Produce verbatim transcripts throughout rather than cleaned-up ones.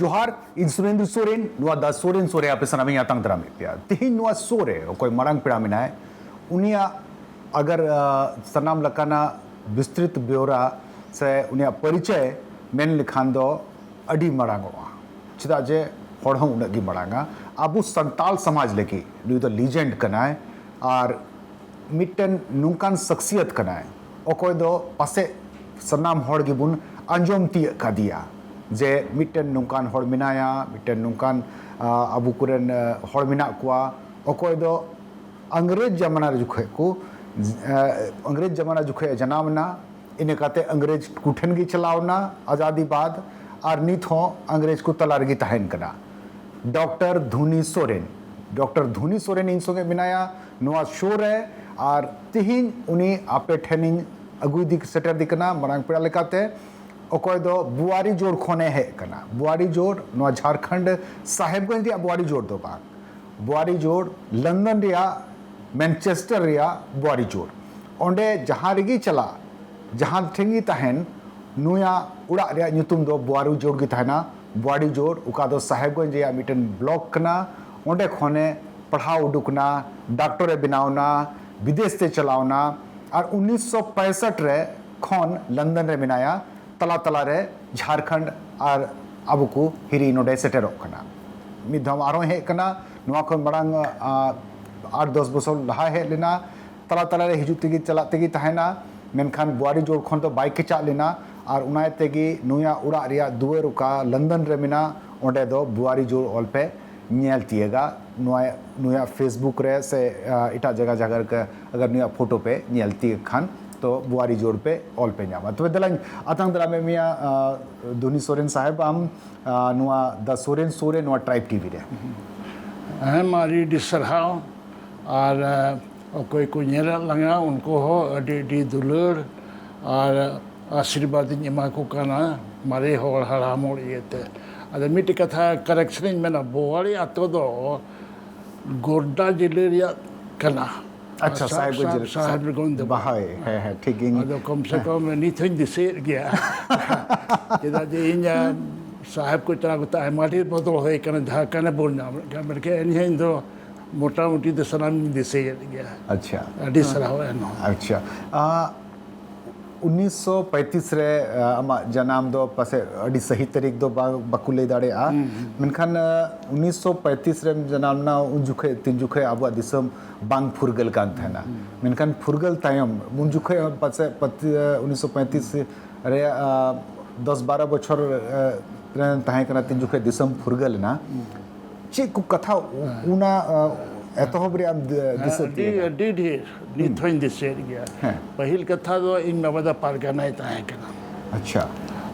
ᱡᱚᱦᱟᱨ, ᱤᱧ ᱥᱩᱨᱮᱱᱫᱨᱚ ᱥᱚᱨᱮᱱ, ᱱᱚᱣᱟ ᱫᱟ ᱥᱚᱨᱮᱱ ᱥᱳ ᱨᱮ ᱟᱯᱮ ᱥᱟᱱᱟᱢᱤᱧ ᱟᱛᱟᱝ ᱫᱟᱨᱟᱢᱮᱫ ᱯᱮᱭᱟ᱾ ᱛᱮᱦᱮᱧ ᱱᱚᱣᱟ ᱥᱳ ᱨᱮ ᱚᱠᱚᱭ ᱢᱟᱨᱟᱝ ᱯᱮᱲᱟ ᱢᱮᱱᱟᱭ, ᱩᱱᱤᱭᱟᱜ ᱟᱜᱟᱨ, ᱟ, ᱥᱟᱱᱟᱢ ᱞᱮᱠᱟᱱᱟᱜ ᱵᱤᱥᱛᱨᱤᱛ ᱵᱮᱣᱨᱟ ᱥᱮ ᱩᱱᱤᱭᱟᱜ ᱯᱚᱨᱤᱪᱚᱭ ᱢᱮᱱ ᱞᱮᱠᱷᱟᱱ ᱫᱚ ᱟᱹᱰᱤ ᱢᱟᱨᱟᱝᱚᱜᱼᱟ, ᱪᱮᱫᱟᱜ ᱡᱮ ᱦᱚᱲ ᱦᱚᱸ ᱩᱱᱟᱹᱜ ᱜᱮ ᱢᱟᱨᱟᱝᱟ᱾ ᱟᱵᱚ ᱥᱟᱱᱛᱟᱞ ᱥᱚᱢᱟᱡᱽ ᱞᱟᱹᱜᱤᱫ ᱱᱩᱭ ᱫᱚ ᱞᱤᱡᱮᱱᱰ ᱠᱟᱱᱟᱭ ᱟᱨ ᱢᱤᱫᱴᱮᱱ ᱱᱚᱝᱠᱟᱱ ᱥᱟᱠᱥᱤᱭᱟᱛ ᱠᱟᱱᱟᱭ, ᱚᱠᱚᱭ ᱫᱚ ᱯᱟᱥᱮᱡ ᱥᱟᱱᱟᱢ ᱦᱚᱲ ᱜᱮᱵᱚᱱ ᱟᱸᱡᱚᱢ ᱛᱤᱭᱟᱹᱜ ᱠᱟᱫᱮᱭᱟ ᱡᱮ ᱢᱤᱫᱴᱮᱱ ᱱᱚᱝᱠᱟᱱ ᱦᱚᱲ ᱢᱮᱱᱟᱭᱟ, ᱢᱤᱫᱴᱮᱱ ᱱᱚᱝᱠᱟᱱ, ᱟ, ᱟᱵᱚ ᱠᱚᱨᱮᱱ, ᱟ, ᱦᱚᱲ ᱢᱮᱱᱟᱜ ᱠᱚᱣᱟ, ᱚᱠᱚᱭ ᱫᱚ ᱤᱝᱨᱮᱡᱽ ᱡᱟᱢᱟᱱᱟ ᱨᱮ ᱡᱚᱠᱷᱚᱡ ᱠᱚ, ᱟ, ᱤᱝᱨᱮᱡᱽ ᱡᱟᱢᱟᱱᱟ ᱡᱚᱠᱷᱚᱡ ᱮ ᱡᱟᱱᱟᱢ ᱮᱱᱟ, ᱤᱱᱟᱹ ᱠᱟᱛᱮ ᱤᱝᱨᱮᱡᱽ ᱠᱚ ᱴᱷᱮᱱ ᱜᱮ ᱪᱟᱞᱟᱣ ᱮᱱᱟ ᱟᱡᱟᱫᱤ ᱵᱟᱫ, ᱟᱨ ᱱᱤᱛ ᱦᱚᱸ ᱤᱝᱨᱮᱡᱽ ᱠᱚ ᱛᱟᱞᱟ ᱨᱮᱜᱮ ᱛᱟᱦᱮᱱ ᱠᱟᱱᱟ᱾ ᱰᱚᱠᱴᱚᱨ ᱫᱷᱩᱱᱤ ᱥᱚᱨᱮᱱ, ᱰᱚᱠᱴᱚᱨ ᱫᱷᱩᱱᱤ ᱥᱚᱨᱮᱱ ᱤᱧ ᱥᱚᱸᱜᱮ ᱢᱮᱱᱟᱭᱟ ᱱᱚᱣᱟ ᱥᱳ ᱨᱮ, ᱟᱨ ᱛᱤᱦᱤᱧ ᱩᱱᱤ ᱟᱯᱮ ᱴᱷᱮᱱᱤᱧ ᱟᱹᱜᱩᱭ ᱫᱤ ᱥᱮᱴᱮᱨ ᱫᱤ ᱠᱟᱱᱟ ᱢᱟᱨᱟᱝ ᱯᱮᱲᱟ ᱞᱮᱠᱟᱛᱮ, ᱚᱠᱚᱭ ᱫᱚ ᱵᱩᱣᱟᱨᱤ ᱡᱳᱲ ᱠᱷᱚᱱᱮ ᱦᱮᱡ ᱠᱟᱱᱟ᱾ ᱵᱩᱣᱟᱨᱤ ᱡᱳᱲ ᱱᱚᱣᱟ ᱡᱷᱟᱲᱠᱷᱚᱸᱰ ᱥᱟᱦᱮᱵᱽᱜᱚᱸᱡᱽ ᱨᱮᱭᱟᱜ ᱵᱩᱣᱟᱨᱤ ᱡᱳᱲ ᱫᱚ ᱵᱟᱝ, ᱵᱩᱣᱟᱨᱤ ᱡᱳᱲ ᱞᱚᱱᱰᱚᱱ ᱨᱮᱭᱟᱜ ᱢᱮᱱᱪᱮᱥᱴᱟᱨ ᱨᱮᱭᱟᱜ ᱵᱩᱣᱟᱨᱤ ᱡᱳᱲ᱾ ᱚᱸᱰᱮ ᱡᱟᱦᱟᱸ ᱨᱮᱜᱮ ᱪᱟᱞᱟᱜ, ᱡᱟᱦᱟᱸ ᱴᱷᱮᱱ ᱜᱮ ᱛᱟᱦᱮᱱ, ᱱᱩᱭᱟᱜ ᱚᱲᱟᱜ ᱨᱮᱭᱟᱜ ᱧᱩᱛᱩᱢ ᱫᱚ ᱵᱩᱣᱟᱨᱤ ᱡᱳᱲ ᱜᱮ ᱛᱟᱦᱮᱱᱟ᱾ ᱵᱩᱣᱟᱨᱤ ᱡᱳᱲ, ᱚᱠᱟ ᱫᱚ ᱥᱟᱦᱮᱵᱽᱜᱚᱸᱡᱽ ᱨᱮᱭᱟᱜ ᱢᱤᱫᱴᱮᱱ ᱵᱞᱚᱠ ᱠᱟᱱᱟ, ᱚᱸᱰᱮ ᱠᱷᱚᱱᱮ ᱯᱟᱲᱦᱟᱣ ᱩᱰᱩᱠ ᱮᱱᱟ, ᱰᱟᱠᱴᱚᱨᱮ ᱵᱮᱱᱟᱣ ᱮᱱᱟ, ᱵᱤᱫᱮᱥ ᱛᱮ ᱪᱟᱞᱟᱣ ᱮᱱᱟ, ᱟᱨ ᱩᱱᱤᱥᱥᱚ ᱯᱚᱸᱭᱥᱚᱴ ᱨᱮ ᱠᱷᱚᱱ ᱞᱚᱱᱰᱚᱱ ᱨᱮ ᱢᱮᱱᱟᱭᱟ᱾ ᱛᱟᱞᱟ ᱛᱟᱞᱟ ᱨᱮ ᱡᱷᱟᱲᱠᱷᱚᱸᱰ ᱟᱨ ᱟᱵᱚ ᱠᱚ ᱦᱤᱨᱤ ᱱᱚᱰᱮ ᱥᱮᱴᱮᱨᱚᱜ ᱠᱟᱱᱟ᱾ ᱢᱤᱫ ᱫᱷᱟᱣ ᱟᱨᱦᱚᱸ ᱦᱮᱡ ᱠᱟᱱᱟ, ᱱᱚᱣᱟ ᱠᱷᱚᱱ ᱢᱟᱲᱟᱝ, ᱟ, ᱟᱴ ᱫᱚᱥ ᱵᱚᱪᱷᱚᱨ ᱞᱟᱦᱟ ᱦᱮᱡ ᱞᱮᱱᱟ᱾ ᱛᱟᱞᱟ ᱛᱟᱞᱟ ᱨᱮ ᱦᱤᱡᱩᱜ ᱛᱮᱜᱮ ᱪᱟᱞᱟᱜ ᱛᱮᱜᱮ ᱛᱟᱦᱮᱱᱟ, ᱢᱮᱱᱠᱷᱟᱱ ᱵᱩᱣᱟᱨᱤ ᱡᱳᱲ ᱠᱷᱚᱱ ᱫᱚ ᱵᱟᱭ ᱠᱮᱪᱟᱜ ᱞᱮᱱᱟ᱾ ᱟᱨ ᱚᱱᱟ ᱛᱮᱜᱮ ᱱᱩᱭᱟᱜ ᱚᱲᱟᱜ ᱨᱮᱭᱟᱜ ᱫᱩᱣᱟᱹᱨ ᱚᱠᱟ ᱞᱚᱱᱰᱚᱱ ᱨᱮ ᱢᱮᱱᱟᱜ, ᱚᱸᱰᱮ ᱫᱚ ᱵᱩᱣᱟᱨᱤ ᱡᱳᱲ ᱚᱞ ᱯᱮ ᱧᱮᱞ ᱛᱤᱭᱟᱹᱜᱟ᱾ ᱱᱚᱣᱟ, ᱱᱩᱭᱟᱜ Facebook ᱨᱮ ᱥᱮ, ᱟ, ᱮᱴᱟᱜ ᱡᱟᱭᱜᱟ ᱡᱟᱭᱜᱟ ᱨᱮ ᱟᱜᱟᱨ ᱱᱩᱭᱟᱜ ᱯᱷᱳᱴᱳ ᱯᱮ ᱧᱮᱞ ᱛᱤᱭᱟᱹᱜ ᱠᱷᱟᱱ, ᱛᱚ ᱵᱩᱣᱟᱨᱤ ᱡᱳᱲ ᱯᱮ ᱚᱞ ᱯᱮ ᱧᱟᱢᱟ᱾ ᱛᱚᱵᱮ ᱫᱮᱞᱟᱧ ᱟᱛᱟᱝ ᱫᱟᱨᱟᱢᱮᱫ ᱢᱮᱭᱟ, ᱟ, ᱫᱷᱩᱱᱤ ᱥᱚᱨᱮᱱ ᱥᱟᱦᱮᱵᱽ, ᱟᱢ, ᱟ, ᱱᱚᱣᱟ ᱫᱟ ᱥᱚᱨᱮᱱ ᱥᱳ ᱨᱮ, ᱱᱚᱣᱟ ᱴᱨᱟᱭᱤᱵᱽ ᱴᱤᱵᱷᱤ ᱨᱮ᱾ ᱦᱮᱸ, ᱢᱟ ᱟᱹᱰᱤ ᱟᱹᱰᱤ ᱥᱟᱨᱦᱟᱣ᱾ ᱟᱨ, ᱟ, ᱚᱠᱚᱭ ᱠᱚ ᱧᱮᱞᱮᱫ ᱞᱟᱝᱟ ᱩᱱᱠᱩ ᱦᱚᱸ ᱟᱹᱰᱤ ᱟᱹᱰᱤ ᱫᱩᱞᱟᱹᱲ᱾ ᱟᱨ ᱟᱥᱤᱨᱵᱟᱫᱽ ᱤᱧ ᱮᱢᱟ ᱠᱚ ᱠᱟᱱᱟ ᱢᱟᱨᱮ ᱦᱚᱲ ᱦᱟᱲᱟᱢ ᱦᱚᱲ ᱤᱭᱟᱹᱛᱮ᱾ ᱟᱫᱚ ᱢᱤᱫᱴᱮᱡ ᱠᱟᱛᱷᱟ correction ᱤᱧ ᱢᱮᱱᱟ, ᱵᱳᱣᱟᱲᱤ ᱟᱛᱳ ᱫᱚ ᱜᱳᱰᱰᱟ ᱡᱤᱞᱟᱹ ᱨᱮᱭᱟᱜ ᱠᱟᱱᱟ᱾ ᱟᱪᱪᱷᱟ, ᱥᱟ-, ᱥᱟᱦᱮᱵᱽᱜᱚᱸᱡᱽ ᱥᱟ-, ᱡᱤᱞᱟᱹ, ᱥᱟᱦᱮᱵᱽᱜᱚᱸᱡᱽ ᱫᱚ ᱵᱟ-, ᱵᱟᱝ᱾ ᱦᱳᱭ, ᱦᱮᱸ, ᱦᱮᱸ, ᱴᱷᱤᱠ ᱜᱮ᱾ ᱟᱫᱚ ᱠᱚᱢ ᱥᱮ ᱠᱚᱢ ᱱᱤᱛ ᱦᱚᱸᱧ ᱫᱤᱥᱟᱹᱭᱮᱫ ᱜᱮᱭᱟ᱾ ᱪᱮᱫᱟᱜ ᱡᱮ ᱤᱧ, ᱟ, ᱥᱟᱦᱮᱵᱽ ᱠᱚ ᱪᱟᱞᱟᱣ ᱠᱟᱛᱮ ᱟᱭᱢᱟ ᱰᱷᱮᱨ ᱵᱚᱫᱚᱞ ᱦᱩᱭ ᱟᱠᱟᱱᱟ, ᱡᱟᱦᱟᱸ ᱠᱟᱱᱟ ᱵᱚᱱ ᱧᱟᱢᱮᱫ ᱠᱟᱱ, ᱢᱮᱱᱠᱷᱟᱱ ᱮᱱᱦᱚᱸ ᱤᱧ ᱫᱚ ᱢᱚᱴᱟᱢᱩᱴᱤ ᱫᱚ ᱥᱟᱱᱟᱢ ᱤᱧ ᱫᱤᱥᱟᱹᱭᱮᱫ ᱜᱮᱭᱟ᱾ ᱟᱪᱪᱷᱟ᱾ ᱟᱹᱰᱤ ᱥᱟᱨᱦᱟᱣ ᱮᱱᱦᱚᱸ᱾ ᱟᱪᱪᱷᱟ᱾ ᱟ, ᱩᱱᱤᱥᱥᱚ ᱯᱚᱸᱭᱛᱨᱤᱥ ᱨᱮ, ᱟ, ᱟᱢᱟᱜ ᱡᱟᱱᱟᱢ ᱫᱚ ᱯᱟᱥᱮᱡ ᱟᱹᱰᱤ ᱥᱟᱹᱦᱤ ᱛᱟᱹᱨᱤᱠᱷ ᱫᱚ ᱵᱟ-, ᱵᱟᱠᱚ ᱞᱟᱹᱭ ᱫᱟᱲᱮᱭᱟᱜᱼᱟ᱾ ᱢᱮᱱᱠᱷᱟᱱ, ᱟ, ᱩᱱᱤᱥᱥᱚ ᱯᱚᱸᱭᱛᱨᱤᱥ ᱨᱮᱢ ᱡᱟᱱᱟᱢ ᱞᱮᱱᱟ, ᱩᱱ ᱡᱚᱠᱷᱮᱡ, ᱛᱤᱱ ᱡᱚᱠᱷᱮᱡ ᱟᱵᱚᱣᱟᱜ ᱫᱤᱥᱚᱢ ᱵᱟᱝ ᱯᱷᱩᱨᱜᱟᱹᱞ ᱠᱟᱱ ᱛᱟᱦᱮᱱᱟ᱾ ᱢᱮᱱᱠᱷᱟᱱ ᱯᱷᱩᱨᱜᱟᱹᱞ ᱛᱟᱭᱚᱢ, ᱩᱱ ᱡᱚᱠᱷᱮᱡ ᱯᱟᱥᱮᱡ ᱯᱟᱹᱛ-, ᱩᱱᱤᱥᱥᱚ ᱯᱚᱸᱭᱛᱨᱤᱥ ᱨᱮ, ᱟ, ᱫᱚᱥ ᱵᱟᱨᱚ ᱵᱚᱪᱷᱚᱨ, ᱟ, ᱨᱮᱱ ᱛᱟᱦᱮᱸ ᱠᱟᱱᱟ, ᱛᱤᱱ ᱡᱚᱠᱷᱮᱡ ᱫᱤᱥᱚᱢ ᱯᱷᱩᱨᱜᱟᱹᱞ ᱮᱱᱟ᱾ ᱪᱮᱫ ᱠᱚ ᱠᱟᱛᱷᱟ ᱚᱱᱟ, ᱟ, ᱮᱛᱚᱦᱚᱵ ᱨᱮᱭᱟᱜ ᱮᱢ ᱫᱤ-, ᱫᱤᱥᱟᱹ ᱟᱹᱰᱤ, ᱛᱤᱭᱳᱜᱟ? ᱟᱹᱰᱤ ᱰᱷᱮᱨ ᱱᱤᱛ ᱦᱚᱸᱧ ᱫᱤᱥᱟᱹᱭᱮᱫ ᱜᱮᱭᱟ᱾ ᱦᱮᱸ᱾ ᱯᱟᱹᱦᱤᱞ ᱠᱟᱛᱷᱟ ᱫᱚ ᱤᱧ ᱵᱟᱵᱟ ᱫᱚ ᱯᱟᱨᱜᱟᱱᱟᱭ ᱛᱟᱦᱮᱸ ᱠᱟᱱᱟ᱾ ᱟᱪᱪᱷᱟ᱾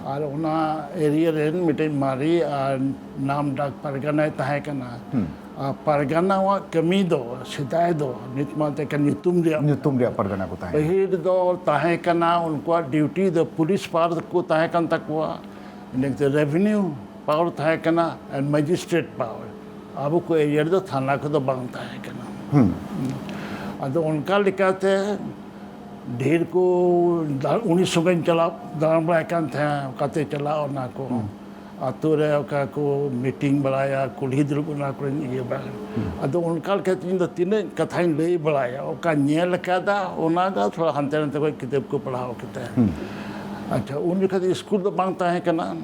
ᱟᱨ ᱚᱱᱟ area ᱨᱮᱱ ᱢᱤᱫᱴᱮᱱ ᱢᱟᱨᱮ ᱟᱨ ᱱᱟᱢ ᱰᱟᱠ ᱯᱟᱨᱜᱟᱱᱟᱭ ᱛᱟᱦᱮᱸ ᱠᱟᱱᱟ᱾ ᱟᱨ ᱯᱟᱨᱜᱟᱱᱟᱣᱟᱜ ᱠᱟᱹᱢᱤ ᱫᱚ ᱥᱮᱫᱟᱭ ᱫᱚ ᱱᱤᱛ ᱢᱟ ᱛᱮ ᱠᱟᱱ ᱧᱩᱛᱩᱢ ᱨᱮᱭᱟᱜ ᱧᱩᱛᱩᱢ ᱨᱮᱭᱟᱜ ᱯᱟᱨᱜᱟᱱᱟ ᱠᱚ ᱛᱟᱦᱮᱸ᱾ ᱯᱟᱹᱦᱤᱞ ᱫᱚ ᱛᱟᱦᱮᱸ ᱠᱟᱱᱟ, ᱩᱱᱠᱩᱣᱟᱜ duty ᱫᱚ police power ᱠᱚ ᱛᱟᱦᱮᱸ ᱠᱟᱱ ᱛᱟᱠᱚᱣᱟ, ᱤᱱᱟᱹ ᱠᱟᱛᱮ revenue power ᱛᱟᱦᱮᱸ ᱠᱟᱱᱟ, and magistrate power᱾ ᱟᱵᱚ ᱠᱚ area ᱨᱮᱫᱚ ᱛᱷᱟᱱᱟ ᱠᱚᱫᱚ ᱵᱟᱝ ᱛᱟᱦᱮᱸ ᱠᱟᱱᱟ᱾ ᱟᱫᱚ ᱚᱱᱠᱟ ᱞᱮᱠᱟᱛᱮ ᱰᱷᱮᱨ ᱠᱚ ᱫᱟ-, ᱩᱱᱤ ᱥᱚᱸᱜᱮᱧ ᱪᱟᱞᱟᱣ ᱫᱟᱬᱟ ᱵᱟᱲᱟᱭ ᱠᱟᱱ ᱛᱟᱦᱮᱸᱫ, ᱚᱠᱟᱛᱮ ᱪᱟᱞᱟᱜ ᱚᱱᱟ ᱠᱚ᱾ ᱟᱛᱳ ᱨᱮ ᱚᱠᱟ ᱠᱚ meeting ᱵᱟᱲᱟᱭᱟ, ᱠᱩᱞᱦᱤ ᱫᱩᱲᱩᱵ, ᱚᱱᱟ ᱠᱚᱨᱮᱧ ᱤᱭᱟᱹ ᱵᱟᱲᱟᱭᱟ᱾ ᱟᱫᱚ ᱚᱱᱠᱟ ᱞᱮᱠᱟᱛᱮ ᱤᱧ ᱫᱚ ᱛᱤᱱᱟᱹᱜ ᱠᱟᱛᱷᱟᱧ ᱞᱟᱹᱭ ᱵᱟᱲᱟᱭᱟ, ᱚᱠᱟ ᱧᱮᱞ ᱟᱠᱟᱫᱟ, ᱚᱱᱟ ᱫᱚ ᱛᱷᱚᱲᱟ ᱦᱟᱱᱛᱮ ᱱᱟᱛᱮ ᱠᱷᱚᱱ ᱠᱤᱛᱟᱹᱵ ᱠᱚ ᱯᱟᱲᱦᱟᱣ ᱠᱟᱛᱮ᱾ ᱟᱪᱪᱷᱟ, ᱩᱱ ᱡᱚᱠᱷᱟᱡ ᱫᱚ ᱥᱠᱩᱞ ᱫᱚ ᱵᱟᱝ ᱛᱟᱦᱮᱸ ᱠᱟᱱᱟ᱾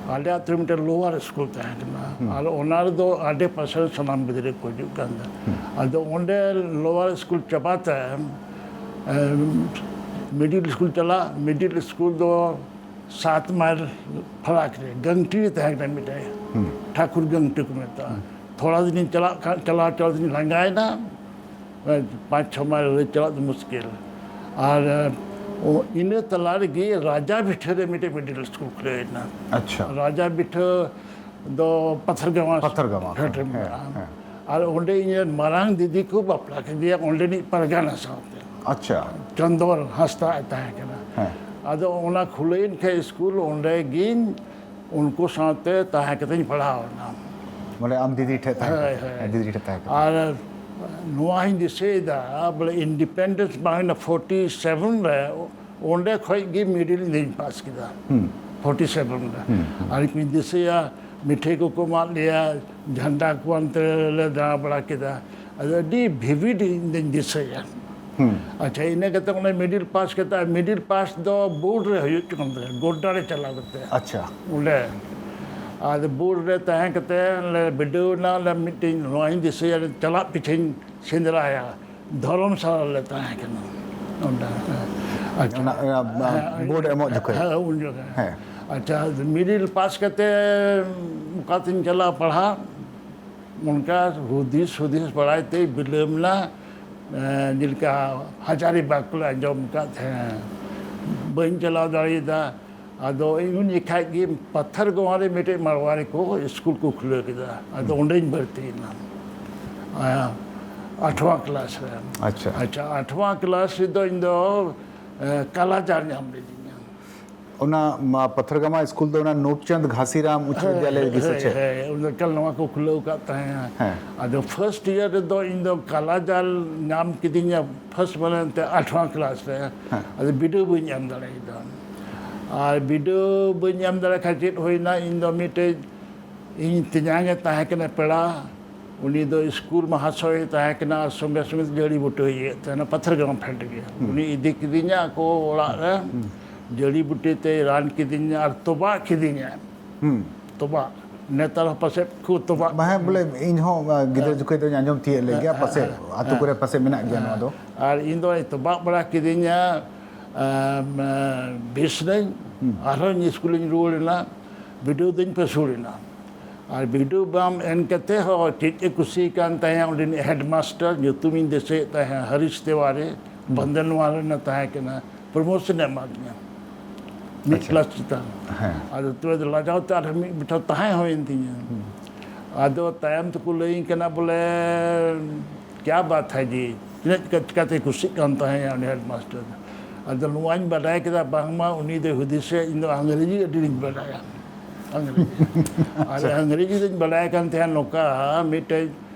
ᱟᱞᱮ ᱟᱛᱳ ᱨᱮ ᱢᱤᱫᱴᱮᱱ lower ᱥᱠᱩᱞ ᱛᱟᱦᱮᱸ ᱠᱟᱱᱟ, ᱟᱨ ᱚᱱᱟ ᱨᱮᱫᱚ ᱟᱰᱮ ᱯᱟᱥᱮ ᱨᱮᱱ ᱥᱟᱱᱟᱢ ᱜᱤᱫᱽᱨᱟᱹ ᱠᱚ ᱦᱤᱡᱩᱜ ᱠᱟᱱ ᱛᱟᱦᱮᱸᱫ᱾ ᱟᱫᱚ ᱚᱸᱰᱮ lower ᱥᱠᱩᱞ ᱪᱟᱵᱟ ᱛᱟᱭᱚᱢ, ᱮᱢ, middle ᱥᱠᱩᱞ ᱪᱟᱞᱟᱜ, middle ᱥᱠᱩᱞ ᱫᱚ ᱥᱟᱛ ᱢᱟᱭᱤᱞ ᱯᱷᱟᱨᱟᱠ ᱨᱮ ᱜᱟᱝᱴᱤ ᱨᱮ ᱛᱟᱦᱮᱸ ᱠᱟᱱᱟ ᱢᱤᱫᱴᱮᱱ, ᱴᱷᱟᱠᱩᱨ ᱜᱟᱝᱴᱤ ᱠᱚ ᱢᱮᱛᱟᱜᱼᱟ᱾ ᱛᱷᱚᱲᱟ ᱫᱤᱱᱤᱧ ᱪᱟᱞᱟᱜ ᱠᱟᱱ, ᱪᱟᱞᱟᱣ ᱪᱟᱞᱟᱣ ᱛᱤᱧ ᱞᱟᱸᱜᱟᱭᱮᱱᱟ, ᱯᱟᱸᱪ ᱪᱷᱚ ᱢᱟᱭᱤᱞ ᱨᱮ ᱪᱟᱞᱟᱜ ᱫᱚ ᱢᱩᱥᱠᱤᱞ᱾ ᱟᱨ, ᱚ, ᱤᱱᱟᱹ ᱛᱟᱞᱟ ᱨᱮᱜᱮ ᱨᱟᱡᱟ ᱵᱷᱤᱴᱟᱹ ᱨᱮ ᱢᱤᱫᱴᱮᱱ middle ᱥᱠᱩᱞ ᱠᱷᱩᱞᱟᱹᱣ ᱮᱱᱟ᱾ ᱟᱪᱪᱷᱟ᱾ ᱨᱟᱡᱟ ᱵᱷᱤᱴᱟᱹ ᱫᱚ ᱯᱟᱛᱷᱟᱨᱜᱟᱶᱟ ᱯᱟᱛᱷᱟᱨᱜᱟᱶᱟ, ᱯᱷᱮᱰ ᱨᱮ ᱦᱮᱸ, ᱢᱮᱱᱟᱜᱼᱟ᱾ ᱦᱮᱸ᱾ ᱟᱨ ᱚᱸᱰᱮ ᱤᱧ ᱨᱮᱱ ᱢᱟᱨᱟᱝ ᱫᱤᱫᱤ ᱠᱚ ᱵᱟᱯᱞᱟ ᱠᱮᱫᱮᱭᱟ ᱚᱸᱰᱮᱱᱤᱡ ᱯᱟᱨᱜᱟᱱᱟ ᱥᱟᱶᱛᱮ, ᱟᱪᱪᱷᱟ᱾ ᱪᱚᱱᱫᱚᱨ ᱦᱟᱸᱥᱫᱟ ᱮ ᱛᱟᱦᱮᱸ ᱠᱟᱱᱟ᱾ ᱦᱮᱸ᱾ ᱟᱫᱚ ᱚᱱᱟ ᱠᱷᱩᱞᱟᱹᱭᱮᱱ ᱠᱷᱟᱡ ᱥᱠᱩᱞ, ᱚᱸᱰᱮ ᱜᱤᱧ ᱩᱱᱠᱩ ᱥᱟᱶᱛᱮ ᱛᱟᱦᱮᱸ ᱠᱟᱛᱮᱧ ᱯᱟᱲᱦᱟᱣ ᱮᱱᱟ᱾ ᱢᱟᱱᱮ ᱟᱢ ᱫᱤᱫᱤ ᱴᱷᱮᱡ ᱛᱟᱦᱮᱸ ᱦᱳᱭ, ᱠᱟᱛᱮ? ᱦᱳᱭ᱾ ᱦᱮᱸ, ᱫᱤᱫᱤ ᱴᱷᱮᱡ ᱛᱟᱦᱮᱸ ᱠᱟᱛᱮ᱾ ᱟᱨ ᱱᱚᱣᱟ ᱦᱚᱸᱧ ᱫᱤᱥᱟᱹᱭᱮᱫᱟ, ᱵᱚᱞᱮ, independence ᱵᱟᱝ ᱦᱩᱭᱱᱟ, forty seven ᱨᱮ, ᱚᱸᱰᱮ ᱠᱷᱚᱡ ᱜᱮ middle ᱤᱧ ᱫᱩᱧ ᱯᱟᱥ ᱠᱮᱫᱟ᱾ ᱦᱩᱸ᱾ ᱯᱷᱳᱨᱴᱤ ᱥᱮᱵᱷᱮᱱ ᱨᱮ᱾ ᱟᱨ ᱤᱧ ᱫᱤᱥᱟᱹᱭᱟ, ᱢᱤᱴᱷᱟᱹᱭ ᱠᱚᱠᱚ ᱮᱢᱟᱫ ᱞᱮᱭᱟ, ᱡᱷᱟᱱᱰᱟ ᱠᱚ ᱦᱟᱱᱛᱮ ᱞᱮ ᱫᱟᱬᱟ ᱵᱟᱲᱟ ᱠᱮᱫᱟ᱾ ᱟᱫᱚ ᱟᱹᱰᱤ ᱵᱷᱤᱵᱷᱤᱰ ᱤᱧ ᱫᱚᱧ ᱫᱤᱥᱟᱹᱭᱟ᱾ ᱟᱪᱪᱷᱟ, ᱤᱱᱟᱹ ᱠᱟᱛᱮ ᱚᱱᱮ ᱢᱤᱰᱤᱞ ᱯᱟᱥ ᱠᱟᱛᱮ, ᱟᱨ ᱢᱤᱰᱤᱞ ᱯᱟᱥ ᱫᱚ ᱵᱳᱨᱰ ᱨᱮ ᱦᱩᱭᱩᱜ ᱠᱟᱱ ᱛᱟᱦᱮᱸᱫ, ᱜᱳᱰᱰᱟ ᱨᱮ ᱪᱟᱞᱟᱣ ᱠᱟᱛᱮ᱾ ᱟᱪᱪᱷᱟ᱾ ᱚᱸᱰᱮ ᱟᱫᱚ ᱵᱳᱨᱰ ᱨᱮ ᱛᱟᱦᱮᱸ ᱠᱟᱛᱮ ᱞᱮ ᱵᱤᱰᱟᱹᱣ ᱮᱱᱟ᱾ ᱞᱮ ᱢᱤᱫᱴᱮᱱ ᱱᱚᱣᱟᱧ ᱫᱤᱥᱟᱹᱭᱟ, ᱪᱟᱞᱟᱜ ᱯᱤᱪᱷᱟᱹᱧ ᱥᱮᱸᱫᱽᱨᱟᱭᱟ, ᱫᱷᱚᱨᱚᱢᱥᱟᱞᱟ ᱞᱮ ᱛᱟᱦᱮᱸ ᱠᱟᱱᱟ ᱚᱸᱰᱮ᱾ ᱟᱪᱪᱷᱟ᱾ ᱚᱱᱟ, ᱚᱱᱟ, ᱦᱮᱸ, ᱵᱳᱨᱰ ᱮᱢᱚᱜ ᱡᱚᱠᱷᱚᱱ? ᱦᱮᱸ, ᱩᱱ ᱡᱚᱠᱷᱚᱱ᱾ ᱦᱮᱸ᱾ ᱟᱪᱪᱷᱟ, ᱢᱤᱰᱤᱞ ᱯᱟᱥ ᱠᱟᱛᱮ ᱚᱠᱟᱛᱤᱧ ᱪᱟᱞᱟᱜᱼᱟ ᱯᱟᱲᱦᱟᱜ? ᱚᱱᱠᱟ ᱦᱩᱫᱤᱥ, ᱦᱩᱫᱤᱥ ᱵᱟᱲᱟᱭ ᱛᱮ ᱵᱤᱞᱚᱢ ᱮᱱᱟ᱾ ᱮᱸ, ᱡᱮᱞᱮᱠᱟ ᱦᱟᱡᱟᱨᱤᱵᱟᱜᱽ ᱠᱚᱞᱮ ᱟᱸᱡᱚᱢ ᱟᱠᱟᱫ ᱛᱟᱦᱮᱸ, ᱵᱟᱹᱧ ᱪᱟᱞᱟᱣ ᱫᱟᱲᱮᱭᱟᱫᱟ᱾ ᱟᱫᱚ ᱤᱧ ᱩᱱ ᱡᱚᱠᱷᱟᱡ ᱜᱮ ᱯᱟᱛᱷᱟᱨᱜᱟᱸᱣ ᱨᱮ ᱢᱤᱫᱴᱮᱡ ᱢᱟᱲᱣᱟᱨᱤ ᱠᱚ ᱥᱠᱩᱞ ᱠᱚ ᱠᱷᱩᱞᱟᱹᱣ ᱠᱮᱫᱟ᱾ ᱟᱫᱚ ᱚᱸᱰᱮᱧ ᱵᱷᱚᱨᱛᱤᱭᱮᱱᱟ, ᱟᱸ, ᱟᱴᱷᱣᱟ ᱠᱞᱟᱥ ᱨᱮ᱾ ᱟᱪᱪᱷᱟ᱾ ᱟᱪᱪᱷᱟ, ᱟᱴᱷᱣᱟ ᱠᱞᱟᱥ ᱨᱮᱫᱚ ᱤᱧ ᱫᱚ, ᱮᱸ, ᱠᱟᱞᱟᱡᱟᱨ ᱧᱟᱢ ᱞᱤᱫᱤᱧᱟ᱾ ᱚᱱᱟ, ᱢᱟ, ᱯᱟᱛᱷᱟᱨᱜᱟᱢᱟ ᱥᱠᱩᱞ ᱫᱚ ᱚᱱᱟ ᱱᱩᱨᱪᱟᱸᱫᱽ ᱜᱷᱟᱥᱤᱨᱟᱢ ᱩᱪᱪᱚ ᱵᱤᱫᱽᱭᱟᱞᱚᱭ ᱨᱮᱜᱮ ᱥᱮ ᱦᱳᱭ, ᱪᱮᱫ? ᱦᱳᱭ, ᱩᱱ ᱫᱚ ᱮᱠᱟᱞ ᱱᱚᱣᱟ ᱠᱚ ᱠᱷᱩᱞᱟᱹᱣ ᱟᱠᱟᱫ ᱛᱟᱦᱮᱸᱱᱟ᱾ ᱦᱮᱸ᱾ ᱟᱫᱚ ᱯᱷᱟᱨᱥᱴ ᱤᱭᱟᱨ ᱨᱮᱫᱚ ᱤᱧ ᱫᱚ ᱠᱟᱞᱟᱡᱟᱨ ᱧᱟᱢ ᱠᱤᱫᱤᱧᱟ, ᱯᱷᱟᱨᱥᱴ ᱢᱟᱱᱮ ᱮᱱᱛᱮ ᱟᱴᱷᱣᱟ ᱠᱞᱟᱥ ᱨᱮ᱾ ᱦᱮᱸ᱾ ᱟᱫᱚ ᱵᱤᱰᱟᱹᱣ ᱵᱟᱹᱧ ᱮᱢ ᱫᱟᱲᱮᱭᱟᱫᱟ᱾ ᱟᱨ ᱵᱤᱰᱟᱹᱣ ᱵᱟᱹᱧ ᱮᱢ ᱫᱟᱲᱮ ᱠᱷᱟᱱ ᱪᱮᱫ ᱦᱩᱭᱱᱟ, ᱤᱧ ᱫᱚ ᱢᱤᱫᱴᱮᱡ ᱤᱧ ᱛᱮᱧᱟᱝ ᱮ ᱛᱟᱦᱮᱸ ᱠᱟᱱᱟ ᱯᱮᱲᱟ, ᱩᱱᱤ ᱫᱚ ᱥᱠᱩᱞ ᱢᱟᱦᱟᱥᱚᱭ ᱮ ᱛᱟᱦᱮᱸ ᱠᱟᱱᱟ ᱟᱨ ᱥᱚᱸᱜᱮ ᱥᱚᱸᱜᱮ ᱡᱟᱹᱲᱤ ᱵᱩᱴᱟᱹᱭ ᱤᱭᱟᱹᱭᱮᱫ ᱛᱟᱦᱮᱱᱟ ᱯᱟᱛᱷᱟᱨᱜᱟᱢ ᱯᱷᱮᱰ ᱨᱮᱜᱮ᱾ ᱦᱩᱸ᱾ ᱩᱱᱤ ᱤᱫᱤ ᱠᱤᱫᱤᱧᱟ ᱟᱠᱚ ᱚᱲᱟᱜ ᱨᱮ, ᱦᱩᱸ᱾ ᱡᱟᱹᱲᱤ ᱵᱩᱴᱤ ᱛᱮᱭ ᱨᱟᱱ ᱠᱤᱫᱤᱧᱟ ᱟᱨ ᱛᱚᱵᱟᱜ ᱠᱤᱫᱤᱧᱟ᱾ ᱦᱩᱸ᱾ ᱛᱚᱵᱟᱜ, ᱱᱮᱛᱟᱨ ᱦᱚᱸ ᱯᱟᱥᱮᱡ ᱠᱚ ᱛᱚᱵᱟᱜ᱾ ᱵᱟᱝ, ᱦᱮᱸ, ᱵᱚᱞᱮ ᱤᱧ ᱦᱚᱸ, ᱟ, ᱜᱤᱫᱽᱨᱟᱹ ᱦᱮᱸ᱾ ᱡᱚᱠᱷᱚᱡ ᱫᱚᱧ ᱟᱸᱡᱚᱢ ᱛᱤᱭᱳᱜ ᱞᱮᱫ ᱜᱮᱭᱟ, ᱦᱮᱸ, ᱯᱟᱥᱮᱡ ᱦᱮᱸ, ᱟᱛᱳ ᱦᱮᱸ᱾ ᱠᱚᱨᱮ ᱯᱟᱥᱮᱡ ᱢᱮᱱᱟᱜ ᱜᱮᱭᱟ ᱱᱚᱣᱟ ᱫᱚ᱾ ᱟᱨ ᱤᱧ ᱫᱚᱭ ᱛᱚᱵᱟᱜ ᱵᱟᱲᱟ ᱠᱤᱫᱤᱧᱟ, ᱟᱢ, ᱵᱮᱥ ᱱᱟᱹᱧ, ᱦᱩᱸ᱾ ᱟᱨᱦᱚᱸ ᱤᱧ ᱥᱠᱩᱞᱤᱧ ᱨᱩᱣᱟᱹᱲ ᱮᱱᱟ, ᱵᱤᱰᱟᱹᱣ ᱫᱚᱧ ᱯᱟᱹᱥᱩᱲ ᱮᱱᱟ᱾ ᱟᱨ ᱵᱤᱰᱟᱹᱣ ᱵᱟᱢ ᱮᱢ ᱠᱟᱛᱮ ᱦᱚᱸ ᱪᱮᱫ ᱮ ᱠᱩᱥᱤ ᱠᱟᱱ ᱛᱟᱦᱮᱸᱫ, ᱩᱱᱤ ᱦᱮᱰᱢᱟᱥᱴᱟᱨ, ᱧᱩᱛᱩᱢᱤᱧ ᱫᱤᱥᱟᱹᱭᱮᱫ ᱛᱟᱦᱮᱸᱫ, ᱦᱟᱨᱤᱥ ᱛᱮᱣᱟᱨᱮ, ᱦᱩᱸ᱾ ᱵᱚᱱᱫᱮᱱᱣᱟᱞ ᱨᱮᱱᱮ ᱛᱟᱦᱮᱸ ᱠᱟᱱᱟ, ᱯᱨᱚᱢᱳᱥᱚᱱ ᱮ ᱮᱢᱟ ᱫᱤᱧᱟ ᱢᱤᱫ ᱟᱪᱪᱷᱟ᱾ ᱠᱞᱟᱥ ᱪᱮᱛᱟᱱ᱾ ᱦᱮᱸ᱾ ᱟᱫᱚ ᱛᱚᱵᱮ ᱫᱚ ᱞᱟᱡᱟᱣ ᱛᱮ ᱟᱨᱦᱚᱸ ᱢᱤᱫ ᱵᱚᱪᱷᱚᱨ ᱛᱟᱦᱮᱸ ᱦᱩᱭᱮᱱ ᱛᱤᱧᱟᱹ᱾ ᱦᱩᱸ᱾ ᱟᱫᱚ ᱛᱟᱭᱚᱢ ᱛᱮᱠᱚ ᱞᱟᱹᱭᱟᱹᱧ ᱠᱟᱱᱟ ᱵᱚᱞᱮ, "ᱠᱭᱟ ᱵᱟᱛ ᱦᱟᱭ ᱡᱤ, ᱛᱤᱱᱟᱹᱜ ᱪᱤᱠᱟ-, ᱪᱤᱠᱟᱛᱮᱭ ᱠᱩᱥᱤᱜ ᱠᱟᱱ ᱛᱟᱦᱮᱸᱫ ᱩᱱᱤ ᱦᱮᱰᱢᱟᱥᱴᱟᱨ ᱫᱚ?" ᱟᱫᱚ ᱱᱚᱣᱟᱧ ᱵᱟᱰᱟᱭ ᱠᱮᱫᱟ, ᱵᱟᱝᱢᱟ ᱩᱱᱤ ᱫᱚᱭ ᱦᱩᱫᱤᱥᱮᱫ, "ᱤᱧ ᱫᱚ ᱟᱝᱨᱮᱡᱤ ᱟᱹᱰᱤ ᱟᱸᱴᱤᱧ ᱵᱟᱰᱟᱭᱟ, ᱟᱝᱨᱮᱡᱤ᱾" ᱟᱨ ᱟᱪᱪᱷᱟ᱾ ᱟᱝᱨᱮᱡᱤ ᱫᱚᱧ ᱵᱟᱰᱟᱭ ᱠᱟᱱ ᱛᱟᱦᱮᱸᱫ ᱱᱚᱝᱠᱟ, ᱢᱤᱫᱴᱮᱡ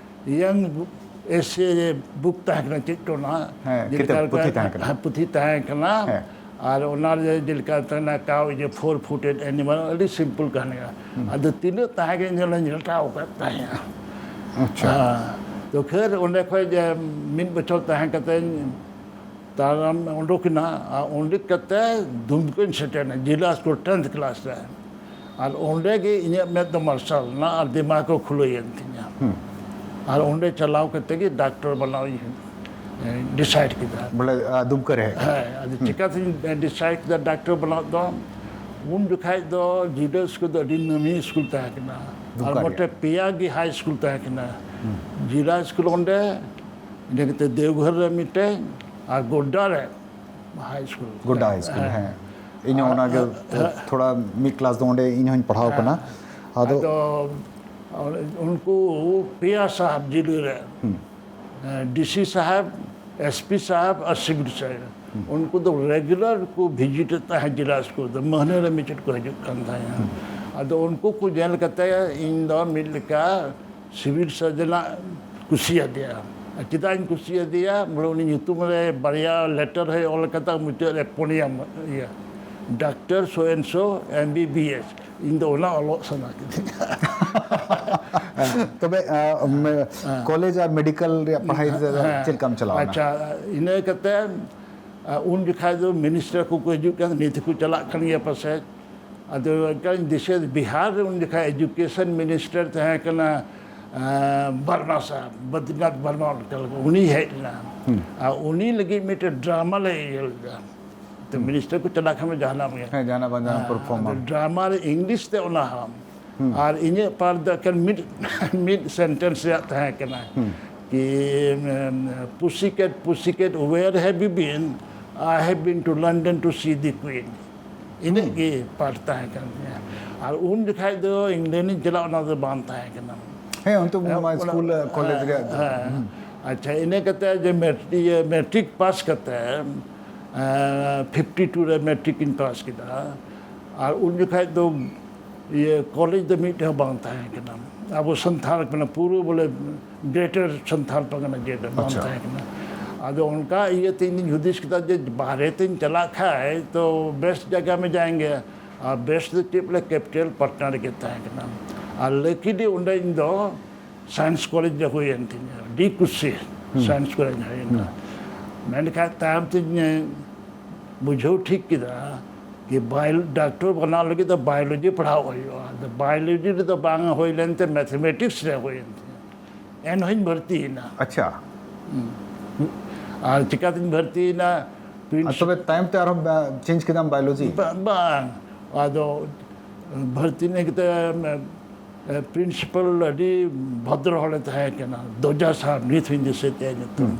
ᱤᱭᱟᱝ ᱮᱥᱮ ᱵᱩᱠ ᱛᱟᱦᱮᱸ ᱠᱟᱱᱟ, ᱪᱮᱫ ᱪᱚ ᱚᱱᱟ, ᱦᱮᱸ, ᱡᱮᱞᱮᱠᱟ ᱠᱤᱛᱟᱹᱵ, ᱯᱩᱛᱷᱤ ᱛᱟᱦᱮᱸ ᱠᱟᱱᱟ᱾ ᱦᱮᱸ, ᱯᱩᱛᱷᱤ ᱛᱟᱦᱮᱸ ᱠᱟᱱᱟ᱾ ᱦᱮᱸ᱾ ᱟᱨ ᱚᱱᱟ ᱨᱮ ᱡᱮᱞᱮᱠᱟ ᱛᱟᱦᱮᱱᱟ ᱠᱟᱣ ᱤᱭᱟᱹ ᱯᱷᱳᱨ ᱯᱷᱩᱴᱮᱰ ᱮᱱᱤᱢᱟᱞ, ᱟᱹᱰᱤ ᱥᱤᱢᱯᱚᱞ ᱠᱟᱹᱦᱱᱤ ᱠᱟᱱᱟ᱾ ᱟᱫᱚ ᱛᱤᱱᱟᱹᱜ ᱛᱟᱦᱮᱸ ᱜᱮ ᱤᱧ ᱫᱚᱧ ᱨᱟᱴᱟᱣ ᱟᱠᱟᱫ ᱛᱟᱦᱮᱸᱫᱼᱟ᱾ ᱟᱪᱪᱷᱟ᱾ ᱦᱮᱸ᱾ ᱛᱚ ᱠᱷᱮᱨ ᱚᱸᱰᱮ ᱠᱷᱚᱡ ᱡᱮ ᱢᱤᱫ ᱵᱚᱪᱷᱚᱨ ᱛᱟᱦᱮᱸ ᱠᱟᱛᱮᱧ ᱛᱟᱨᱟᱢ ᱩᱰᱩᱠᱮᱱᱟ, ᱟᱨ ᱩᱰᱩᱠ ᱠᱟᱛᱮ ᱫᱩᱢᱠᱟᱹᱧ ᱥᱮᱴᱮᱨᱮᱱᱟ ᱡᱮᱞᱟ ᱥᱠᱩᱞ ᱴᱮᱱᱛᱷ ᱠᱞᱟᱥ ᱨᱮ᱾ ᱟᱨ ᱚᱸᱰᱮ ᱜᱮ ᱤᱧᱟᱹᱜ ᱢᱮᱫ ᱫᱚ ᱢᱟᱨᱥᱟᱞ ᱮᱱᱟ ᱟᱨ ᱫᱤᱢᱟᱜᱽ ᱠᱚ ᱠᱷᱩᱞᱟᱹᱭᱮᱱ ᱛᱤᱧᱟ᱾ ᱟᱨ ᱚᱸᱰᱮ ᱪᱟᱞᱟᱣ ᱠᱟᱛᱮ ᱜᱮ ᱰᱟᱠᱛᱚᱨ ᱵᱮᱱᱟᱣ ᱤᱧ ᱰᱤᱥᱟᱭᱤᱰ ᱠᱮᱫᱟ᱾ ᱵᱚᱞᱮ ᱟ, ᱫᱩᱢᱠᱟᱹ ᱨᱮ ᱦᱮᱡ ᱠᱟᱛᱮ᱾ ᱦᱮᱸ, ᱟᱫᱚ ᱪᱤᱠᱟᱹᱛᱤᱧ ᱰᱤᱥᱟᱭᱤᱰ ᱠᱮᱫᱟ ᱰᱟᱠᱛᱚᱨ ᱵᱮᱱᱟᱣ ᱫᱚ? ᱩᱱ ᱡᱚᱠᱷᱟᱡ ᱫᱚ ᱡᱮᱞᱟ ᱥᱠᱩᱞ ᱫᱚ ᱟᱹᱰᱤ ᱱᱟᱢᱤ ᱥᱠᱩᱞ ᱛᱟᱦᱮᱸ ᱠᱟᱱᱟ᱾ ᱟᱨ ᱫᱩᱢᱠᱟ ᱢᱚᱴᱮ ᱨᱮᱭᱟᱜ᱾ ᱯᱮᱭᱟ ᱜᱮ ᱦᱟᱭ ᱥᱠᱩᱞ ᱛᱟᱦᱮᱸ ᱠᱟᱱᱟ᱾ ᱡᱮᱞᱟ ᱥᱠᱩᱞ ᱚᱸᱰᱮ, ᱤᱱᱟᱹ ᱠᱟᱛᱮ ᱫᱮᱣᱜᱷᱚᱨ ᱨᱮ ᱢᱤᱫᱴᱮᱡ, ᱟᱨ ᱜᱳᱰᱰᱟ ᱨᱮ ᱦᱟᱭ ᱥᱠᱩᱞ᱾ ᱜᱳᱰᱰᱟ ᱦᱟᱭ ᱥᱠᱩᱞ, ᱦᱮᱸ᱾ ᱤᱧ ᱦᱚᱸ ᱚᱱᱟᱜᱮ ᱛᱷᱚᱲᱟ ᱢᱤᱫ ᱠᱞᱟᱥ ᱫᱚ ᱚᱸᱰᱮ ᱤᱧ ᱦᱚᱸᱧ ᱯᱟᱲᱦᱟᱣ ᱠᱟᱱᱟ᱾ ᱟᱫᱚ ᱟᱫᱚ ᱩᱱᱠᱩ ᱯᱮᱭᱟ ᱥᱟᱦᱟᱵ ᱡᱤᱞᱟᱹ ᱨᱮ, ᱰᱤ ᱥᱤ ᱥᱟᱦᱮᱵᱽ, ᱮᱥ ᱯᱤ ᱥᱟᱦᱮᱵᱽ ᱟᱨ ᱥᱤᱵᱤᱞ ᱥᱟᱦᱮᱵᱽ, ᱩᱱᱠᱩ ᱫᱚ ᱨᱮᱜᱩᱞᱟᱨ ᱠᱚ ᱵᱷᱤᱡᱤᱴ ᱮᱫ ᱛᱟᱦᱮᱸᱫ ᱡᱮᱞᱟ ᱥᱠᱩᱞ ᱫᱚ, ᱢᱟᱹᱦᱱᱟᱹ ᱨᱮ ᱢᱤᱫ ᱪᱷᱚᱴ ᱠᱚ ᱦᱤᱡᱩᱜ ᱠᱟᱱ ᱛᱟᱦᱮᱸᱫ᱾ ᱟᱫᱚ ᱩᱱᱠᱩ ᱠᱚ ᱧᱮᱞ ᱠᱟᱛᱮ ᱤᱧ ᱫᱚ ᱢᱤᱫ ᱞᱮᱠᱟ ᱥᱤᱵᱤᱞ ᱥᱟᱨᱡᱚᱱᱟᱜ ᱠᱩᱥᱤᱭᱟᱫᱮᱭᱟ᱾ ᱟᱨ ᱪᱮᱫᱟᱜ ᱤᱧ ᱠᱩᱥᱤᱭᱟᱫᱮᱭᱟ? ᱵᱚᱞᱮ ᱩᱱᱤ ᱧᱩᱛᱩᱢ ᱨᱮ ᱵᱟᱨᱭᱟ ᱞᱮᱴᱟᱨ ᱦᱚᱸᱭ ᱚᱞ ᱠᱟᱫᱟ, ᱢᱩᱪᱟᱹᱫ ᱨᱮ ᱯᱩᱱᱭᱟ ᱤᱭᱟᱹ, doctor so and so M B B S᱾ ᱤᱧ ᱫᱚ ᱚᱱᱟ ᱚᱞᱚᱜ ᱥᱟᱱᱟ ᱠᱤᱫᱤᱧᱟ᱾ ᱛᱚᱵᱮ ᱟ, ᱢᱮ- ᱠᱚᱞᱮᱡᱽ ᱟᱨ ᱢᱮᱰᱤᱠᱮᱞ ᱨᱮᱭᱟᱜ ᱯᱟᱲᱦᱟᱭ ᱨᱮ ᱪᱮᱫ ᱞᱮᱠᱟᱢ ᱪᱟᱞᱟᱣ ᱮᱱᱟ? ᱟᱪᱪᱷᱟ, ᱤᱱᱟᱹ ᱠᱟᱛᱮ ᱟ, ᱩᱱ ᱡᱚᱠᱷᱟᱡ ᱫᱚ ᱢᱤᱱᱤᱥᱴᱟᱨ ᱠᱚᱠᱚ ᱦᱤᱡᱩᱜ ᱠᱟᱱ, ᱱᱤᱛ ᱦᱚᱸᱠᱚ ᱪᱟᱞᱟᱜ ᱠᱟᱱ ᱜᱮᱭᱟ ᱯᱟᱥᱮᱡ᱾ ᱟᱫᱚ ᱚᱱᱠᱟᱧ ᱫᱤᱥᱟᱹᱭ, ᱵᱤᱦᱟᱨ ᱨᱮ ᱩᱱ ᱡᱚᱠᱷᱟᱡ ᱮᱡᱩᱠᱮᱥᱚᱱ ᱢᱤᱱᱤᱥᱴᱟᱨ ᱛᱟᱦᱮᱸ ᱠᱟᱱᱟ, ᱟ, ᱵᱟᱨᱢᱟ ᱥᱟᱦᱮᱵᱽ, ᱵᱚᱫᱨᱤᱱᱟᱛᱷ ᱵᱟᱨᱢᱟ, ᱚᱱᱠᱟ ᱞᱮᱠᱟ ᱩᱱᱤᱭ ᱦᱮᱡ ᱞᱮᱱᱟ᱾ ᱟᱨ ᱩᱱᱤ ᱞᱟᱹᱜᱤᱫ ᱢᱤᱫᱴᱮᱡ ᱰᱨᱟᱢᱟ ᱞᱮ ᱤᱭᱟᱹ ᱞᱮᱫᱟ᱾ ᱛᱚ ᱢᱤᱱᱤᱥᱴᱟᱨ ᱠᱚ ᱪᱟᱞᱟᱜ ᱠᱷᱟᱱ ᱢᱟ ᱡᱟᱦᱟᱱᱟᱜ ᱜᱮ᱾ ᱦᱮᱸ, ᱡᱟᱦᱟᱱᱟᱜ ᱵᱟᱝ ᱡᱟᱦᱟᱱᱟᱜ ᱯᱟᱨᱯᱷᱚᱨᱢ ᱟᱫᱚ ᱟᱢ᱾ ᱰᱨᱟᱢᱟ ᱨᱮ ᱤᱝᱞᱤᱥ ᱛᱮ ᱚᱱᱟ ᱦᱚᱸ᱾ ᱟᱨ ᱤᱧᱟᱹᱜ ᱯᱟᱨᱴ ᱫᱚ ᱮᱠᱮᱱ ᱢᱤᱫ, ᱢᱤᱫ ᱥᱮᱱᱴᱮᱱᱥ ᱨᱮᱭᱟᱜ ᱛᱟᱦᱮᱸ ᱠᱟᱱᱟ᱾ ᱠᱤ, ᱩᱢ, "Pussycat, pussycat, where have you been? I have been to London to see the Queen." ᱤᱱᱟᱹᱜ ᱜᱮ ᱯᱟᱨᱴ ᱛᱟᱦᱮᱸ ᱠᱟᱱ ᱛᱤᱧᱟᱹ᱾ ᱟᱨ ᱩᱱ ᱡᱚᱠᱷᱟᱡ ᱫᱚ ᱤᱝᱞᱮᱱᱰ ᱤᱧ ᱪᱟᱞᱟᱜ, ᱚᱱᱟ ᱫᱚ ᱵᱟᱝ ᱛᱟᱦᱮᱸ ᱠᱟᱱᱟ᱾ ᱦᱮᱸ, ᱚᱱᱛᱮ ᱢᱟ ᱚᱱᱟ- ᱥᱠᱩᱞ, ᱠᱚᱞᱮᱡᱽ ᱨᱮᱭᱟᱜ ᱫᱚ᱾ ᱦᱮᱸ᱾ ᱟᱪᱪᱷᱟ, ᱤᱱᱟᱹ ᱠᱟᱛᱮ ᱡᱮ ᱢᱮᱴ-, ᱤᱭᱟᱹ, ᱢᱮᱴᱨᱤᱠ ᱯᱟᱥ ᱠᱟᱛᱮ, ᱮᱸ, ᱯᱷᱤᱯᱴᱤ ᱴᱩ ᱨᱮ ᱢᱮᱴᱨᱤᱠ ᱤᱧ ᱯᱟᱥ ᱠᱮᱫᱟ᱾ ᱟᱨ ᱩᱱ ᱡᱚᱠᱷᱟᱡ ᱫᱚ ᱤᱭᱟᱹ ᱠᱚᱞᱮᱡᱽ ᱫᱚ ᱢᱤᱫᱴᱮᱡ ᱦᱚᱸ ᱵᱟᱝ ᱛᱟᱦᱮᱸ ᱠᱟᱱᱟ᱾ ᱟᱵᱚ ᱥᱟᱱᱛᱷᱟᱞ ᱠᱟᱱᱟ, ᱯᱩᱨᱟᱹ ᱵᱚᱞᱮ ᱜᱨᱮᱴᱟᱨ ᱥᱟᱱᱛᱷᱟᱞ ᱯᱟᱨᱜᱟᱱᱟ ᱡᱮᱞᱟ ᱵᱟᱝ ᱟᱪᱪᱷᱟ᱾ ᱛᱟᱦᱮᱸ ᱠᱟᱱᱟ᱾ ᱟᱫᱚ ᱚᱱᱠᱟ ᱤᱭᱟᱹᱛᱮ ᱤᱧ ᱫᱩᱧ ᱦᱩᱫᱤᱥ ᱠᱮᱫᱟ ᱡᱮ ᱵᱟᱦᱨᱮ ᱛᱤᱧ ᱪᱟᱞᱟᱜ ᱠᱷᱟᱡ ᱛᱚ ᱵᱮᱥ ᱡᱟᱭᱜᱟ ᱢᱮ ᱡᱟᱭᱮᱸᱜᱮ, ᱟᱨ ᱵᱮᱥ ᱫᱚ ᱪᱮᱫ ᱵᱚᱞᱮ ᱠᱮᱯᱤᱴᱟᱞ ᱯᱟᱴᱱᱟ ᱨᱮᱜᱮ ᱛᱟᱦᱮᱸ ᱠᱟᱱᱟ᱾ ᱟᱨ ᱞᱟᱹᱠᱤ ᱫᱚ ᱚᱸᱰᱮ ᱤᱧ ᱫᱚ ᱥᱟᱭᱮᱱᱥ ᱠᱚᱞᱮᱡᱽ ᱨᱮ ᱦᱩᱭᱮᱱ ᱛᱤᱧᱟ, ᱰᱤ ᱠᱩᱥᱤ ᱥᱟᱭᱮᱱᱥ ᱠᱚᱞᱮᱡᱽ ᱦᱩᱭᱮᱱᱟ᱾ ᱢᱮᱱᱠᱷᱟᱱ ᱛᱟᱭᱚᱢ ᱛᱤᱧ ᱵᱩᱡᱷᱟᱹᱣ ᱴᱷᱤᱠ ᱠᱮᱫᱟ ᱠᱤ ᱵᱟᱭᱳ-, ᱰᱟᱠᱛᱚᱨ ᱵᱮᱱᱟᱣ ᱞᱟᱹᱜᱤᱫ ᱫᱚ ᱵᱟᱭᱳᱞᱚᱡᱤ ᱯᱟᱲᱦᱟᱣ ᱦᱩᱭᱩᱜᱼᱟ᱾ ᱟᱫᱚ ᱵᱟᱭᱳᱞᱚᱡᱤ ᱨᱮᱫᱚ ᱵᱟᱝ ᱦᱩᱭ ᱞᱮᱱᱛᱮ ᱢᱮᱛᱷᱮᱢᱮᱴᱤᱠᱥ ᱨᱮ ᱦᱩᱭᱮᱱ ᱛᱤᱧᱟ᱾ ᱮᱱᱦᱚᱸᱧ ᱵᱷᱚᱨᱛᱤᱭᱮᱱᱟ᱾ ᱟᱪᱪᱷᱟ᱾ ᱟᱨ ᱪᱤᱠᱟᱛᱤᱧ ᱵᱷᱚᱨᱛᱤᱭᱮᱱᱟ? ᱟᱨ ᱛᱚᱵᱮ ᱛᱟᱭᱚᱢ ᱛᱮ ᱟᱨᱦᱚᱸ ᱪᱮᱧᱡᱽ ᱠᱮᱫᱟᱢ ᱵᱟᱭᱳᱞᱚᱡᱤ? ᱵᱟ-, ᱵᱟᱝ, ᱟᱫᱚ ᱵᱷᱚᱨᱛᱤ ᱞᱮᱱ ᱠᱟᱛᱮ ᱯᱨᱤᱱᱥᱤᱯᱟᱞ ᱟᱹᱰᱤ ᱵᱷᱚᱫᱨᱚ ᱦᱚᱲᱮ ᱛᱟᱦᱮᱸ ᱠᱟᱱᱟ, ᱫᱚᱡᱟ ᱥᱟᱦᱟᱵ, ᱱᱤᱛ ᱦᱚᱸᱧ ᱫᱤᱥᱟᱹᱭ ᱛᱟᱭᱟ ᱧᱩᱛᱩᱢ᱾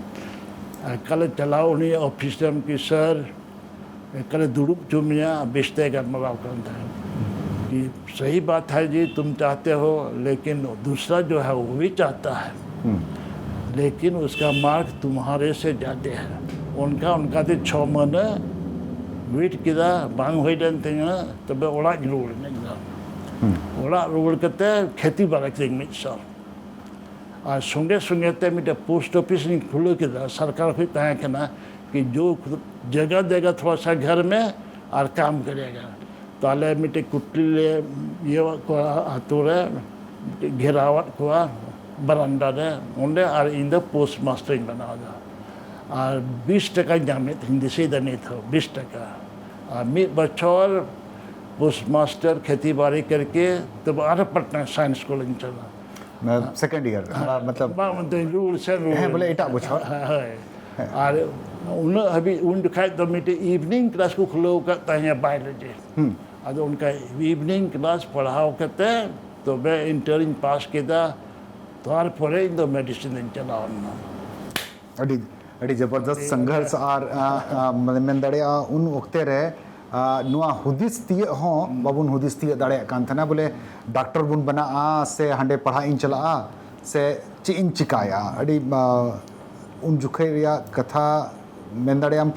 ᱮᱠᱟᱞᱮ ᱪᱟᱞᱟᱣ ᱩᱱᱤ ᱚᱯᱷᱤᱥ ᱨᱮ, ᱢᱮᱱ ᱠᱮᱫᱟ, "ᱥᱟᱨ, ᱮᱠᱟᱞᱮ ᱫᱩᱲᱩᱵ ᱦᱚᱪᱚ ᱢᱮᱭᱟ", ᱵᱮᱥ ᱛᱮ ᱜᱟᱞᱢᱟᱨᱟᱣ ᱠᱟᱱ ᱛᱟᱦᱮᱸᱫ᱾ कि सही बात है जी, तुम चाहते हो, लेकिन दूसरा जो है वो भी चाहता है, लेकिन उसका मार्क तुम्हारे से ज़्यादा है। ᱚᱱᱠᱟ ᱚᱱᱠᱟᱛᱮ ᱪᱷᱚ ᱢᱟᱹᱦᱱᱟᱹ ᱣᱮᱴ ᱠᱮᱫᱟ, ᱵᱟᱝ ᱦᱩᱭ ᱞᱮᱱ ᱛᱤᱧᱟᱹ᱾ ᱛᱚᱵᱮ ᱚᱲᱟᱜ ᱤᱧ ᱨᱩᱣᱟᱹᱲ ᱮᱱᱟ ᱤᱧ ᱫᱚ᱾ ᱚᱲᱟᱜ ᱨᱩᱣᱟᱹᱲ ᱠᱟᱛᱮ ᱠᱷᱮᱛᱤ ᱵᱟᱲᱟ ᱠᱮᱫᱟᱹᱧ ᱢᱤᱫ ᱥᱟᱞ᱾ ᱟᱨ ᱥᱚᱸᱜᱮ ᱥᱚᱸᱜᱮ ᱛᱮ ᱢᱤᱫᱴᱮᱱ ᱯᱳᱥᱴ ᱚᱯᱷᱤᱥ ᱤᱧ ᱠᱷᱩᱞᱟᱹᱣ ᱠᱮᱫᱟ, ᱥᱚᱨᱠᱟᱨ ᱠᱷᱚᱱ ᱛᱟᱦᱮᱸ ᱠᱟᱱᱟ, कि जो जगह देगा थोड़ा सा घर में और काम करेगा। ᱛᱟᱦᱞᱮ ᱢᱤᱫᱴᱮᱡ ᱠᱩᱴᱞᱤ ᱞᱮ ᱤᱭᱟᱹᱣᱟᱫ ᱠᱚᱣᱟ ᱟᱛᱳ ᱨᱮ, ᱢᱤᱫᱴᱮᱡ ᱜᱷᱮᱨᱟᱣᱟᱫ ᱠᱚᱣᱟ ᱵᱟᱨᱟᱱᱰᱟ ᱨᱮ, ᱚᱸᱰᱮ ᱟᱨ ᱤᱧ ᱫᱚ ᱯᱳᱥᱴ ᱢᱟᱥᱴᱟᱨᱤᱧ ᱵᱮᱱᱟᱣ ᱮᱫᱟ᱾ ᱟᱨ ᱵᱤᱥ ᱴᱟᱠᱟᱧ ᱧᱟᱢᱮᱫ ᱛᱟᱦᱮᱸᱧ, ᱫᱤᱥᱟᱹᱭᱮᱫᱟ ᱱᱤᱛ ᱦᱚᱸ, ᱵᱤᱥ ᱴᱟᱠᱟ᱾ ᱟᱨ ᱢᱤᱫ ᱵᱚᱪᱷᱚᱨ ᱯᱳᱥᱴ ᱢᱟᱥᱴᱟᱨ ᱠᱷᱮᱛᱤ ᱵᱟᱲᱤ ᱠᱟᱨᱠᱮ ᱛᱚᱵᱮ ᱟᱨᱦᱚᱸ ᱯᱟᱴᱱᱟ ᱥᱟᱭᱮᱱᱥ ᱠᱚᱞᱮᱡᱽ ᱤᱧ ᱪᱟᱞᱟᱜᱼᱟ᱾ ᱥᱮᱠᱮᱱᱰ ᱤᱭᱟᱨ, ᱢᱚᱛᱞᱚᱵ ᱵᱟᱝ, ᱢᱮᱱᱛᱮ ᱨᱩᱣᱟᱹᱲ ᱥᱮᱱ ᱨᱩᱣᱟᱹᱲ᱾ ᱦᱮᱸ, ᱵᱚᱞᱮ ᱮᱴᱟᱜ ᱵᱚᱪᱷᱚᱨ᱾ ᱦᱳᱭ᱾ ᱟᱨ ᱩᱱᱟᱹᱜ ᱦᱟᱹᱵᱤᱡ, ᱩᱱ ᱡᱚᱠᱷᱟᱡ ᱫᱚ ᱢᱤᱫᱴᱮᱡ ᱤᱵᱷᱤᱱᱤᱝ ᱠᱞᱟᱥ ᱠᱚ ᱠᱷᱩᱞᱟᱹᱣ ᱟᱠᱟᱫ ᱛᱟᱦᱮᱸᱫ ᱵᱟᱭᱳᱞᱚᱡᱤ᱾ ᱟᱫᱚ ᱚᱱᱠᱟ ᱤᱵᱷᱤᱱᱤᱝ ᱠᱞᱟᱥ ᱯᱟᱲᱦᱟᱣ ᱠᱟᱛᱮ ᱛᱚᱵᱮ ᱤᱱᱴᱟᱨᱤᱧ ᱯᱟᱥ ᱠᱮᱫᱟ᱾ ᱛᱟᱨᱯᱚᱨᱮ ᱤᱧ ᱫᱚ ᱢᱮᱰᱤᱥᱤᱱ ᱤᱧ ᱪᱟᱞᱟᱣ ᱞᱮᱱᱟ᱾ ᱟᱹᱰᱤ, ᱟᱹᱰᱤ ᱡᱚᱵᱚᱨᱫᱚᱥᱛ ᱥᱚᱝᱜᱷᱚᱨᱥ ᱟᱨ, ᱟ, ᱟ, ᱢᱟᱱᱮ ᱢᱮᱱ ᱫᱟᱲᱮᱭᱟᱜᱼᱟ, ᱩᱱ ᱚᱠᱛᱮ ᱨᱮ, ᱟ, ᱱᱚᱣᱟ ᱦᱩᱫᱤᱥ ᱛᱤᱭᱟᱹᱜ ᱦᱚᱸ ᱵᱟᱵᱚᱱ ᱦᱩᱫᱤᱥ ᱛᱤᱭᱟᱹᱜ ᱫᱟᱲᱮᱭᱟᱜ ᱠᱟᱱ ᱛᱟᱦᱮᱱᱟ, ᱵᱚᱞᱮ ᱰᱟᱠᱴᱚᱨ ᱵᱚᱱ ᱵᱮᱱᱟᱜᱼᱟ ᱥᱮ ᱦᱟᱸᱰᱮ ᱯᱟᱲᱦᱟᱜ ᱤᱧ ᱪᱟᱞᱟᱜᱼᱟ ᱥᱮ ᱪᱮᱫ ᱤᱧ ᱪᱤᱠᱟᱭᱟ᱾ ᱟᱹᱰᱤ, ᱟ, ᱩᱱ ᱡᱚᱠᱷᱮᱡ ᱨᱮᱭᱟᱜ ᱠᱟᱛᱷᱟ ᱢᱮᱱ ᱫᱟᱲᱮᱭᱟᱜᱼᱟᱢ,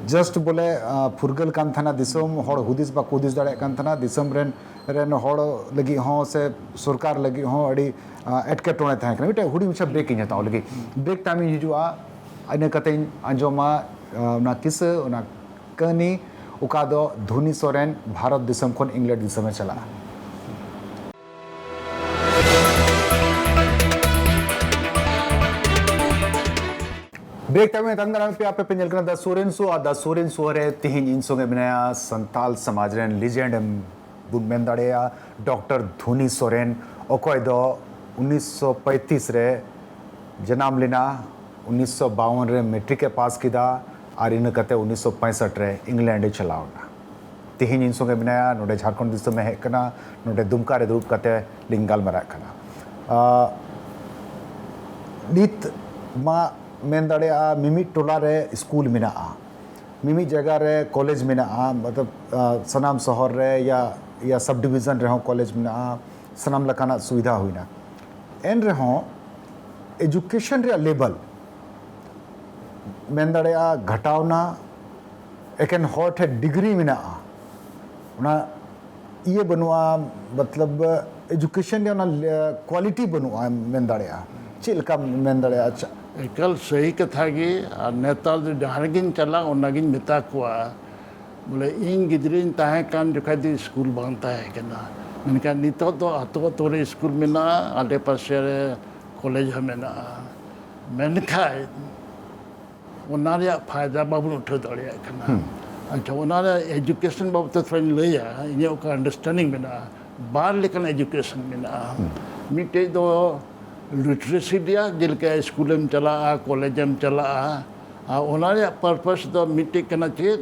ᱡᱟᱥᱴ ᱵᱚᱞᱮ, ᱟ, ᱯᱷᱩᱨᱜᱟᱹᱞ ᱠᱟᱱ ᱛᱟᱦᱮᱱᱟ ᱫᱤᱥᱚᱢ, ᱦᱚᱲ ᱦᱩᱫᱤᱥ ᱵᱟᱠᱚ ᱦᱩᱫᱤᱥ ᱫᱟᱲᱮᱭᱟᱜ ᱠᱟᱱ ᱛᱟᱦᱮᱱᱟ, ᱫᱤᱥᱚᱢ ᱨᱮᱱ, ᱨᱮᱱ ᱦᱚᱲ ᱞᱟᱹᱜᱤᱫ ᱦᱚᱸ ᱥᱮ ᱥᱚᱨᱠᱟᱨ ᱞᱟᱹᱜᱤᱫ ᱦᱚᱸ ᱟᱹᱰᱤ, ᱟ, ᱮᱴᱠᱮᱴᱚᱬᱮ ᱛᱟᱦᱮᱸ ᱠᱟᱱᱟ᱾ ᱢᱤᱫᱴᱮᱡ ᱦᱩᱰᱤᱧ ᱢᱟᱪᱷᱟ ᱵᱨᱮᱠ ᱤᱧ ᱦᱟᱛᱟᱣ ᱞᱟᱹᱜᱤᱫ᱾ ᱵᱨᱮᱠ ᱛᱟᱭᱚᱢ ᱤᱧ ᱦᱤᱡᱩᱜᱼᱟ᱾ ᱤᱱᱟᱹ ᱠᱟᱛᱮᱧ ᱟᱸᱡᱚᱢᱟ ᱚᱱᱟ ᱠᱤᱥᱟᱹ, ᱚᱱᱟ ᱠᱟᱹᱦᱱᱤ, ᱚᱠᱟ ᱫᱚ ᱫᱷᱩᱱᱤ ᱥᱚᱨᱮᱱ ᱵᱷᱟᱨᱚᱛ ᱫᱤᱥᱚᱢ ᱠᱷᱚᱱ ᱤᱝᱞᱮᱱᱰ ᱫᱤᱥᱚᱢᱮ ᱪᱟᱞᱟᱜᱼᱟ᱾ ᱵᱨᱮᱠ ᱛᱟᱭᱚᱢ ᱛᱟᱦᱮᱱ ᱠᱟᱱᱟ ᱯᱮ, ᱟᱯᱮ ᱯᱮ ᱧᱮᱞ ᱠᱟᱱᱟ ᱫᱟ ᱥᱩᱨᱮᱱ ᱥᱳ ᱟᱨ ᱫᱟ ᱥᱩᱨᱮᱱ ᱥᱳ ᱨᱮ ᱛᱤᱦᱤᱧ ᱤᱧ ᱥᱚᱸᱜᱮ ᱢᱮᱱᱟᱭᱟ ᱥᱟᱱᱛᱟᱞ ᱥᱚᱢᱟᱡᱽ ᱨᱮᱱ ᱞᱤᱡᱮᱱᱰ ᱵᱚᱱ ᱢᱮᱱ ᱫᱟᱲᱮᱭᱟᱜᱼᱟ ᱰᱚᱠᱴᱚᱨ ᱫᱷᱩᱱᱤ ᱥᱚᱨᱮᱱ, ᱚᱠᱚᱭ ᱫᱚ ᱩᱱᱤᱥᱥᱚ ᱯᱚᱸᱭᱛᱨᱤᱥ ᱨᱮ ᱡᱟᱱᱟᱢ ᱞᱮᱱᱟ, ᱩᱱᱤᱥᱥᱚ ᱵᱟᱣᱚᱱ ᱨᱮ ᱢᱮᱴᱨᱤᱠ ᱮ ᱯᱟᱥ ᱠᱮᱫᱟ ᱟᱨ ᱤᱱᱟᱹ ᱠᱟᱛᱮ ᱩᱱᱤᱥᱥᱚ ᱯᱚᱸᱭᱥᱚᱴᱷ ᱨᱮ ᱤᱝᱞᱮᱱᱰ ᱮ ᱪᱟᱞᱟᱣ ᱮᱱᱟ᱾ ᱛᱤᱦᱤᱧ ᱤᱧ ᱥᱚᱸᱜᱮ ᱢᱮᱱᱟᱭᱟ, ᱱᱚᱰᱮ ᱡᱷᱟᱲᱠᱷᱚᱸᱰ ᱫᱤᱥᱚᱢ ᱮ ᱦᱮᱡ ᱠᱟᱱᱟ, ᱱᱚᱰᱮ ᱫᱩᱢᱠᱟ ᱨᱮ ᱫᱩᱲᱩᱵ ᱠᱟᱛᱮ ᱞᱤᱧ ᱜᱟᱞᱢᱟᱨᱟᱜ ᱠᱟᱱᱟ᱾ ᱟᱸ, ᱱᱤᱛ ᱢᱟ ᱢᱮᱱ ᱫᱟᱲᱮᱭᱟᱜᱼᱟ ᱢᱤᱢᱤᱫ ᱴᱚᱞᱟ ᱨᱮ ᱥᱠᱩᱞ ᱢᱮᱱᱟᱜᱼᱟ, ᱢᱤᱢᱤᱫ ᱡᱟᱭᱜᱟ ᱨᱮ ᱠᱚᱞᱮᱡᱽ ᱢᱮᱱᱟᱜᱼᱟ, ᱢᱚᱛᱞᱚᱵ, ᱟᱸ, ᱥᱟᱱᱟᱢ ᱥᱚᱦᱚᱨ ᱨᱮ ᱭᱟ, ᱭᱟ ᱥᱟᱵ ᱰᱤᱵᱤᱡᱚᱱ ᱨᱮᱦᱚᱸ ᱠᱚᱞᱮᱡᱽ ᱢᱮᱱᱟᱜᱼᱟ, ᱥᱟᱱᱟᱢ ᱞᱮᱠᱟᱱᱟᱜ ᱥᱩᱵᱤᱫᱷᱟ ᱦᱩᱭᱱᱟ᱾ ᱮᱱ ᱨᱮᱦᱚᱸ ᱮᱡᱩᱠᱮᱥᱚᱱ ᱨᱮᱭᱟᱜ ᱞᱮᱵᱮᱞ ᱢᱮᱱ ᱫᱟᱲᱮᱭᱟᱜᱼᱟ ᱜᱷᱟᱴᱟᱣᱱᱟ᱾ ᱮᱠᱮᱱ ᱦᱚᱲ ᱴᱷᱮᱱ ᱰᱤᱜᱽᱨᱤ ᱢᱮᱱᱟᱜᱼᱟ, ᱚᱱᱟ ᱤᱭᱟᱹ ᱵᱟᱹᱱᱩᱜᱼᱟ, ᱢᱚᱛᱞᱚᱵ ᱮᱡᱩᱠᱮᱥᱚᱱ ᱨᱮᱭᱟᱜ ᱚᱱᱟ ᱠᱣᱟᱞᱤᱴᱤ ᱵᱟᱹᱱᱩᱜᱼᱟ, ᱢᱮᱱ ᱫᱟᱲᱮᱭᱟᱜᱼᱟ᱾ ᱪᱮᱫ ᱞᱮᱠᱟᱢ ᱢᱮᱱ ᱫᱟᱲᱮᱭᱟᱜᱼᱟ? ᱟᱪᱪᱷᱟ᱾ ᱮᱠᱟᱞ ᱥᱟᱹᱦᱤ ᱠᱟᱛᱷᱟ ᱜᱮ᱾ ᱟᱨ ᱱᱮᱛᱟᱨ ᱫᱚ ᱡᱟᱦᱟᱸ ᱨᱮᱜᱮᱧ ᱪᱟᱞᱟᱜ, ᱚᱱᱟᱜᱤᱧ ᱢᱮᱛᱟ ᱠᱚᱣᱟ, ᱵᱚᱞᱮ, ᱤᱧ ᱜᱤᱫᱽᱨᱟᱹᱧ ᱛᱟᱦᱮᱸ ᱠᱟᱱ ᱡᱚᱠᱷᱟᱡ ᱫᱚ ᱥᱠᱩᱞ ᱵᱟᱝ ᱛᱟᱦᱮᱸ ᱠᱟᱱᱟ, ᱢᱮᱱᱠᱷᱟᱱ ᱱᱤᱛᱚᱜ ᱫᱚ ᱟᱛᱳ ᱟᱛᱳ ᱨᱮ ᱥᱠᱩᱞ ᱢᱮᱱᱟᱜᱼᱟ, ᱟᱰᱮ ᱯᱟᱥᱮ ᱨᱮ ᱠᱚᱞᱮᱡᱽ ᱦᱚᱸ ᱢᱮᱱᱟᱜᱼᱟ᱾ ᱢᱮᱱᱠᱷᱟᱡ ᱚᱱᱟ ᱨᱮᱭᱟᱜ ᱯᱷᱟᱭᱫᱟ ᱵᱟᱵᱚᱱ ᱩᱴᱷᱟᱹᱣ ᱫᱟᱲᱮᱭᱟᱜ ᱠᱟᱱᱟ᱾ ᱟᱪᱪᱷᱟ, ᱚᱱᱟ ᱨᱮᱭᱟᱜ ᱮᱡᱩᱠᱮᱥᱚᱱ ᱵᱟᱵᱚᱫ ᱛᱮ ᱛᱷᱚᱲᱟᱧ ᱞᱟᱹᱭᱟ᱾ ᱤᱧᱟᱹᱜ ᱚᱠᱟ ᱟᱱᱰᱟᱨᱥᱴᱮᱱᱰᱤᱝ ᱢᱮᱱᱟᱜᱼᱟ, ᱵᱟᱨ ᱞᱮᱠᱟᱱ ᱮᱡᱩᱠᱮᱥᱚᱱ ᱢᱮᱱᱟᱜᱼᱟ᱾ ᱢᱤᱫᱴᱮᱡ ᱫᱚ ᱞᱤᱴᱟᱨᱮᱥᱤ ᱨᱮᱭᱟᱜ, ᱡᱮᱞᱮᱠᱟ ᱥᱠᱩᱞᱮᱢ ᱪᱟᱞᱟᱜᱼᱟ, ᱠᱚᱞᱮᱡᱮᱢ ᱪᱟᱞᱟᱜᱼᱟ, ᱟᱨ ᱚᱱᱟ ᱨᱮᱭᱟᱜ ᱯᱟᱨᱯᱟᱥ ᱫᱚ ᱢᱤᱫᱴᱮᱡ ᱠᱟᱱᱟ ᱪᱮᱫ?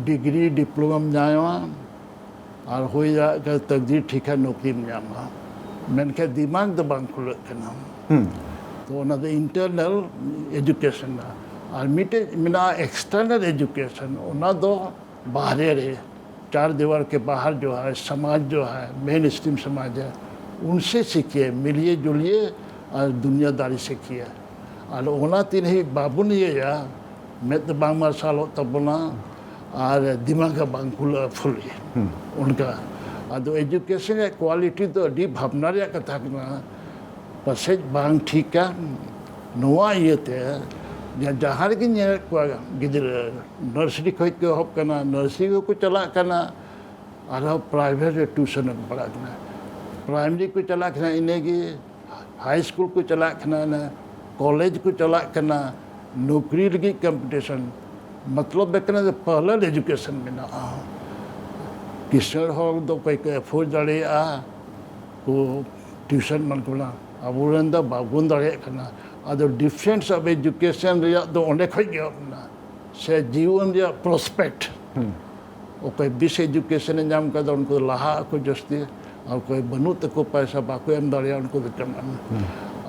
ᱰᱤᱜᱽᱨᱤ, ᱰᱤᱯᱞᱳᱢᱟᱢ ᱧᱟᱢᱟ, ᱟᱨ ᱦᱩᱭ ᱫᱟᱲᱮᱭᱟᱜ ᱠᱷᱟᱱ ᱛᱟᱠᱫᱤᱨ ᱴᱷᱤᱠᱟ ᱱᱚᱠᱨᱤᱢ ᱧᱟᱢᱟ, ᱢᱮᱱᱠᱷᱟᱱ ᱫᱤᱢᱟᱜᱽ ᱫᱚ ᱵᱟᱝ ᱠᱷᱩᱞᱟᱹᱜ ᱠᱟᱱᱟ᱾ ᱛᱚ ᱚᱱᱟ ᱫᱚ ᱤᱱᱴᱟᱨᱱᱟᱞ ᱮᱡᱩᱠᱮᱥᱚᱱ᱾ ᱟᱨ ᱢᱤᱫᱴᱮᱡ ᱢᱮᱱᱟᱜᱼᱟ ᱮᱠᱥᱴᱟᱨᱱᱟᱞ ᱮᱡᱩᱠᱮᱥᱚᱱ, ᱚᱱᱟ ᱫᱚ ᱵᱟᱦᱨᱮ ᱨᱮ, ᱪᱟᱨ ᱫᱮᱣᱟᱨ ᱠᱮ ᱵᱟᱦᱟᱨ ᱡᱳ ᱦᱟᱭ, ᱥᱚᱢᱟᱡᱽ ᱡᱳ ᱦᱟᱭ, ᱢᱮᱱ ᱥᱴᱨᱤᱢ ᱥᱚᱢᱟᱡᱽ ᱦᱟᱭ, ᱩᱱᱥᱮ ᱥᱤᱠᱷᱤᱭᱮ, ᱢᱤᱞᱤᱭᱮ ᱡᱩᱞᱤᱭᱮ ᱟᱨ ᱫᱩᱱᱤᱭᱟᱫᱟᱨᱤ ᱥᱤᱠᱷᱤᱭᱮ᱾ ᱟᱨ ᱚᱱᱟ ᱛᱤᱱ ᱦᱟᱹᱵᱤᱡ ᱵᱟᱵᱚᱱ ᱤᱭᱟᱹᱭᱟ, ᱢᱮᱫ ᱫᱚ ᱵᱟᱝ ᱢᱟᱨᱥᱟᱞᱚᱜ ᱛᱟᱵᱚᱱᱟ ᱟᱨ ᱫᱤᱢᱟᱜᱽ ᱦᱚᱸ ᱵᱟᱝ ᱠᱷᱩᱞᱟᱹᱜᱼᱟ ᱯᱷᱩᱞᱤ᱾ ᱚᱱᱠᱟ᱾ ᱟᱫᱚ ᱮᱡᱩᱠᱮᱥᱚᱱ ᱨᱮᱭᱟᱜ ᱠᱣᱟᱞᱤᱴᱤ ᱫᱚ ᱟᱹᱰᱤ ᱵᱷᱟᱵᱽᱱᱟ ᱨᱮᱭᱟᱜ ᱠᱟᱛᱷᱟ ᱠᱟᱱᱟ, ᱯᱟᱥᱮᱡ ᱵᱟᱝ ᱴᱷᱤᱠᱟ᱾ ᱱᱚᱣᱟ ᱤᱭᱟᱹᱛᱮ ᱡᱟ-, ᱡᱟᱦᱟᱸ ᱨᱮᱜᱮᱧ ᱧᱮᱞᱮᱫ ᱠᱚᱣᱟ ᱜᱤᱫᱽᱨᱟᱹ, ᱱᱟᱨᱥᱟᱨᱤ ᱠᱷᱚᱱ ᱠᱚ ᱮᱦᱚᱵ ᱠᱟᱱᱟ, ᱱᱟᱨᱥᱟᱨᱤ ᱠᱚᱠᱚ ᱪᱟᱞᱟᱜ ᱠᱟᱱᱟ, ᱟᱨᱦᱚᱸ ᱯᱨᱟᱭᱵᱷᱮᱴ ᱨᱮ ᱴᱤᱭᱩᱥᱚᱱ ᱨᱮᱠᱚ ᱯᱟᱲᱦᱟᱜ ᱠᱟᱱᱟ, ᱯᱨᱟᱭᱢᱟᱨᱤ ᱠᱚ ᱪᱟᱞᱟᱜ ᱠᱟᱱᱟ, ᱤᱱᱟᱹᱜᱮ ᱦᱟᱭ ᱥᱠᱩᱞ ᱠᱚ ᱪᱟᱞᱟᱜ ᱠᱟᱱᱟ, ᱤᱱᱟᱹ ᱠᱚᱞᱮᱡᱽ ᱠᱚ ᱪᱟᱞᱟᱜ ᱠᱟᱱᱟ, ᱱᱚᱠᱨᱤ ᱞᱟᱹᱜᱤᱫ ᱠᱚᱢᱯᱤᱴᱤᱥᱚᱱ᱾ ᱢᱚᱛᱞᱚᱵ ᱫᱚ ᱠᱟᱱᱟ ᱡᱮ ᱯᱟᱦᱞᱟᱞ ᱮᱡᱩᱠᱮᱥᱚᱱ ᱢᱮᱱᱟᱜᱼᱟ, ᱠᱤᱥᱟᱹᱬ ᱦᱚᱲ ᱫᱚ ᱚᱠᱚᱭ ᱠᱚ ᱮᱯᱷᱳᱨᱰ ᱫᱟᱲᱮᱭᱟᱜᱼᱟ, ᱠᱚ ᱴᱤᱭᱩᱥᱚᱱ ᱮᱢᱟᱱ ᱠᱚ ᱢᱮᱱᱟᱜᱼᱟ᱾ ᱟᱵᱚᱨᱮᱱ ᱫᱚ ᱵᱟᱵᱚᱱ ᱫᱟᱲᱮᱭᱟᱜ ᱠᱟᱱᱟ᱾ ᱟᱫᱚ difference of education ᱨᱮᱭᱟᱜ ᱫᱚ ᱚᱸᱰᱮ ᱠᱷᱚᱡ ᱜᱮ ᱮᱦᱚᱵ ᱮᱱᱟ, ᱥᱮ ᱡᱤᱭᱚᱱ ᱨᱮᱭᱟᱜ ᱯᱨᱚᱥᱯᱮᱠᱴ᱾ ᱚᱠᱚᱭ ᱵᱮᱥ ᱮᱡᱩᱠᱮᱥᱚᱱᱮ ᱧᱟᱢ ᱠᱟᱫᱟ, ᱩᱱᱠᱩ ᱫᱚ ᱞᱟᱦᱟᱜ ᱟᱠᱚ ᱡᱟᱹᱥᱛᱤ, ᱟᱨ ᱚᱠᱚᱭ ᱵᱟᱹᱱᱩᱜ ᱛᱟᱠᱚ ᱯᱚᱭᱥᱟ, ᱵᱟᱠᱚ ᱮᱢ ᱫᱟᱲᱮᱭᱟᱜᱼᱟ, ᱩᱱᱠᱩ ᱫᱚ ᱪᱟᱵᱟᱜᱼᱟ᱾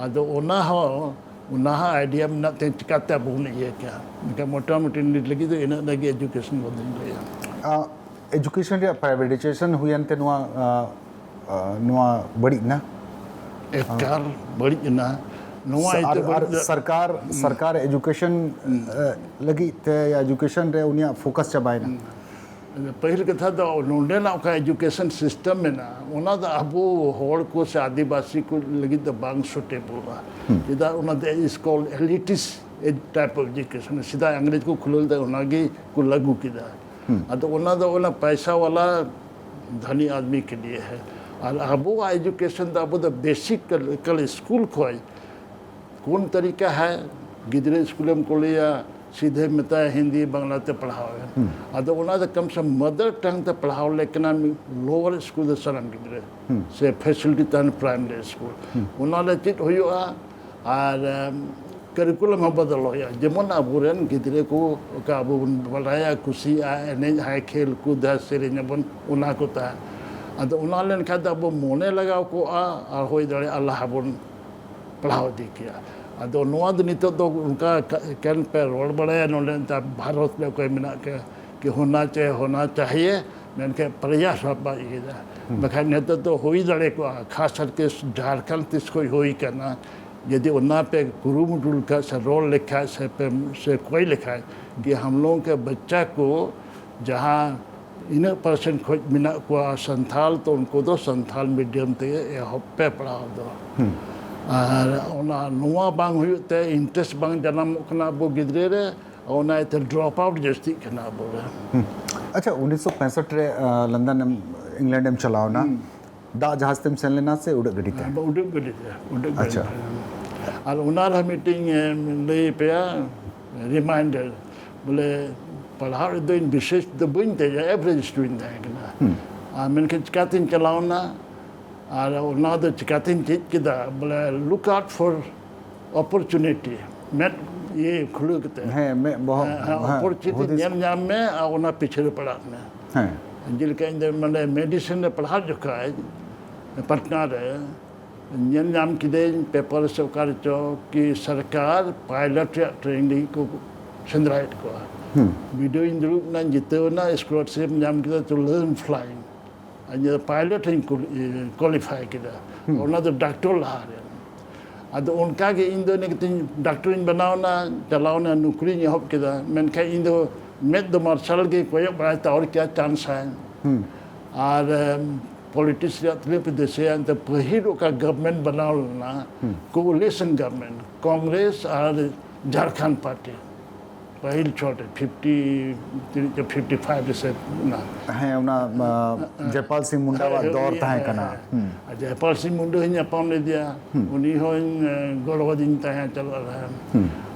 ᱟᱫᱚ ᱚᱱᱟ ᱦᱚᱸ, ᱚᱱᱟ ᱦᱚᱸ ᱟᱭᱰᱤᱭᱟ ᱢᱮᱱᱟᱜ ᱛᱮ ᱪᱤᱠᱟᱛᱮ ᱟᱵᱚ ᱵᱚᱱ ᱤᱭᱟᱹ ᱠᱮᱭᱟ? ᱮᱱᱠᱷᱟᱱ ᱢᱚᱴᱟᱢᱩᱴᱤ ᱱᱤᱛ ᱞᱟᱹᱜᱤᱫ ᱫᱚ ᱤᱱᱟᱹᱜ ᱜᱮ ᱮᱡᱩᱠᱮᱥᱚᱱ ᱵᱟᱵᱚᱫ ᱤᱧ ᱞᱟᱹᱭᱟ᱾ ᱮᱡᱩᱠᱮᱥᱚᱱ ᱨᱮᱭᱟᱜ ᱯᱨᱟᱭᱵᱷᱮᱴᱟᱭᱡᱮᱥᱚᱱ ᱦᱩᱭᱮᱱ ᱛᱮ ᱱᱚᱣᱟ, ᱟ, ᱟ, ᱱᱚᱣᱟ ᱵᱟᱹᱲᱤᱡ ᱮᱱᱟ᱾ ᱮᱠᱟᱞ ᱵᱟᱹᱲᱤᱡ ᱮᱱᱟ᱾ ᱱᱚᱣᱟ ᱟᱨ, ᱤᱭᱟᱹᱛᱮ ᱟᱨ ᱵᱟᱹᱲᱤᱡ ᱫᱚ ᱥᱚᱨᱠᱟᱨ ᱥᱚᱨᱠᱟᱨ ᱮᱡᱩᱠᱮᱥᱚᱱ ᱞᱟᱹᱜᱤᱫ ᱛᱮ ᱮᱡᱩᱠᱮᱥᱚᱱ ᱨᱮ ᱩᱱᱤᱭᱟᱜ ᱯᱷᱳᱠᱟᱥ ᱪᱟᱵᱟᱭᱮᱱᱟ᱾ ᱯᱟᱹᱦᱤᱞ ᱠᱟᱛᱷᱟ ᱫᱚ ᱱᱚᱰᱮᱱᱟᱜ ᱚᱠᱟ ᱮᱡᱩᱠᱮᱥᱚᱱ ᱥᱤᱥᱴᱮᱢ ᱢᱮᱱᱟᱜᱼᱟ, ᱚᱱᱟ ᱫᱚ ᱟᱵᱚ ᱦᱚᱲ ᱠᱚ ᱥᱮ ᱟᱹᱫᱤᱵᱟᱹᱥᱤ ᱠᱚ ᱞᱟᱹᱜᱤᱫ ᱫᱚ ᱵᱟᱝ ᱥᱩᱴᱮᱵᱚᱞᱟ᱾ ᱪᱮᱫᱟᱜ, ᱚᱱᱟ ᱫᱚ is called elitist type of education᱾ ᱥᱮᱫᱟᱭ ᱤᱝᱨᱮᱡᱽ ᱠᱚ ᱠᱷᱩᱞᱟᱹᱣ ᱞᱮᱫᱟ, ᱚᱱᱟᱜᱮ ᱠᱚ ᱞᱟᱹᱜᱩ ᱠᱮᱫᱟ᱾ ᱟᱫᱚ ᱚᱱᱟ ᱫᱚ ᱚᱱᱟ ᱯᱟᱭᱥᱟ ᱣᱟᱞᱟ ᱫᱷᱟᱱᱤ ᱟᱫᱢᱤ ᱠᱮ ᱞᱤᱭᱮ ᱦᱮ᱾ ᱟᱨ ᱟᱵᱚᱣᱟᱜ ᱮᱡᱩᱠᱮᱥᱚᱱ ᱫᱚ ᱟᱵᱚ ᱫᱚ ᱵᱮᱥᱤᱠ ᱮᱠᱟᱞ ᱥᱠᱩᱞ ᱠᱷᱚᱱ ᱠᱚᱱ ᱛᱟᱨᱤᱠᱟ ᱦᱟᱭ, ᱜᱤᱫᱽᱨᱟᱹ ᱥᱠᱩᱞᱮᱢ ᱠᱩᱞᱮᱭᱟ, ᱥᱤᱫᱷᱟᱹ ᱢᱮᱛᱟᱭᱟ ᱦᱤᱱᱫᱤ ᱵᱟᱝᱞᱟ ᱛᱮ ᱯᱟᱲᱦᱟᱣ ᱮᱢ᱾ ᱟᱫᱚ ᱚᱱᱟ ᱫᱚ ᱠᱚᱢ ᱥᱮ ᱠᱚᱢ ᱢᱟᱫᱟᱨ ᱴᱟᱝ ᱛᱮ ᱯᱟᱲᱦᱟᱣ ᱞᱮ ᱠᱟᱱᱟ ᱞᱳᱣᱟᱨ ᱥᱠᱩᱞ ᱫᱚ ᱥᱟᱱᱟᱢ ᱜᱤᱫᱽᱨᱟᱹ, ᱥᱮ ᱯᱷᱮᱥᱤᱞᱤᱴᱤ ᱛᱟᱦᱮᱱ ᱯᱨᱟᱭᱢᱟᱨᱤ ᱥᱠᱩᱞ, ᱚᱱᱟ ᱞᱮ ᱪᱮᱫ ᱦᱩᱭᱩᱜᱼᱟ᱾ ᱟᱨ ᱮᱢ, ᱠᱟᱨᱤᱠᱩᱞᱟᱢ ᱦᱚᱸ ᱵᱚᱫᱚᱞ ᱦᱩᱭᱩᱜᱼᱟ, ᱡᱮᱢᱚᱱ ᱟᱵᱚᱨᱮᱱ ᱜᱤᱫᱽᱨᱟᱹ ᱠᱚ ᱚᱠᱟ ᱟᱵᱚ ᱵᱚᱱ ᱵᱟᱰᱟᱭᱟ, ᱠᱩᱥᱤᱭᱟᱜᱼᱟ, ᱮᱱᱮᱡ ᱟᱭ, ᱠᱷᱮᱞ ᱠᱩᱫ ᱟᱭ, ᱥᱮᱨᱮᱧ ᱟᱵᱚᱱ, ᱚᱱᱟ ᱠᱚ ᱛᱟᱦᱮᱸ᱾ ᱟᱫᱚ ᱚᱱᱟ ᱞᱮᱱᱠᱷᱟᱱ ᱫᱚ ᱟᱵᱚ ᱢᱚᱱᱮ ᱞᱟᱜᱟᱣ ᱠᱚᱜᱼᱟ ᱟᱨ ᱦᱩᱭ ᱫᱟᱲᱮᱭᱟᱜᱼᱟ ᱞᱟᱦᱟ ᱵᱚᱱ ᱯᱟᱲᱦᱟᱣ ᱤᱫᱤ ᱠᱮᱭᱟ᱾ ᱟᱫᱚ ᱱᱚᱣᱟ ᱫᱚ ᱱᱤᱛᱚᱜ ᱫᱚ ᱚᱱᱠᱟ ᱮᱠᱮᱱ ᱯᱮ ᱨᱚᱲ ᱵᱟᱲᱟᱭᱟ ᱱᱚᱰᱮ, ᱱᱮᱛᱟᱨ ᱵᱷᱟᱨᱚᱛ ᱨᱮ ᱚᱠᱚᱭ ᱢᱮᱱᱟᱜ ᱠᱚᱣᱟ ᱠᱤ ᱦᱳᱱᱟ ᱪᱟᱦᱤᱭᱮ, ᱦᱳᱱᱟ ᱪᱟᱦᱤᱭᱮ, ᱢᱮᱱᱠᱷᱟᱱ ᱯᱨᱚᱭᱟᱥ ᱵᱟᱵᱟ ᱤᱭᱟᱹᱭᱮᱫᱟ᱾ ᱵᱟᱠᱷᱟᱱ ᱱᱤᱛᱚᱜ ᱫᱚ ᱦᱩᱭ ᱫᱟᱲᱮ ᱠᱚᱜᱼᱟ, ᱠᱷᱟᱥ ᱠᱟᱨᱠᱮ ᱡᱷᱟᱲᱠᱷᱚᱸᱰ ᱛᱤᱥ ᱠᱷᱚᱱ ᱦᱩᱭ ᱠᱟᱱᱟ, ᱡᱩᱫᱤ ᱚᱱᱟ ᱯᱮ ᱠᱩᱨᱩᱢᱩᱴᱩ ᱞᱮᱠᱷᱟᱡ ᱥᱮ ᱨᱚᱲ ᱞᱮᱠᱷᱟᱡ ᱥᱮ ᱯᱮ ᱥᱮ ᱠᱚᱭ ᱞᱮᱠᱷᱟᱡ ᱠᱤ ᱦᱟᱢ ᱞᱳᱜ ᱠᱮ ᱵᱟᱪᱪᱟ ᱠᱚ ᱡᱟᱦᱟᱸ ᱤᱱᱟᱹᱜ ᱯᱟᱨᱥᱮᱱᱴ ᱠᱷᱚᱡ ᱢᱮᱱᱟᱜ ᱠᱚᱣᱟ ᱥᱟᱱᱛᱷᱟᱞ, ᱛᱚ ᱩᱱᱠᱩ ᱫᱚ ᱥᱟᱱᱛᱷᱟᱞ ᱢᱤᱰᱤᱭᱟᱢ ᱛᱮᱜᱮ ᱮᱦᱚᱵ ᱯᱮ ᱯᱟᱲᱦᱟᱣ ᱫᱚ᱾ ᱟᱨ ᱚᱱᱟ, ᱱᱚᱣᱟ ᱵᱟᱝ ᱦᱩᱭᱩᱜ ᱛᱮ, ᱤᱱᱴᱟᱨᱮᱥᱴ ᱵᱟᱝ ᱡᱟᱱᱟᱢᱚᱜ ᱠᱟᱱᱟ ᱟᱵᱚ ᱜᱤᱫᱽᱨᱟᱹ ᱨᱮ, ᱚᱱᱟ ᱤᱭᱟᱹᱛᱮ ᱰᱨᱚᱯ ᱟᱣᱩᱴ ᱡᱟᱹᱥᱛᱤᱜ ᱠᱟᱱᱟ ᱟᱵᱚ ᱨᱮ᱾ ᱟᱪᱪᱷᱟ, ᱩᱱᱤᱥᱥᱚ ᱯᱮᱸᱥᱚᱴ ᱨᱮ ᱟᱸ, ᱞᱚᱱᱰᱚᱱ ᱮᱢ, ᱤᱝᱞᱮᱱᱰ ᱮᱢ ᱪᱟᱞᱟᱣ ᱮᱱᱟ᱾ ᱫᱟᱜ ᱡᱟᱦᱟᱡᱽ ᱛᱮᱢ ᱥᱮᱱ ᱞᱮᱱᱟ ᱥᱮ ᱩᱰᱟᱹᱜ ᱜᱟᱹᱰᱤ ᱛᱮ? ᱟᱫᱚ ᱩᱰᱟᱹᱜ ᱜᱟᱹᱰᱤ ᱛᱮ, ᱩᱰᱟᱹᱜ ᱜᱟᱹᱰᱤ ᱟᱪᱪᱷᱟ᱾ ᱛᱮ᱾ ᱟᱨ ᱚᱱᱟ ᱨᱮᱦᱚᱸ ᱢᱤᱫᱴᱤᱧ ᱮᱢ, ᱞᱟᱹᱭ ᱟᱯᱮᱭᱟ, ᱨᱤᱢᱟᱭᱤᱱᱰᱟᱨ, ᱵᱚᱞᱮ, ᱯᱟᱲᱦᱟᱣ ᱨᱮᱫᱚ ᱤᱧ ᱵᱤᱥᱮᱥ ᱫᱚ ᱵᱟᱹᱧ ᱛᱟᱦᱮᱸ, ᱮᱵᱷᱨᱮᱡᱽ ᱥᱴᱩᱰᱮᱱᱴ ᱛᱟᱦᱮᱸ ᱠᱟᱱᱟ᱾ ᱟᱨ ᱢᱮᱱᱠᱷᱟᱱ ᱪᱤᱠᱟᱛᱤᱧ ᱪᱟᱞᱟᱣᱱᱟ, ᱟᱨ ᱚᱱᱟ ᱫᱚ ᱪᱤᱠᱟᱛᱤᱧ ᱪᱮᱫ ᱠᱮᱫᱟ, ᱵᱚᱞᱮ, look out for opportunity, ᱢᱮᱫ ᱤᱭᱟᱹ ᱠᱷᱩᱞᱟᱹᱣ ᱠᱟᱛᱮ᱾ ᱦᱮᱸ, ᱢᱮᱫ ᱵᱚᱦᱚᱜ, ᱦᱮᱸ, ᱦᱮᱸ, ᱦᱮᱸ, opportunity ᱦᱩᱫᱤᱥ᱾ ᱧᱮᱞ ᱧᱟᱢ ᱢᱮ ᱟᱨ ᱚᱱᱟ ᱯᱤᱪᱷᱟᱹ ᱨᱮ ᱯᱟᱲᱟᱜ ᱢᱮ᱾ ᱦᱮᱸ᱾ ᱡᱮᱞᱮᱠᱟ ᱤᱧ ᱫᱚ ᱢᱟᱱᱮ ᱢᱮᱰᱤᱥᱤᱱ ᱨᱮ ᱯᱟᱲᱦᱟᱣ ᱡᱚᱠᱷᱟᱡ ᱯᱟᱴᱱᱟ ᱨᱮ ᱧᱮᱞ ᱧᱟᱢ ᱠᱤᱫᱟᱹᱧ ᱯᱮᱯᱟᱨ ᱥᱮ ᱚᱠᱟ ᱨᱮᱪᱚ ᱠᱤ ᱥᱚᱨᱠᱟᱨ ᱯᱟᱭᱞᱚᱴ ᱨᱮᱭᱟᱜ ᱴᱨᱮᱱᱤᱝ ᱞᱟᱹᱜᱤᱫ ᱠᱚ ᱥᱮᱸᱫᱽᱨᱟᱭᱮᱫ ᱠᱚᱣᱟ᱾ ᱵᱤᱰᱟᱹᱣ ᱤᱧ ᱫᱩᱲᱩᱵ ᱮᱱᱟ, ᱡᱤᱛᱟᱹᱣ ᱮᱱᱟ, ᱥᱠᱚᱞᱟᱨᱥᱤᱯ ᱧᱟᱢ ᱠᱮᱫᱟ, to learn flying᱾ ᱟᱨ ᱤᱧ ᱫᱚ ᱯᱟᱭᱞᱚᱴ ᱤᱧ ᱠᱩᱞ-, ᱤᱭᱟᱹ, ᱠᱳᱣᱟᱞᱤᱯᱷᱟᱭ ᱠᱮᱫᱟ᱾ ᱚᱱᱟ ᱫᱚ ᱰᱟᱠᱛᱚᱨ ᱞᱟᱦᱟ ᱨᱮ᱾ ᱟᱫᱚ ᱚᱱᱠᱟ ᱜᱮ ᱤᱧ ᱫᱚ ᱤᱱᱟᱹ ᱠᱟᱛᱮᱧ ᱰᱟᱠᱛᱚᱨᱤᱧ ᱵᱮᱱᱟᱣ ᱮᱱᱟ, ᱪᱟᱞᱟᱣ ᱮᱱᱟ, ᱱᱚᱠᱨᱤᱧ ᱮᱦᱚᱵ ᱠᱮᱫᱟ᱾ ᱢᱮᱱᱠᱷᱟᱱ ᱤᱧ ᱫᱚ ᱢᱮᱫ ᱫᱚ ᱢᱟᱨᱥᱟᱞ ᱜᱮ ᱠᱚᱭᱚᱜ ᱵᱟᱲᱟᱭ ᱛᱟᱣ ᱠᱮᱭᱟ, ᱪᱟᱱᱥ ᱟᱭ᱾ ᱟᱨ ᱯᱚᱞᱤᱴᱤᱠᱥ ᱨᱮᱭᱟᱜ ᱛᱤᱱᱟᱹᱜ ᱯᱮ ᱫᱤᱥᱟᱹᱭᱟ, ᱮᱱᱛᱮ ᱯᱟᱹᱦᱤᱞ ᱚᱠᱟ ᱜᱚᱵᱷᱚᱨᱱᱢᱮᱱᱴ ᱵᱮᱱᱟᱣ ᱞᱮᱱᱟ, ᱠᱳᱣᱟᱞᱤᱥᱚᱱ ᱜᱚᱵᱷᱚᱨᱱᱢᱮᱱᱴ, ᱠᱚᱝᱜᱨᱮᱥ ᱟᱨ ᱡᱷᱟᱲᱠᱷᱚᱸᱰ ᱯᱟᱨᱴᱤ, ᱯᱟᱹᱦᱤᱞ ᱪᱷᱚᱴ ᱨᱮ, ᱯᱷᱤᱯᱴᱤ, ᱛᱤᱱᱟᱹᱜ ᱪᱚ, ᱯᱷᱤᱯᱴᱤ ᱯᱷᱟᱭᱤᱵᱷ ᱨᱮ ᱥᱮ ᱚᱱᱟ᱾ ᱦᱮᱸ, ᱚᱱᱟ ᱟᱸ, ᱡᱚᱭᱯᱟᱞ ᱥᱤᱝ ᱢᱩᱱᱰᱟ ᱣᱟᱜ ᱦᱮᱸ, ᱫᱚᱨ ᱩᱱᱤ, ᱛᱟᱦᱮᱸ ᱦᱮᱸ, ᱠᱟᱱᱟ᱾ ᱦᱮᱸ᱾ ᱟᱨ ᱡᱚᱭᱯᱟᱞ ᱥᱤᱝ ᱢᱩᱱᱰᱟ ᱦᱚᱸᱧ ᱧᱟᱯᱟᱢ ᱞᱮᱫᱮᱭᱟ, ᱩᱱᱤ ᱦᱚᱸᱧ ᱮ, ᱜᱚᱲᱚ ᱟᱹᱫᱤᱧ ᱛᱟᱦᱮᱸ ᱪᱟᱞᱟᱜ ᱨᱮ᱾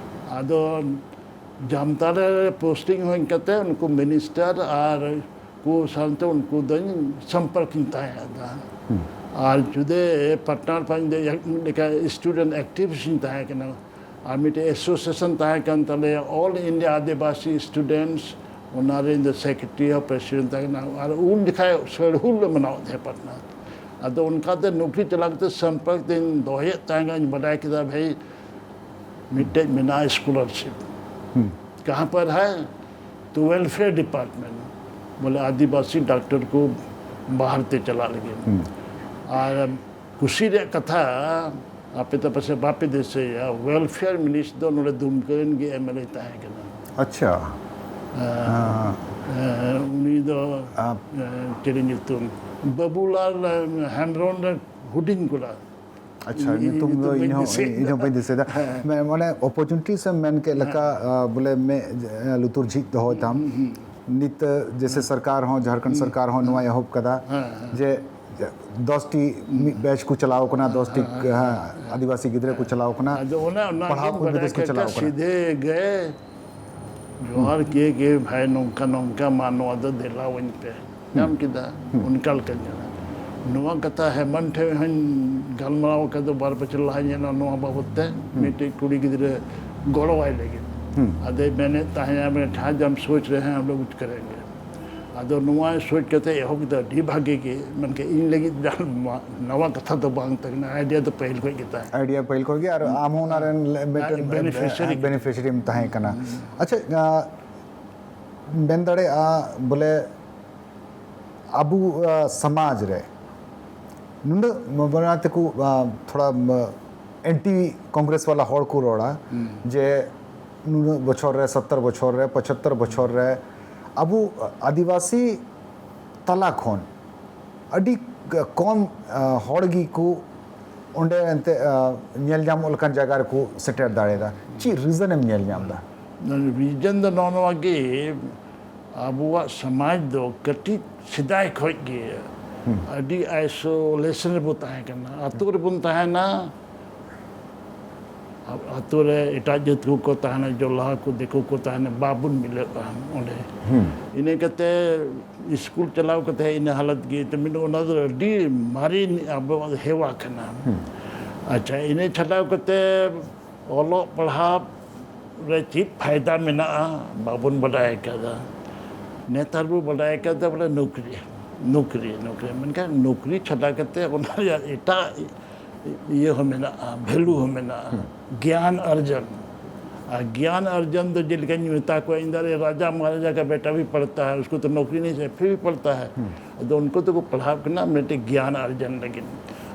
ᱟᱫᱚ ᱡᱟᱢᱛᱟᱲᱟ ᱨᱮ ᱯᱳᱥᱴᱤᱝ ᱦᱩᱭ ᱠᱟᱛᱮ ᱩᱱᱠᱩ ᱢᱤᱱᱤᱥᱴᱟᱨ ᱟᱨ ᱠᱚ ᱥᱟᱶᱛᱮ ᱩᱱᱠᱩ ᱫᱚᱧ ᱥᱚᱢᱯᱚᱨᱠ ᱤᱧ ᱛᱟᱦᱮᱸ ᱠᱟᱱᱟ᱾ ᱟᱨ ᱡᱩᱫᱤ ᱯᱟᱴᱱᱟ ᱨᱮ ᱤᱧ ᱫᱚ ᱢᱤᱫ ᱞᱮᱠᱟ ᱥᱴᱩᱰᱮᱱᱴ ᱮᱠᱴᱤᱵᱷᱤᱥᱴ ᱤᱧ ᱛᱟᱦᱮᱸ ᱠᱟᱱᱟ᱾ ᱟᱨ ᱢᱤᱫᱴᱮᱡ ᱮᱥᱳᱥᱤᱭᱮᱥᱚᱱ ᱛᱟᱦᱮᱸ ᱠᱟᱱ ᱛᱟᱞᱮᱭᱟ, ᱚᱞ ᱤᱱᱰᱤᱭᱟ ᱟᱹᱫᱤᱵᱟᱹᱥᱤ ᱥᱴᱩᱰᱮᱱᱴᱥ, ᱚᱱᱟ ᱨᱮ ᱤᱧ ᱫᱚ ᱥᱮᱠᱨᱮᱴᱟᱨᱤ ᱦᱚᱸ ᱯᱨᱮᱥᱤᱰᱮᱱᱴ ᱛᱟᱦᱮᱸ ᱠᱟᱱᱟ᱾ ᱟᱨ ᱩᱱ ᱡᱚᱠᱷᱟᱡ ᱥᱟᱹᱲᱦᱩᱞ ᱞᱮ ᱢᱟᱱᱟᱣᱮᱫ ᱛᱟᱦᱮᱸ ᱯᱟᱴᱱᱟ᱾ ᱟᱫᱚ ᱚᱱᱠᱟᱛᱮ ᱱᱚᱠᱨᱤ ᱪᱟᱞᱟᱣ ᱠᱟᱛᱮ ᱥᱚᱢᱯᱚᱨᱠ ᱫᱚᱧ ᱫᱚᱦᱚᱭᱮᱫ ᱛᱟᱦᱮᱸ ᱠᱟᱱᱟ, ᱵᱟᱰᱟᱭ ᱠᱮᱫᱟ ᱵᱷᱟᱹᱭ ᱢᱤᱫᱴᱮᱡ ᱢᱮᱱᱟᱜᱼᱟ ᱥᱠᱚᱞᱟᱨᱥᱤᱯ᱾ ᱠᱟᱦᱟᱸ ᱯᱟᱨ ᱦᱟᱭ? ᱛᱚ ᱣᱮᱞᱯᱷᱮᱭᱟᱨ ᱰᱤᱯᱟᱨᱴᱢᱮᱱᱴ, ᱵᱚᱞᱮ ᱟᱹᱫᱤᱵᱟᱹᱥᱤ ᱰᱟᱠᱛᱚᱨ ᱠᱚ ᱵᱟᱦᱟᱨ ᱛᱮ ᱪᱟᱞᱟᱜ ᱞᱟᱹᱜᱤᱫ᱾ ᱟᱨ ᱠᱩᱥᱤ ᱨᱮᱭᱟᱜ ᱠᱟᱛᱷᱟ, ᱟᱯᱮ ᱫᱚ ᱯᱟᱥᱮᱡ ᱵᱟᱯᱮ ᱫᱤᱥᱟᱹᱭᱟ, ᱣᱮᱞᱯᱷᱮᱭᱟᱨ ᱢᱤᱱᱤᱥᱴᱟᱨ ᱫᱚ ᱱᱚᱰᱮ ᱫᱩᱢᱠᱟᱹ ᱨᱮᱱ ᱜᱮ ᱮᱢ ᱮᱞ ᱮ ᱛᱟᱦᱮᱸ ᱠᱟᱱᱟ᱾ ᱟᱪᱪᱷᱟ᱾ ᱦᱮᱸ᱾ ᱮᱸ, ᱩᱱᱤ ᱫᱚ ᱟᱯ- ᱮᱸ, ᱪᱮᱫ ᱧᱩᱛᱩᱢ, ᱵᱟᱹᱵᱩᱞᱟᱞ ᱦᱮᱢᱵᱨᱚᱢ ᱨᱮᱱ ᱦᱩᱰᱤᱧ ᱠᱚᱲᱟ᱾ ᱟᱪᱪᱷᱟ, ᱧᱩᱛᱩᱢ ᱫᱚ ᱤᱧ ᱦᱚᱸ ᱵᱟᱹᱧ ᱫᱤᱥᱟᱹᱭᱮᱫᱟ᱾ ᱢᱮ-, ᱢᱟᱱᱮ opportunities ᱮᱢ ᱢᱮᱱ ᱠᱮᱫ ᱞᱮᱠᱟ, ᱟ, ᱵᱚᱞᱮ ᱢᱮᱫ, ᱟ, ᱞᱩᱛᱩᱨ ᱡᱷᱤᱡ ᱫᱚᱦᱚᱭ ᱛᱟᱢ᱾ ᱱᱤᱛ, ᱟ, ᱡᱮᱥᱮ ᱥᱚᱨᱠᱟᱨ ᱦᱚᱸ, ᱡᱷᱟᱲᱠᱷᱚᱸᱰ ᱥᱚᱨᱠᱟᱨ ᱦᱚᱸ ᱱᱚᱣᱟᱭ ᱮᱦᱚᱵ ᱠᱟᱫᱟ ᱡᱮ ᱫᱚᱥ ᱴᱤ ᱢᱤᱫ batch ᱠᱚ ᱪᱟᱞᱟᱣ ᱠᱟᱱᱟ, ᱫᱚᱥ ᱴᱤ, ᱦᱮᱸ, ᱟᱹᱫᱤᱵᱟᱹᱥᱤ ᱜᱤᱫᱽᱨᱟᱹ ᱠᱚ ᱪᱟᱞᱟᱣ ᱠᱟᱱᱟ, ᱟᱫᱚ ᱚᱱᱟ, ᱚᱱᱟ ᱯᱟᱲᱦᱟᱣ ᱜᱤᱧ ᱠᱚ ᱵᱟᱰᱟᱭ ᱵᱤᱫᱮᱥ ᱠᱚ ᱠᱟᱜ ᱪᱟᱞᱟᱣ ᱠᱟᱱᱟ᱾ ᱥᱤᱫᱷᱮ ᱜᱮ ᱡᱚᱦᱟᱨ ᱠᱤᱭᱮ ᱠᱤ ᱵᱷᱟᱭ, ᱱᱚᱝᱠᱟ ᱱᱚᱝᱠᱟ, ᱢᱟ ᱱᱚᱣᱟ ᱫᱚ ᱫᱮᱞᱟᱣᱟᱹᱧ ᱯᱮ᱾ ᱧᱟᱢ ᱠᱮᱫᱟ, ᱚᱱᱠᱟ ᱞᱮᱠᱟ ᱧᱮᱞᱟ᱾ ᱱᱚᱣᱟ ᱠᱟᱛᱷᱟ ᱦᱮᱢᱟᱱ ᱴᱷᱮᱱ ᱦᱚᱸᱧ ᱜᱟᱞᱢᱟᱨᱟᱣ ᱟᱠᱟᱫᱟ ᱵᱟᱨ ᱵᱚᱪᱷᱚᱨ ᱞᱟᱦᱟ ᱧᱮᱞᱟ, ᱱᱚᱣᱟ ᱵᱟᱵᱚᱫ ᱛᱮ ᱢᱤᱫᱴᱮᱡ ᱠᱩᱲᱤ ᱜᱤᱫᱽᱨᱟᱹ ᱜᱚᱲᱚᱣᱟᱭ ᱞᱟᱹᱜᱤᱫ᱾ ᱟᱫᱚᱭ ᱢᱮᱱᱮᱫ ᱛᱟᱦᱮᱸᱱᱟ, ᱢᱮᱱᱮᱫ ᱛᱟᱦᱮᱸᱫ, "ᱡᱟᱢ ᱥᱳᱪ ᱨᱮ ᱦᱮᱸ, ᱦᱟᱢ ᱞᱳᱜ ᱠᱩᱪ ᱠᱟᱨᱮᱸᱜᱮ᱾" ᱟᱫᱚ ᱱᱚᱣᱟ ᱥᱳᱪ ᱠᱟᱛᱮ ᱮᱦᱚᱵ ᱠᱮᱫᱟ, ᱟᱹᱰᱤ ᱵᱷᱟᱜᱮ ᱜᱮ, ᱢᱮᱱᱠᱷᱟᱱ ᱤᱧ ᱞᱟᱹᱜᱤᱫ ᱡᱟᱦᱟᱸ ᱱᱟᱣᱟ, ᱱᱟᱣᱟ ᱠᱟᱛᱷᱟ ᱫᱚ ᱵᱟᱝ ᱛᱟᱦᱮᱸ ᱠᱟᱱᱟ, idea ᱫᱚ ᱯᱟᱹᱦᱤᱞ ᱠᱷᱚᱱ ᱜᱮ ᱛᱟᱦᱮᱸ᱾ Idea ᱯᱟᱹᱦᱤᱞ ᱠᱷᱚᱱ ᱜᱮ, ᱟᱨ ᱟᱢ ᱦᱚᱸ ᱚᱱᱟ ᱨᱮᱱ ᱞᱮ-, ᱢᱤᱫᱴᱮᱱ ᱵᱮᱱᱤᱯᱷᱤᱥᱤᱭᱟᱨᱤ᱾ Beneficiary ᱮᱢ ᱛᱟᱦᱮᱸ ᱠᱟᱱᱟ᱾ ᱟᱪᱪᱷᱟ, ᱟ, ᱢᱮᱱ ᱫᱟᱲᱮᱭᱟᱜᱼᱟ ᱵᱚᱞᱮ ᱟᱵᱚ, ᱟ, ᱥᱚᱢᱟᱡᱽ ᱨᱮ ᱱᱩᱱᱟᱹᱜ ᱢᱟᱱᱟ ᱛᱮᱠᱚ, ᱟ, ᱛᱷᱚᱲᱟ, ᱟ, anti Congress ᱵᱟᱞᱟ ᱦᱚᱲ ᱠᱚ ᱨᱚᱲᱟ ᱡᱮ ᱱᱩᱱᱟᱹᱜ ᱵᱚᱪᱷᱚᱨ ᱨᱮ, ᱥᱚᱛᱛᱚᱨ ᱵᱚᱪᱷᱚᱨ ᱨᱮ, ᱯᱚᱸᱪᱟᱛᱛᱳᱨ ᱵᱚᱪᱷᱚᱨ ᱨᱮ ᱟᱵᱚ ᱟᱹᱫᱤᱵᱟᱹᱥᱤ ᱛᱟᱞᱟ ᱠᱷᱚᱱ ᱟᱹᱰᱤ ᱠᱚᱢ, ᱟ, ᱦᱚᱲ ᱜᱮᱠᱚ ᱚᱸᱰᱮ ᱮᱱᱛᱮ, ᱟ, ᱧᱮᱞ ᱧᱟᱢᱚᱜ ᱞᱮᱠᱟᱱ ᱡᱟᱭᱜᱟ ᱨᱮᱠᱚ ᱥᱮᱴᱮᱨ ᱫᱟᱲᱮᱭᱟᱫᱟ᱾ ᱪᱮᱫ reason ᱮᱢ ᱧᱮᱞ ᱧᱟᱢ ᱮᱫᱟ? Reason ᱫᱚ ᱱᱚᱜᱼᱚ ᱱᱚᱣᱟ ᱜᱮ, ᱟᱵᱚᱣᱟᱜ ᱥᱚᱢᱟᱡᱽ ᱫᱚ ᱠᱟᱹᱴᱤᱡ ᱥᱮᱫᱟᱭ ᱠᱷᱚᱱ ᱜᱮ ᱟᱹᱰᱤ isolation ᱨᱮᱵᱚ ᱛᱟᱦᱮᱸ ᱠᱟᱱᱟ᱾ ᱟᱛᱳ ᱨᱮᱵᱚᱱ ᱛᱟᱦᱮᱱᱟ, ᱟᱛᱳ ᱨᱮ ᱮᱴᱟᱜ ᱡᱟᱹᱛ ᱠᱚᱠᱚ ᱛᱟᱦᱮᱱᱟ, ᱡᱚᱞᱦᱟ ᱠᱚ, ᱫᱤᱠᱩ ᱠᱚ ᱛᱟᱦᱮᱱᱟ, ᱵᱟᱵᱚᱱ ᱢᱤᱞᱟᱹᱜᱼᱟ ᱚᱸᱰᱮ᱾ ᱤᱱᱟᱹ ᱠᱟᱛᱮ ᱥᱠᱩᱞ ᱪᱟᱞᱟᱣ ᱠᱟᱛᱮ ᱤᱱᱟᱹ ᱦᱟᱞᱚᱛ ᱜᱮ, ᱛᱚ ᱢᱮᱱ ᱚᱱᱟ ᱫᱚ ᱟᱹᱰᱤ ᱢᱟᱨᱮ ᱟᱵᱚᱣᱟᱜ ᱦᱮᱣᱟ ᱠᱟᱱᱟ᱾ ᱟᱪᱪᱷᱟ, ᱤᱱᱟᱹ ᱪᱷᱟᱰᱟᱣ ᱠᱟᱛᱮ ᱚᱞᱚᱜ ᱯᱟᱲᱦᱟᱣ ᱨᱮ ᱪᱮᱫ ᱯᱷᱟᱭᱫᱟ ᱢᱮᱱᱟᱜᱼᱟ, ᱵᱟᱵᱚᱱ ᱵᱟᱰᱟᱭ ᱟᱠᱟᱫᱟ᱾ ᱱᱮᱛᱟᱨ ᱵᱚ ᱵᱟᱰᱟᱭ ᱟᱠᱟᱫᱟ ᱵᱚᱞᱮ ᱱᱚᱠᱨᱤ, ᱱᱚᱠᱨᱤ, ᱱᱚᱠᱨᱤ᱾ ᱢᱮᱱᱠᱷᱟᱱ ᱱᱚᱠᱨᱤ ᱪᱷᱟᱰᱟ ᱠᱟᱛᱮ ᱚᱱᱟ ᱨᱮᱭᱟᱜ ᱮᱴᱟᱜ ᱤᱭᱟᱹ ᱦᱚᱸ ᱢᱮᱱᱟᱜᱼᱟ, value ᱦᱚᱸ ᱢᱮᱱᱟᱜᱼᱟ᱾ ᱜᱮᱭᱟᱱ ᱟᱨᱡᱚᱱ᱾ ᱟᱨ ᱜᱮᱭᱟᱱ ᱟᱨᱡᱚᱱ ᱫᱚ ᱡᱮᱞᱮᱠᱟᱧ ᱢᱮᱛᱟ ᱠᱚᱣᱟ, ᱤᱧ ᱫᱚ, "ᱟᱨᱮ ᱨᱟᱡᱟ ᱢᱟᱦᱟᱨᱟᱡᱟ ᱠᱟ ᱵᱮᱴᱟ ᱵᱷᱤ ᱯᱟᱲᱷᱛᱟ ᱦᱟᱭ, ᱩᱥᱠᱳ ᱛᱚ ᱱᱚᱠᱨᱤ ᱱᱟᱦᱤ ᱪᱟᱦᱤᱭᱮ, ᱯᱷᱤᱨ ᱵᱷᱤ ᱯᱟᱲᱷᱛᱟ ᱦᱟᱭ᱾" ᱟᱫᱚ ᱩᱱᱠᱩ ᱫᱚᱠᱚ ᱯᱟᱲᱦᱟᱣ ᱠᱟᱱᱟ ᱢᱤᱫᱴᱮᱡ ᱜᱮᱭᱟᱱ ᱟᱨᱡᱚᱱ ᱞᱟᱹᱜᱤᱫ᱾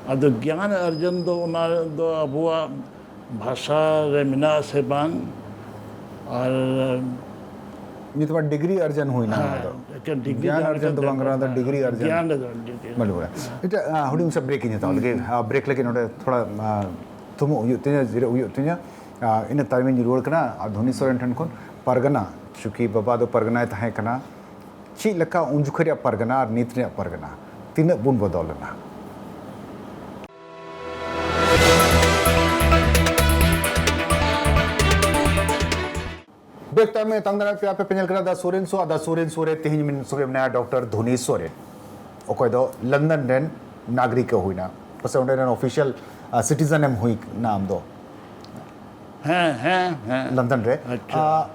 ᱟᱫᱚ ᱜᱮᱭᱟᱱ ᱟᱨᱡᱚᱱ ᱫᱚ ᱚᱱᱟ ᱫᱚ ᱟᱵᱚᱣᱟᱜ ᱵᱷᱟᱥᱟ ᱨᱮ ᱢᱮᱱᱟᱜᱼᱟ ᱥᱮ ᱵᱟᱝ, ᱟᱨ ᱱᱤᱛ ᱢᱟ ᱰᱤᱜᱽᱨᱤ ᱚᱨᱡᱚᱱ ᱦᱩᱭᱱᱟ᱾ ᱦᱮᱸ, ᱚᱱᱟ ᱫᱚ ᱮᱠᱮᱱ ᱰᱤᱜᱽᱨᱤ ᱜᱮᱭᱟᱱ ᱡᱟᱦᱟᱸ ᱚᱨᱡᱚᱱ ᱫᱚ ᱞᱮᱠᱟ ᱵᱟᱝ ᱠᱟᱱᱟ, ᱚᱱᱟ ᱫᱚ ᱰᱤᱜᱽᱨᱤ ᱚᱨᱡᱚᱱ᱾ ᱜᱮᱭᱟᱱ ᱨᱮᱫᱚ ᱰᱤᱜᱽᱨᱤ᱾ ᱢᱟᱱᱮ ᱵᱚᱞᱮ, ᱮᱴᱟᱜ, ᱟ, ᱦᱩᱰᱤᱧ ᱢᱟᱪᱷᱟ ᱵᱨᱮᱠ ᱤᱧ ᱦᱟᱛᱟᱣ ᱞᱮᱜᱮ᱾ ᱦᱩᱸ᱾ ᱟ, ᱵᱨᱮᱠ ᱞᱟᱹᱜᱤᱫ ᱱᱚᱰᱮ ᱛᱷᱚᱲᱟ, ᱟ, ᱛᱷᱩᱢᱩᱜ ᱦᱩᱭᱩᱜ ᱛᱤᱧᱟᱹ, ᱡᱤᱨᱟᱹᱜ ᱦᱩᱭᱩᱜ ᱛᱤᱧᱟᱹ᱾ ᱟ, ᱤᱱᱟᱹ ᱛᱟᱭᱚᱢᱤᱧ ᱨᱩᱣᱟᱹᱲ ᱠᱟᱱᱟ᱾ ᱟᱨ ᱫᱷᱚᱱᱤ ᱥᱚᱨᱮᱱ ᱴᱷᱮᱱ ᱠᱷᱚᱱ ᱯᱟᱨᱜᱟᱱᱟ, ᱪᱩᱸᱠᱤ ᱵᱟᱵᱟ ᱫᱚ ᱯᱟᱨᱜᱟᱱᱟᱭ ᱛᱟᱦᱮᱸ ᱠᱟᱱᱟ, ᱪᱮᱫ ᱞᱮᱠᱟ ᱩᱱ ᱡᱚᱠᱷᱚᱱ ᱨᱮᱭᱟᱜ ᱯᱟᱨᱜᱟᱱᱟ ᱟᱨ ᱱᱤᱛ ᱨᱮᱭᱟᱜ ᱯᱟᱨᱜᱟᱱᱟ ᱛᱤᱱᱟᱹᱜ ᱵᱚᱱ ᱵᱚᱫᱚᱞ ᱮᱱᱟ? ᱵᱮᱠ ᱛᱟᱭᱚᱢ ᱨᱮ ᱛᱟᱝ ᱫᱟᱨᱟᱭ ᱯᱮ ᱟᱯᱮ ᱯᱮ ᱧᱮᱞ ᱠᱟᱱᱟ The Soren Show, R The Soren Show ᱨᱮ ᱛᱮᱦᱮᱧ ᱢᱮᱱ ᱥᱚᱸᱜᱮ ᱢᱮᱱᱟᱭᱟ ᱰᱚᱠᱴᱚᱨ ᱫᱷᱚᱱᱤ ᱥᱚᱨᱮᱱ, ᱚᱠᱚᱭ ᱫᱚ ᱞᱚᱱᱰᱚᱱ ᱨᱮᱱ ᱱᱟᱜᱚᱨᱤᱠ ᱮ ᱦᱩᱭᱱᱟ, ᱯᱟᱥᱮ ᱚᱸᱰᱮ ᱨᱮᱱ ᱚᱯᱷᱤᱥᱤᱭᱟᱞ, ᱟ, ᱥᱤᱴᱤᱡᱮᱱ ᱮᱢ ᱦᱩᱭ ᱠᱟᱱᱟ ᱟᱢ ᱫᱚ᱾ ᱦᱮᱸ, ᱦᱮᱸ, ᱦᱮᱸ᱾ ᱞᱚᱱᱰᱚᱱ ᱨᱮ᱾ ᱟᱪᱪᱷᱟ᱾ ᱟ,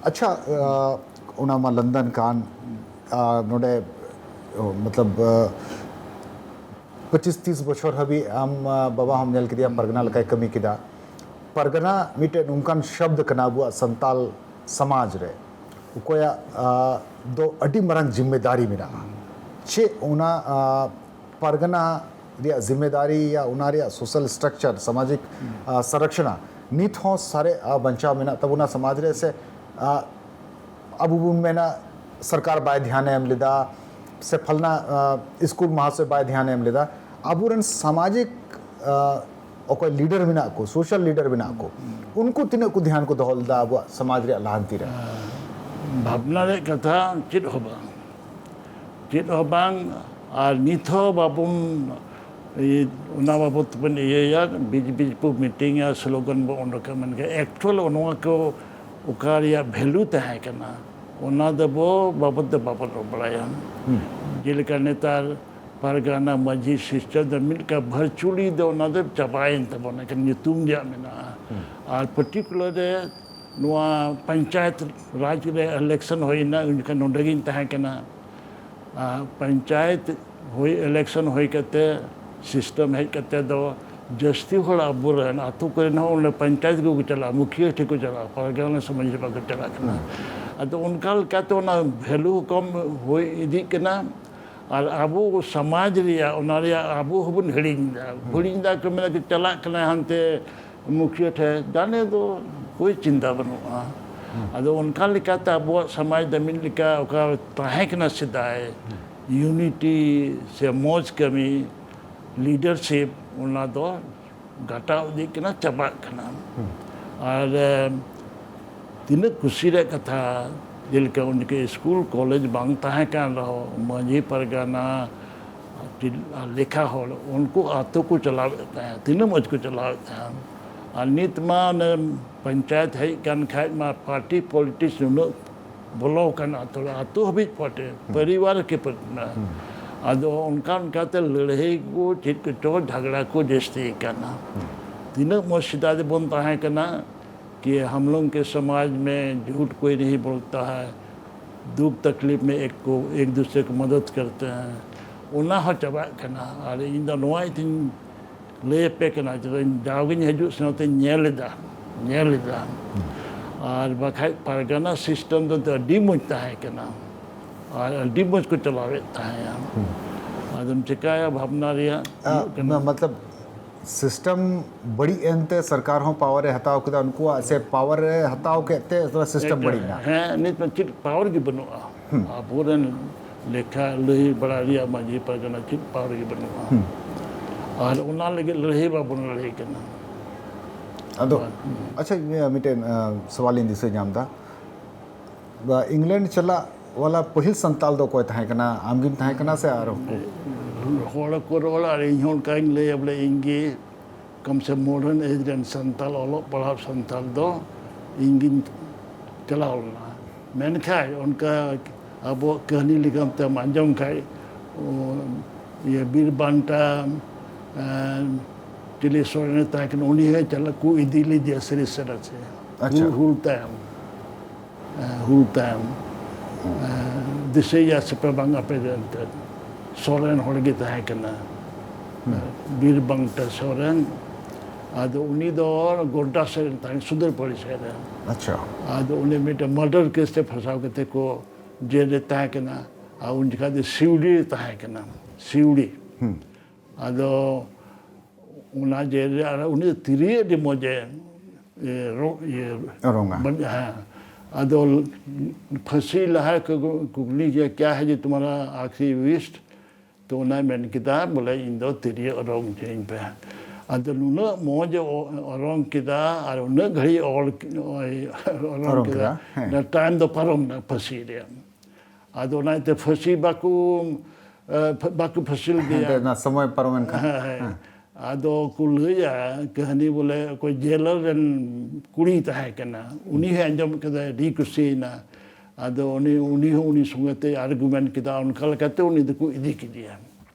ᱟᱪᱪᱷᱟ, ᱟ, ᱚᱱᱟ ᱢᱟ ᱞᱚᱱᱰᱚᱱ ᱠᱟᱱ, ᱟ, ᱱᱚᱰᱮ, ᱚ, ᱢᱚᱛᱞᱚᱵ, ᱟ, ᱯᱚᱸᱪᱤᱥ ᱛᱤᱥ ᱵᱚᱪᱷᱚᱨ ᱦᱟᱹᱵᱤᱡ ᱟᱢ, ᱟ, ᱵᱟᱵᱟ ᱦᱚᱸᱢ ᱧᱮᱞ ᱠᱮᱫᱮᱭᱟ, ᱯᱟᱨᱜᱟᱱᱟ ᱞᱮᱠᱟᱭ ᱠᱟᱹᱢᱤ ᱠᱮᱫᱟ᱾ ᱯᱟᱨᱜᱟᱱᱟ ᱢᱤᱫᱴᱮᱱ ᱱᱚᱝᱠᱟᱱ ᱥᱚᱵᱫ ᱠᱟᱱᱟ ᱟᱵᱚᱣᱟᱜ ᱥᱟᱱᱛᱟᱞ ᱥᱚᱢᱟᱡᱽ ᱨᱮ, ᱚᱠᱚᱭᱟᱜ, ᱟ, ᱫᱚ ᱟᱹᱰᱤ ᱢᱟᱨᱟᱝ ᱡᱤᱢᱢᱮᱫᱟᱨᱤ ᱢᱮᱱᱟᱜᱼᱟ᱾ ᱪᱮᱫ ᱚᱱᱟ, ᱟ, ᱯᱟᱨᱜᱟᱱᱟ ᱨᱮᱭᱟᱜ ᱡᱤᱢᱢᱮᱫᱟᱨᱤ ᱭᱟ ᱚᱱᱟ ᱨᱮᱭᱟᱜ ᱥᱳᱥᱟᱞ ᱥᱴᱨᱟᱠᱪᱟᱨ, ᱥᱟᱢᱟᱡᱤᱠ, ᱟ, ᱥᱚᱨᱚᱪᱱᱟ ᱱᱤᱛ ᱦᱚᱸ ᱥᱟᱨᱮ, ᱟ, ᱵᱟᱧᱪᱟᱣ ᱢᱮᱱᱟᱜ ᱛᱟᱵᱚᱱᱟ ᱥᱚᱢᱟᱡᱽ ᱨᱮ, ᱥᱮ, ᱟ, ᱟᱵᱚ ᱵᱚᱱ ᱢᱮᱱᱟ ᱥᱚᱨᱠᱟᱨ ᱵᱟᱭ ᱫᱷᱮᱭᱟᱱᱮ ᱮᱢ ᱞᱮᱫᱟ, ᱥᱮ ᱯᱷᱟᱞᱱᱟ, ᱟ, ᱥᱠᱩᱞ ᱢᱟᱦᱟᱥᱚᱭ ᱵᱟᱭ ᱫᱷᱮᱭᱟᱱᱮ ᱮᱢ ᱞᱮᱫᱟ? ᱟᱵᱚᱨᱮᱱ ᱥᱟᱢᱟᱡᱤᱠ, ᱟ, ᱚᱠᱚᱭ ᱞᱤᱰᱟᱨ ᱢᱮᱱᱟᱜ ᱠᱚ, ᱥᱳᱥᱟᱞ ᱞᱤᱰᱟᱨ ᱢᱮᱱᱟᱜ ᱠᱚ, ᱩᱱᱠᱩ ᱛᱤᱱᱟᱹᱜ ᱠᱚ ᱫᱷᱮᱭᱟᱱ ᱠᱚ ᱫᱚᱦᱚ ᱞᱮᱫᱟ ᱟᱵᱚᱣᱟᱜ ᱥᱚᱢᱟᱡᱽ ᱨᱮᱭᱟᱜ ᱞᱟᱦᱟᱱᱛᱤ ᱨᱮ? ᱵᱷᱟᱵᱽᱱᱟ ᱨᱮᱭᱟᱜ ᱠᱟᱛᱷᱟ ᱪᱮᱫ ᱦᱚᱸ ᱵᱟᱝ, ᱪᱮᱫ ᱦᱚᱸ ᱵᱟᱝ᱾ ᱟᱨ ᱱᱤᱛ ᱦᱚᱸ ᱵᱟᱵᱚᱱ, ᱤᱭᱟᱹ, ᱚᱱᱟ ᱵᱟᱵᱚᱛ ᱵᱚᱱ ᱤᱭᱟᱹᱭᱟ, ᱵᱤᱡᱽ ᱵᱤᱡᱽ ᱵᱚ ᱢᱤᱴᱤᱝᱟ, ᱥᱞᱳᱜᱟᱱ ᱵᱚ ᱚᱰᱚᱠᱟ, ᱢᱮᱱᱠᱷᱟᱱ ᱮᱠᱪᱩᱭᱟᱞ ᱱᱚᱣᱟ ᱠᱚ ᱚᱠᱟ ᱨᱮᱭᱟᱜ ᱵᱷᱮᱞᱩ ᱛᱟᱦᱮᱸ ᱠᱟᱱᱟ, ᱚᱱᱟ ᱫᱚ ᱵᱚ ᱵᱟᱵᱚᱛ ᱫᱚ ᱵᱟᱵᱚᱱ ᱨᱚᱲ ᱵᱟᱲᱟᱭᱟ᱾ ᱦᱩᱸ᱾ ᱡᱮᱞᱮᱠᱟ ᱱᱮᱛᱟᱨ ᱯᱟᱨᱜᱟᱱᱟ ᱢᱟᱹᱡᱷᱤ ᱥᱤᱥᱴᱮᱢ ᱫᱚ ᱢᱤᱫ ᱞᱮᱠᱟ ᱵᱷᱟᱨᱪᱩᱣᱟᱞᱤ ᱫᱚ ᱚᱱᱟ ᱫᱚ ᱪᱟᱵᱟᱭᱮᱱ ᱛᱟᱵᱚᱱᱟ, ᱮᱠᱮᱱ ᱧᱩᱛᱩᱢ ᱨᱮᱭᱟᱜ ᱢᱮᱱᱟᱜᱼᱟ᱾ ᱦᱩᱸ᱾ ᱟᱨ ᱯᱟᱨᱴᱤᱠᱩᱞᱟᱨ ᱨᱮ ᱱᱚᱣᱟ ᱯᱚᱧᱪᱟᱭᱮᱛ ᱨᱟᱡᱽ ᱨᱮ ᱤᱞᱮᱠᱥᱚᱱ ᱦᱩᱭᱱᱟ, ᱩᱱ ᱡᱚᱠᱷᱚᱱ ᱱᱚᱰᱮ ᱜᱤᱧ ᱛᱟᱦᱮᱸ ᱠᱟᱱᱟ᱾ ᱟᱨ ᱯᱚᱧᱪᱟᱭᱮᱛ ᱦᱩᱭ, ᱤᱞᱮᱠᱥᱚᱱ ᱦᱩᱭ ᱠᱟᱛᱮ, ᱥᱤᱥᱴᱮᱢ ᱦᱮᱡ ᱠᱟᱛᱮ ᱫᱚ ᱡᱟᱹᱥᱛᱤ ᱦᱚᱲ ᱟᱵᱚᱨᱮᱱ ᱟᱛᱳ ᱠᱚᱨᱮᱱ ᱦᱚᱸ ᱚᱸᱰᱮ ᱯᱚᱧᱪᱟᱭᱮᱛ ᱜᱮᱠᱚ ᱪᱟᱞᱟᱜᱼᱟ, ᱢᱩᱠᱷᱤᱭᱟᱹ ᱴᱷᱮᱱ ᱠᱚ ᱪᱟᱞᱟᱜᱼᱟ, ᱯᱟᱨᱜᱟᱱᱟ ᱥᱚᱢᱟᱡᱽ ᱨᱮ ᱵᱟᱠᱚ ᱪᱟᱞᱟᱜ ᱠᱟᱱᱟ᱾ ᱦᱩᱸ᱾ ᱟᱫᱚ ᱚᱱᱠᱟ ᱞᱮᱠᱟᱛᱮ ᱚᱱᱟ ᱵᱷᱮᱞᱩ ᱠᱚᱢ ᱦᱩᱭ ᱤᱫᱤᱜ ᱠᱟᱱᱟ᱾ ᱟᱨ ᱟᱵᱚ ᱥᱚᱢᱟᱡᱽ ᱨᱮᱭᱟᱜ, ᱚᱱᱟ ᱨᱮᱭᱟᱜ ᱟᱵᱚ ᱦᱚᱸᱵᱚᱱ ᱦᱤᱲᱤᱧ ᱮᱫᱟ᱾ ᱦᱩᱸ᱾ ᱦᱤᱲᱤᱧ ᱮᱫᱟ ᱠᱚ ᱢᱮᱱᱟ ᱠᱤ ᱪᱟᱞᱟᱜ ᱠᱟᱱᱟᱭ ᱦᱟᱱᱛᱮ ᱢᱩᱠᱷᱤᱭᱟᱹ ᱴᱷᱮᱱ, ᱡᱟᱱᱮ ᱫᱚ ᱠᱳᱭ ᱪᱤᱱᱛᱟ ᱵᱟᱹᱱᱩᱜᱼᱟ᱾ ᱟᱫᱚ ᱚᱱᱠᱟ ᱞᱮᱠᱟᱛᱮ ᱟᱵᱚᱣᱟᱜ ᱥᱚᱢᱟᱡᱽ ᱫᱚ ᱢᱤᱫ ᱞᱮᱠᱟ ᱚᱠᱟ ᱛᱟᱦᱮᱸ ᱠᱟᱱᱟ ᱥᱮᱫᱟᱭ, ᱤᱭᱩᱱᱤᱴᱤ ᱥᱮ ᱢᱚᱡᱽ ᱠᱟᱹᱢᱤ, ᱞᱤᱰᱟᱨᱥᱤᱯ, ᱚᱱᱟ ᱫᱚ ᱜᱷᱟᱴᱟᱣ ᱤᱫᱤᱜ ᱠᱟᱱᱟ, ᱪᱟᱵᱟᱜ ᱠᱟᱱᱟ᱾ ᱟᱨ ᱮ, ᱛᱤᱱᱟᱹᱜ ᱠᱩᱥᱤ ᱨᱮᱭᱟᱜ ᱠᱟᱛᱷᱟ, ᱡᱮᱞᱮᱠᱟ ᱩᱱ ᱡᱚᱠᱷᱮᱡ ᱥᱠᱩᱞ ᱠᱚᱞᱮᱡᱽ ᱵᱟᱝ ᱛᱟᱦᱮᱸ ᱠᱟᱱ ᱨᱮᱦᱚᱸ, ᱢᱟᱹᱡᱷᱤ ᱯᱟᱨᱜᱟᱱᱟ, ᱟᱨ ᱞᱮᱠᱷᱟ ᱦᱚᱲ, ᱩᱱᱠᱩ ᱟᱛᱳ ᱠᱚ ᱪᱟᱞᱟᱣᱮᱫ ᱛᱟᱦᱮᱸᱫ, ᱛᱤᱱᱟᱹᱜ ᱢᱚᱡᱽ ᱠᱚ ᱪᱟᱞᱟᱣᱮᱫ ᱛᱟᱦᱮᱸᱫ᱾ ᱟᱨ ᱱᱤᱛ ᱢᱟ ᱚᱱᱮ ᱯᱚᱧᱪᱟᱭᱮᱛ ᱦᱮᱡ ᱠᱟᱱ ᱠᱷᱟᱡ ᱢᱟ ᱯᱟᱨᱴᱤ ᱯᱚᱞᱤᱴᱤᱠᱥ ᱱᱩᱱᱟᱹᱜ ᱵᱚᱞᱚ ᱠᱟᱱᱟ ᱟᱛᱳ ᱨᱮ, ᱟᱛᱳ ᱦᱟᱹᱵᱤᱡ ᱯᱟᱨᱴᱤ, ᱯᱚᱨᱤᱵᱟᱨ ᱠᱮ ᱯᱟᱨᱴᱤ᱾ ᱟᱫᱚ ᱚᱱᱠᱟ ᱚᱱᱠᱟᱛᱮ ᱞᱟᱹᱲᱦᱟᱹᱭ ᱠᱚ ᱪᱮᱫ ᱠᱚᱪᱚ ᱡᱷᱟᱜᱽᱲᱟ ᱠᱚ ᱡᱟᱹᱥᱛᱤ ᱠᱟᱱᱟ᱾ ᱛᱤᱱᱟᱹᱜ ᱢᱚᱡᱽ ᱥᱮᱫᱟᱭ ᱫᱚᱵᱚᱱ ᱛᱟᱦᱮᱸ ᱠᱟᱱᱟ, कि हम लोग के समाज में झूठ कोई नहीं बोलता है, दुख तकलीफ में एक को, एक दूसरे को मदद करते हैं, ᱚᱱᱟ ᱦᱚᱸ ᱪᱟᱵᱟᱜ ᱠᱟᱱᱟ᱾ ᱟᱨ ᱤᱧ ᱫᱚ ᱱᱚᱣᱟ ᱤᱭᱟᱹᱛᱮᱧ ᱞᱟᱹᱭ ᱟᱯᱮ ᱠᱟᱱᱟ, ᱪᱮᱫᱟᱜ ᱡᱟᱣᱜᱤᱧ ᱦᱤᱡᱩᱜ ᱥᱮᱱᱚᱜ ᱛᱮᱧ ᱧᱮᱞ ᱮᱫᱟ, ᱧᱮᱞ ᱮᱫᱟ᱾ ᱟᱨ ᱵᱟᱠᱷᱟᱡ ᱯᱟᱨᱜᱟᱱᱟ ᱥᱤᱥᱴᱮᱢ ᱫᱚ ᱟᱹᱰᱤ ᱢᱚᱡᱽ ᱛᱟᱦᱮᱸ ᱠᱟᱱᱟ, ᱟᱨ ᱟᱹᱰᱤ ᱢᱚᱡᱽ ᱠᱚ ᱪᱟᱞᱟᱣᱮᱫ ᱛᱟᱦᱮᱸᱫᱼᱟ᱾ ᱟᱫᱚᱢ ᱪᱮᱠᱟᱭᱟ, ᱵᱷᱟᱵᱽᱱᱟ ᱨᱮᱭᱟᱜ ᱦᱩᱭᱩᱜ ᱠᱟᱱᱟ᱾ ᱢᱚᱛᱞᱚᱵ, ᱥᱤᱥᱴᱮᱢ ᱵᱟᱹᱲᱤᱡ ᱮᱱᱛᱮ ᱥᱚᱨᱠᱟᱨ ᱦᱚᱸ ᱯᱟᱣᱟᱨ ᱮ ᱦᱟᱛᱟᱣ ᱠᱮᱫᱟ, ᱩᱱᱠᱩᱣᱟᱜ ᱥᱮ ᱯᱟᱣᱟᱨ ᱮ ᱦᱟᱛᱟᱣ ᱠᱮᱫ ᱛᱮ ᱛᱷᱚᱲᱟ ᱥᱤᱥᱴᱮᱢ ᱵᱟᱹᱲᱤᱡ ᱮᱱᱟ᱾ ᱦᱮᱸ, ᱱᱤᱛ ᱢᱟ ᱪᱮᱫ ᱯᱟᱣᱟᱨ ᱜᱮ ᱵᱟᱹᱱᱩᱜᱼᱟ᱾ ᱟᱵᱚᱨᱮᱱ ᱞᱮᱠᱷᱟ ᱞᱟᱹᱭ ᱵᱟᱲᱟ ᱨᱮᱭᱟᱜ ᱢᱟᱹᱡᱷᱤ ᱯᱟᱨᱜᱟᱱᱟ ᱪᱮᱫ ᱯᱟᱣᱟᱨ ᱜᱮ ᱵᱟᱹᱱᱩᱜᱼᱟ᱾ ᱟᱨ ᱚᱱᱟ ᱞᱟᱹᱜᱤᱫ ᱞᱟᱹᱲᱦᱟᱹᱭ ᱵᱟᱵᱚᱱ ᱞᱟᱹᱲᱦᱟᱹᱭ ᱠᱟᱱᱟ᱾ ᱟᱫᱚ, ᱟᱪᱪᱷᱟ, ᱤᱧ ᱢᱤᱫᱴᱮᱱ, ᱟᱸ, ᱥᱚᱣᱟᱞᱤᱧ ᱫᱤᱥᱟᱹ ᱧᱟᱢ ᱮᱫᱟ᱾ ᱵᱟ, ᱤᱝᱞᱮᱱᱰ ᱪᱟᱞᱟᱜ ᱣᱟᱞᱟ ᱯᱟᱹᱦᱤᱞ ᱥᱟᱱᱛᱟᱞ ᱫᱚ ᱚᱠᱚᱭ ᱛᱟᱦᱮᱸ ᱠᱟᱱᱟ? ᱟᱢ ᱜᱮᱢ ᱛᱟᱦᱮᱸ ᱠᱟᱱᱟ ᱥᱮ ᱟᱨ ᱦᱚᱲ ᱠᱚ ᱨᱚᱲᱟ? ᱟᱨ ᱤᱧ ᱦᱚᱸ ᱚᱱᱠᱟᱧ ᱞᱟᱹᱭᱟ, ᱵᱚᱞᱮ, ᱤᱧ ᱜᱮ ᱠᱚᱢ ᱥᱮ ᱢᱚᱰᱟᱨᱱ ᱮᱡᱽ ᱨᱮᱱ ᱥᱟᱱᱛᱟᱞ, ᱚᱞᱚᱜ ᱯᱟᱲᱦᱟᱣ ᱥᱟᱱᱛᱟᱞ ᱫᱚ ᱤᱧ ᱜᱤᱧ ᱪᱟᱞᱟᱣ ᱞᱮᱱᱟ᱾ ᱢᱮᱱᱠᱷᱟᱱ ᱚᱱᱠᱟ ᱟᱵᱚᱣᱟᱜ ᱠᱟᱹᱦᱱᱤ ᱞᱮᱠᱟᱛᱮᱢ ᱟᱸᱡᱚᱢ ᱠᱷᱟᱡ, ᱚ, ᱤᱭᱟᱹ, ᱵᱤᱨ ᱵᱟᱱᱴᱟ, ᱮᱸ, ᱪᱤᱞᱤ ᱥᱚᱨᱮᱱᱮ ᱛᱟᱦᱮᱸ ᱠᱟᱱᱟ, ᱩᱱᱤ ᱦᱚᱸ ᱪᱟᱞᱟᱜ ᱠᱚ ᱤᱫᱤ ᱞᱮᱫᱮᱭᱟ ᱥᱟᱹᱨᱤ ᱥᱮ ᱱᱟᱥᱮ᱾ ᱟᱪᱪᱷᱟ᱾ ᱦᱩᱞ, ᱦᱩᱞ ᱛᱟᱭᱚᱢ᱾ ᱮᱸ, ᱦᱩᱞ ᱛᱟᱭᱚᱢ, ᱮᱸ, ᱫᱤᱥᱟᱹᱭᱟ ᱥᱮᱯᱮ ᱵᱟᱝ ᱟᱯᱮ ᱫᱚ ᱮᱱᱛᱮᱫ, ᱥᱚᱨᱮᱱ ᱦᱚᱲ ᱜᱮ ᱛᱟᱦᱮᱸ ᱠᱟᱱᱟ᱾ ᱵᱤᱨ ᱵᱟᱝᱴᱟ ᱥᱚᱨᱮᱱ᱾ ᱟᱫᱚ ᱩᱱᱤ ᱫᱚ ᱜᱳᱰᱰᱟ ᱥᱮᱫ ᱨᱮᱱ ᱛᱟᱦᱮᱸ, ᱥᱩᱫᱟᱹᱨᱯᱟᱲᱤ ᱥᱮᱫ ᱨᱮᱱ᱾ ᱟᱪᱪᱷᱟ᱾ ᱟᱫᱚ ᱩᱱᱤ ᱢᱤᱫᱴᱮᱱ ᱢᱟᱨᱰᱟᱨ ᱠᱮᱥ ᱛᱮ ᱯᱷᱟᱸᱥᱟᱣ ᱠᱟᱛᱮ ᱠᱚ ᱡᱮᱞ ᱨᱮ ᱛᱟᱦᱮᱸ ᱠᱟᱱᱟ᱾ ᱟᱨ ᱩᱱ ᱡᱚᱠᱷᱟᱡ ᱫᱚ ᱥᱤᱣᱲᱤ ᱨᱮ ᱛᱟᱦᱮᱸ ᱠᱟᱱᱟ, ᱥᱤᱣᱲᱤ᱾ ᱟᱫᱚ ᱚᱱᱟ ᱡᱮᱞ ᱨᱮ ᱟᱨ ᱩᱱᱤ ᱫᱚ ᱛᱤᱨᱭᱳ ᱟᱹᱰᱤ ᱢᱚᱡᱮ, ᱤᱭᱟᱹ, ᱨᱚ-, ᱤᱭᱟᱹ, ᱚᱨᱚᱝᱟ᱾ ᱵᱟᱡ-, ᱦᱮᱸ, ᱟᱫᱚ ᱯᱷᱟᱹᱥᱤ ᱞᱟᱦᱟ ᱠᱚ ᱠᱩᱠᱞᱤ ᱠᱮᱫᱟ, ᱠᱮᱭᱟ ᱦᱮ ᱡᱮ ᱛᱩᱢᱦᱟᱨᱟ ᱟᱠᱷᱤᱨᱤ ᱣᱤᱥᱴ? ᱛᱚ ᱚᱱᱟᱭ ᱢᱮᱱ ᱠᱮᱫᱟ ᱵᱚᱞᱮ, ᱤᱧ ᱫᱚ ᱛᱤᱨᱭᱳ ᱚᱨᱚᱝ ᱦᱚᱪᱚᱧ ᱯᱮ᱾ ᱟᱫᱚ ᱱᱩᱱᱟᱹᱜ ᱢᱚᱡᱽ ᱮ ᱚ- ᱚᱨᱚᱝ ᱠᱮᱫᱟ ᱟᱨ ᱩᱱᱟᱹᱜ ᱜᱷᱟᱹᱲᱤᱡ ᱚᱞ ᱚᱨᱚᱝ ᱚᱨᱚᱝ ᱠᱮᱫᱟ, ᱠᱮᱫᱟ, ᱦᱮᱸ᱾ ᱚᱱᱟ ᱴᱟᱭᱤᱢ ᱫᱚ ᱯᱟᱨᱚᱢ ᱮᱱᱟ ᱯᱷᱟᱹᱥᱤ ᱨᱮᱭᱟᱜ᱾ ᱟᱫᱚ ᱚᱱᱟᱛᱮ ᱯᱷᱟᱹᱥᱤ ᱵᱟᱠᱚ, ᱮ, ᱯᱷ- ᱵᱟᱠᱚ ᱯᱷᱟᱹᱥᱤ ᱞᱮᱫᱮᱭᱟ᱾ ᱦᱮᱸ, ᱚᱱᱟ ᱥᱚᱢᱚᱭ ᱯᱟᱨᱚᱢᱮᱱ ᱠᱷᱟᱱ᱾ ᱦᱮᱸ, ᱦᱮᱸ᱾ ᱦᱮᱸ᱾ ᱟᱫᱚ ᱠᱚ ᱞᱟᱹᱭᱟ ᱠᱟᱹᱦᱱᱤ ᱵᱚᱞᱮ, ᱚᱠᱚᱭ ᱡᱮᱞᱟᱨ ᱨᱮᱱ ᱠᱩᱲᱤᱭ ᱛᱟᱦᱮᱸ ᱠᱟᱱᱟ, ᱩᱱᱤ ᱦᱚᱸ ᱟᱸᱡᱚᱢ ᱠᱮᱫᱟᱭ, ᱟᱹᱰᱤ ᱠᱩᱥᱤᱭᱮᱱᱟ᱾ ᱟᱫᱚ ᱩᱱᱤ, ᱩᱱᱤ ᱦᱚᱸ ᱩᱱᱤ ᱥᱚᱸᱜᱮ ᱛᱮ ᱟᱨᱜᱩᱢᱮᱱᱴ ᱠᱮᱫᱟ, ᱚᱱᱠᱟ ᱞᱮᱠᱟᱛᱮ ᱩᱱᱤ ᱫᱚᱠᱚ ᱤᱫᱤ ᱠᱮᱫᱮᱭᱟ᱾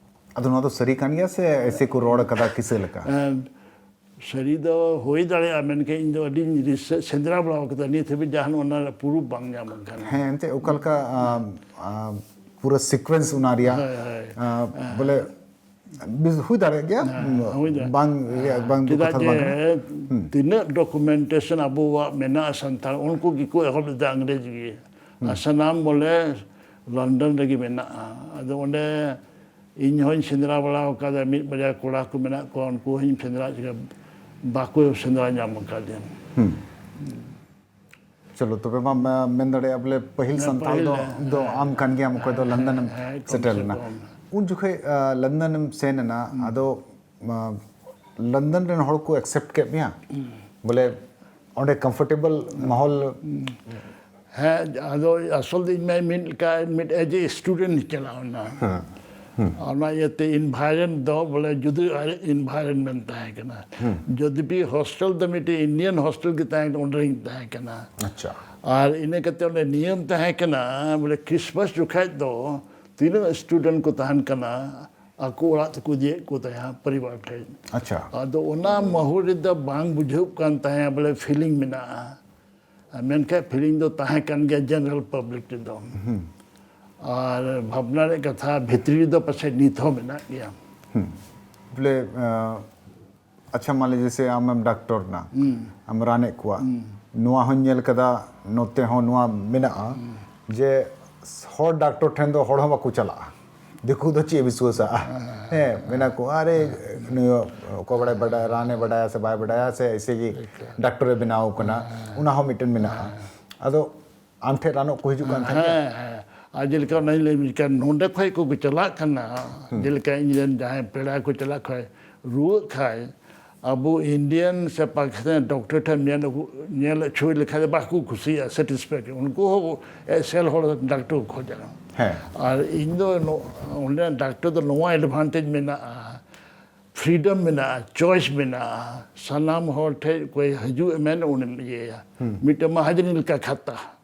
ᱟᱫᱚ ᱱᱚᱣᱟ ᱫᱚ ᱥᱟᱹᱨᱤ ᱠᱟᱱ ᱜᱮᱭᱟ ᱥᱮ ᱮᱥᱮ ᱠᱚ ᱨᱚᱲ ᱠᱟᱫᱟ ᱠᱤᱥᱟᱹ ᱞᱮᱠᱟ? ᱮᱢ, ᱥᱟᱹᱨᱤ ᱫᱚ ᱦᱩᱭ ᱫᱟᱲᱮᱭᱟᱜᱼᱟ, ᱢᱮᱱᱠᱷᱟᱱ ᱤᱧ ᱫᱚ ᱟᱹᱰᱤᱧ ᱨᱤᱥᱟᱨᱪ, ᱥᱮᱸᱫᱽᱨᱟ ᱵᱟᱲᱟ ᱠᱟᱫᱟ, ᱱᱤᱛ ᱦᱟᱹᱵᱤᱡ ᱡᱟᱦᱟᱱ ᱚᱱᱟ ᱨᱮᱭᱟᱜ ᱯᱨᱩᱯᱷ ᱵᱟᱝ ᱧᱟᱢ ᱟᱠᱟᱱᱟ᱾ ᱦᱮᱸ, ᱮᱱᱛᱮ ᱚᱠᱟ ᱞᱮᱠᱟ, ᱟᱢ, ᱟᱢ, ᱯᱩᱨᱟᱹ ᱥᱤᱠᱣᱮᱱᱥ ᱚᱱᱟ ᱨᱮᱭᱟᱜ, ᱦᱳᱭ, ᱦᱳᱭ᱾ ᱟᱢ, ᱵᱚᱞᱮ ᱵᱤᱥ-, ᱦᱩᱭ ᱫᱟᱲᱮᱭᱟᱜ ᱜᱮᱭᱟ᱾ ᱦᱮᱸ, ᱦᱩᱭ ᱫᱟᱲᱮᱭᱟᱜᱼᱟ᱾ ᱵᱟᱝ ᱨᱮᱭᱟᱜ, ᱵᱟᱝ ᱫᱩᱠ ᱪᱮᱫᱟᱜ ᱠᱟᱛᱷᱟ ᱫᱚ ᱡᱮ ᱵᱟᱝ ᱠᱟᱱᱟ᱾ ᱦᱩᱸ᱾ ᱛᱤᱱᱟᱹᱜ ᱰᱚᱠᱩᱢᱮᱱᱴᱮᱥᱚᱱ ᱟᱵᱚᱣᱟᱜ ᱢᱮᱱᱟᱜᱼᱟ ᱥᱟᱱᱛᱟᱲ, ᱩᱱᱠᱩ ᱜᱮᱠᱚ ᱮᱦᱚᱵ ᱞᱮᱫᱟ ᱟᱝᱨᱮᱡᱽ ᱜᱮ᱾ ᱦᱩᱸ᱾ ᱟᱨ ᱥᱟᱱᱟᱢ ᱵᱚᱞᱮ ᱞᱚᱱᱰᱚᱱ ᱨᱮᱜᱮ ᱢᱮᱱᱟᱜᱼᱟ᱾ ᱟᱫᱚ ᱚᱸᱰᱮ ᱤᱧ ᱦᱚᱸᱧ ᱥᱮᱸᱫᱽᱨᱟ ᱵᱟᱲᱟ ᱟᱠᱟᱫᱟ, ᱢᱤᱫ ᱵᱟᱨᱭᱟ ᱠᱚᱲᱟ ᱠᱚ ᱢᱮᱱᱟᱜ ᱠᱚᱣᱟ, ᱩᱱᱠᱩ ᱦᱚᱸᱧ ᱥᱮᱸᱫᱽᱨᱟ ᱠᱮᱫᱟ, ᱵᱟᱠᱚ ᱥᱮᱸᱫᱽᱨᱟ ᱧᱟᱢ ᱟᱠᱟᱫᱮᱭᱟ᱾ ᱦᱩᱸ᱾ ᱪᱚᱞᱚ, ᱛᱚᱵᱮ ᱢᱟ, ᱢᱟ ᱢᱮᱱ ᱫᱟᱲᱮᱭᱟᱜᱼᱟ ᱵᱚᱞᱮ ᱯᱟᱹᱦᱤᱞ ᱦᱮᱸ, ᱥᱟᱱᱛᱟᱲ ᱯᱟᱹᱦᱤᱞ, ᱫᱚ, ᱦᱮᱸ, ᱫᱚ ᱦᱮᱸ, ᱟᱢ ᱠᱟᱱ ᱜᱮᱭᱟᱢ, ᱚᱠᱚᱭ ᱫᱚ ᱦᱮᱸ, ᱞᱚᱱᱰᱚᱱ ᱮᱢ ᱦᱮᱸ, ᱠᱚᱢ ᱥᱮᱴᱮᱨ ᱥᱮ ᱞᱮᱱᱟ᱾ ᱠᱚᱢ᱾ ᱩᱱ ᱡᱚᱠᱷᱚᱡ, ᱟ, ᱞᱚᱱᱰᱚᱱ ᱮᱢ ᱥᱮᱱ ᱮᱱᱟ, ᱦᱩᱸ᱾ ᱟᱫᱚ, ᱟ, ᱞᱚᱱᱰᱚᱱ ᱨᱮᱱ ᱦᱚᱲ ᱠᱚ ᱮᱠᱥᱮᱯᱴ ᱠᱮᱫ ᱢᱮᱭᱟ? ᱦᱩᱸ᱾ ᱵᱚᱞᱮ ᱚᱸᱰᱮ ᱠᱚᱢᱯᱷᱚᱨᱴᱮᱵᱚᱞ ᱢᱟᱦᱚᱞ? ᱦᱮᱸ, ᱟᱫᱚ ᱟᱥᱚᱞ ᱫᱚ ᱤᱧ ᱢᱟ ᱢᱤᱫ ᱞᱮᱠᱟ, ᱢᱤᱫ as a student ᱤᱧ ᱪᱟᱞᱟᱣ ᱮᱱᱟ᱾ ᱦᱮᱸ᱾ ᱦᱩᱸ᱾ ᱚᱱᱟ ᱤᱭᱟᱹᱛᱮ ᱤᱱᱵᱷᱟᱭᱨᱚᱱ ᱫᱚ ᱵᱚᱞᱮ ᱡᱩᱫᱟᱹ ᱤᱱᱵᱷᱟᱭᱨᱚᱱᱢᱮᱱᱴ ᱛᱟᱦᱮᱸ ᱠᱟᱱᱟ᱾ ᱦᱩᱸ᱾ ᱡᱩᱫᱤ ᱦᱳᱥᱴᱮᱞ ᱫᱚ ᱢᱤᱫᱴᱮᱱ ᱤᱱᱰᱤᱭᱟᱱ ᱦᱳᱥᱴᱮᱞ ᱜᱮ ᱛᱟᱦᱮᱸ ᱠᱟᱱᱟ, ᱚᱸᱰᱮ ᱨᱤᱧ ᱛᱟᱦᱮᱸ ᱠᱟᱱᱟ᱾ ᱟᱪᱪᱷᱟ᱾ ᱟᱨ ᱤᱱᱟᱹ ᱠᱟᱛᱮ ᱚᱸᱰᱮ ᱱᱤᱭᱚᱢ ᱛᱟᱦᱮᱸ ᱠᱟᱱᱟ ᱵᱚᱞᱮ ᱠᱨᱤᱥᱢᱟᱥ ᱡᱚᱠᱷᱟᱡ ᱫᱚ ᱛᱤᱱᱟᱹᱜ ᱥᱴᱩᱰᱮᱱᱴ ᱠᱚ ᱛᱟᱦᱮᱱ ᱠᱟᱱᱟ, ᱟᱠᱚ ᱚᱲᱟᱜ ᱛᱮᱠᱚ ᱤᱫᱤᱭᱮᱫ ᱠᱚ ᱛᱟᱦᱮᱸᱫ ᱯᱚᱨᱤᱵᱟᱨ ᱴᱷᱮᱱ᱾ ᱟᱪᱪᱷᱟ᱾ ᱟᱫᱚ ᱚᱱᱟ ᱢᱟᱦᱚᱞ ᱨᱮᱫᱚ ᱵᱟᱝ ᱵᱩᱡᱷᱟᱹᱜ ᱠᱟᱱ ᱛᱟᱦᱮᱸᱫ ᱵᱚᱞᱮ ᱯᱷᱤᱞᱤᱝ ᱢᱮᱱᱟᱜᱼᱟ᱾ ᱟᱨ ᱢᱮᱱᱠᱷᱟᱱ ᱯᱷᱤᱞᱤᱝ ᱫᱚ ᱛᱟᱦᱮᱸ ᱠᱟᱱ ᱜᱮᱭᱟ ᱡᱮᱱᱟᱨᱮᱞ ᱯᱟᱵᱽᱞᱤᱠ ᱨᱮᱫᱚ᱾ ᱦᱩᱸ᱾ ᱟᱨ ᱵᱷᱟᱵᱽᱱᱟ ᱨᱮᱭᱟᱜ ᱠᱟᱛᱷᱟ ᱵᱷᱤᱛᱨᱤ ᱨᱮᱫᱚ ᱯᱟᱥᱮᱡ ᱱᱤᱛ ᱦᱚᱸ ᱢᱮᱱᱟᱜ ᱜᱮᱭᱟ᱾ ᱦᱩᱸ᱾ ᱵᱚᱞᱮ, ᱟᱸ, ᱟᱪᱪᱷᱟ, ᱢᱟᱱᱮ ᱡᱮᱥᱮ ᱟᱢᱮᱢ ᱰᱟᱠᱛᱚᱨ ᱱᱟ, ᱦᱩᱸ᱾ ᱟᱢ ᱨᱟᱱᱮᱫ ᱠᱚᱣᱟ, ᱦᱩᱸ᱾ ᱱᱚᱣᱟ ᱦᱚᱸᱧ ᱧᱮᱞ ᱠᱟᱫᱟ, ᱱᱚᱛᱮ ᱦᱚᱸ ᱱᱚᱣᱟ ᱢᱮᱱᱟᱜᱼᱟ, ᱦᱩᱸ᱾ ᱡᱮ ᱦᱚᱲ ᱰᱟᱠᱛᱚᱨ ᱴᱷᱮᱱ ᱫᱚ ᱦᱚᱲ ᱦᱚᱸ ᱵᱟᱠᱚ ᱪᱟᱞᱟᱜᱼᱟ, ᱫᱤᱠᱩ ᱫᱚ ᱪᱮᱫ ᱮ ᱵᱤᱥᱣᱟᱥᱟ? ᱦᱮᱸ᱾ ᱦᱮᱸ, ᱢᱮᱱᱟ ᱠᱚ, "ᱟᱨᱮ, ᱱᱩᱭ ᱚᱠᱚᱭ ᱵᱟᱲᱟᱭ, ᱵᱟᱰᱟᱭ, ᱨᱟᱱᱮ ᱵᱟᱰᱟᱭᱟ ᱥᱮ ᱵᱟᱭ ᱵᱟᱰᱟᱭᱟ, ᱥᱮ ᱮᱭᱥᱮ ᱜᱮ ᱴᱷᱤᱠ ᱜᱮᱭᱟ᱾ ᱰᱟᱠᱛᱚᱨ ᱮ ᱵᱮᱱᱟᱣ ᱠᱟᱱᱟ", ᱦᱮᱸ᱾ ᱚᱱᱟ ᱦᱚᱸ ᱢᱤᱫᱴᱮᱱ ᱢᱮᱱᱟᱜᱼᱟ᱾ ᱦᱮᱸ᱾ ᱟᱫᱚ ᱟᱢ ᱴᱷᱮᱱ ᱨᱟᱱᱚᱜ ᱠᱚ ᱦᱤᱡᱩᱜ ᱠᱟᱱ ᱛᱟᱦᱮᱸᱫ ᱜᱮᱭᱟ? ᱦᱮᱸ ᱦᱮᱸ ᱟᱨ ᱡᱮᱞᱮᱠᱟ ᱚᱱᱟᱧ ᱞᱟᱹᱭ ᱢᱮ ᱠᱟᱱ ᱱᱚᱰᱮ ᱠᱷᱚᱡ ᱠᱚ ᱪᱟᱞᱟᱜ ᱠᱟᱱᱟ᱾ ᱡᱮᱞᱮᱠᱟ ᱤᱧ ᱨᱮᱱ ᱡᱟᱦᱟᱸᱭ ᱯᱮᱲᱟ ᱠᱚ ᱪᱟᱞᱟᱜ ᱠᱷᱟᱡ ᱨᱩᱣᱟᱹᱜ ᱠᱷᱟᱡ ᱟᱵᱚ ᱤᱱᱰᱤᱭᱟᱱ ᱥᱮ ᱯᱟᱠᱤᱥᱛᱟᱱ ᱰᱚᱠᱴᱚᱨ ᱴᱷᱮᱱ ᱧᱮᱞ ᱟᱹᱜᱩ- ᱧᱮᱞ ᱦᱚᱪᱚᱭ ᱞᱮᱠᱷᱟᱡ ᱫᱚ ᱵᱟᱠᱚ ᱠᱩᱥᱤᱭᱟᱜᱼᱟ, ᱥᱮᱴᱤᱥᱯᱷᱟᱭ ᱩᱱᱠᱩ ᱦᱚᱸ ᱮᱥᱮᱞ ᱦᱚᱲ ᱰᱟᱠᱴᱚᱨ ᱠᱚ ᱠᱷᱚᱡᱟ᱾ ᱦᱮᱸ᱾ ᱟᱨ ᱤᱧ ᱫᱚ ᱱᱚ- ᱚᱸᱰᱮ ᱰᱟᱠᱴᱚᱨ ᱫᱚ ᱱᱚᱣᱟ ᱮᱰᱵᱷᱟᱱᱴᱮᱡᱽ ᱢᱮᱱᱟᱜᱼᱟ, ᱯᱷᱨᱤᱰᱚᱢ ᱢᱮᱱᱟᱜᱼᱟ, ᱪᱚᱭᱮᱥ ᱢᱮᱱᱟᱜᱼᱟ, ᱥᱟᱱᱟᱢ ᱦᱚᱲ ᱴᱷᱮᱡ ᱚᱠᱚᱭ ᱦᱤᱡᱩᱜ ᱮ ᱢᱮᱱ ᱩᱱᱤᱢ ᱤᱭᱟᱹᱭᱟ᱾ ᱢᱤᱫᱴᱮᱱ ᱢᱟᱦᱟᱡᱚᱱ ᱞᱮᱠᱟ ᱠᱷᱟᱛᱟ,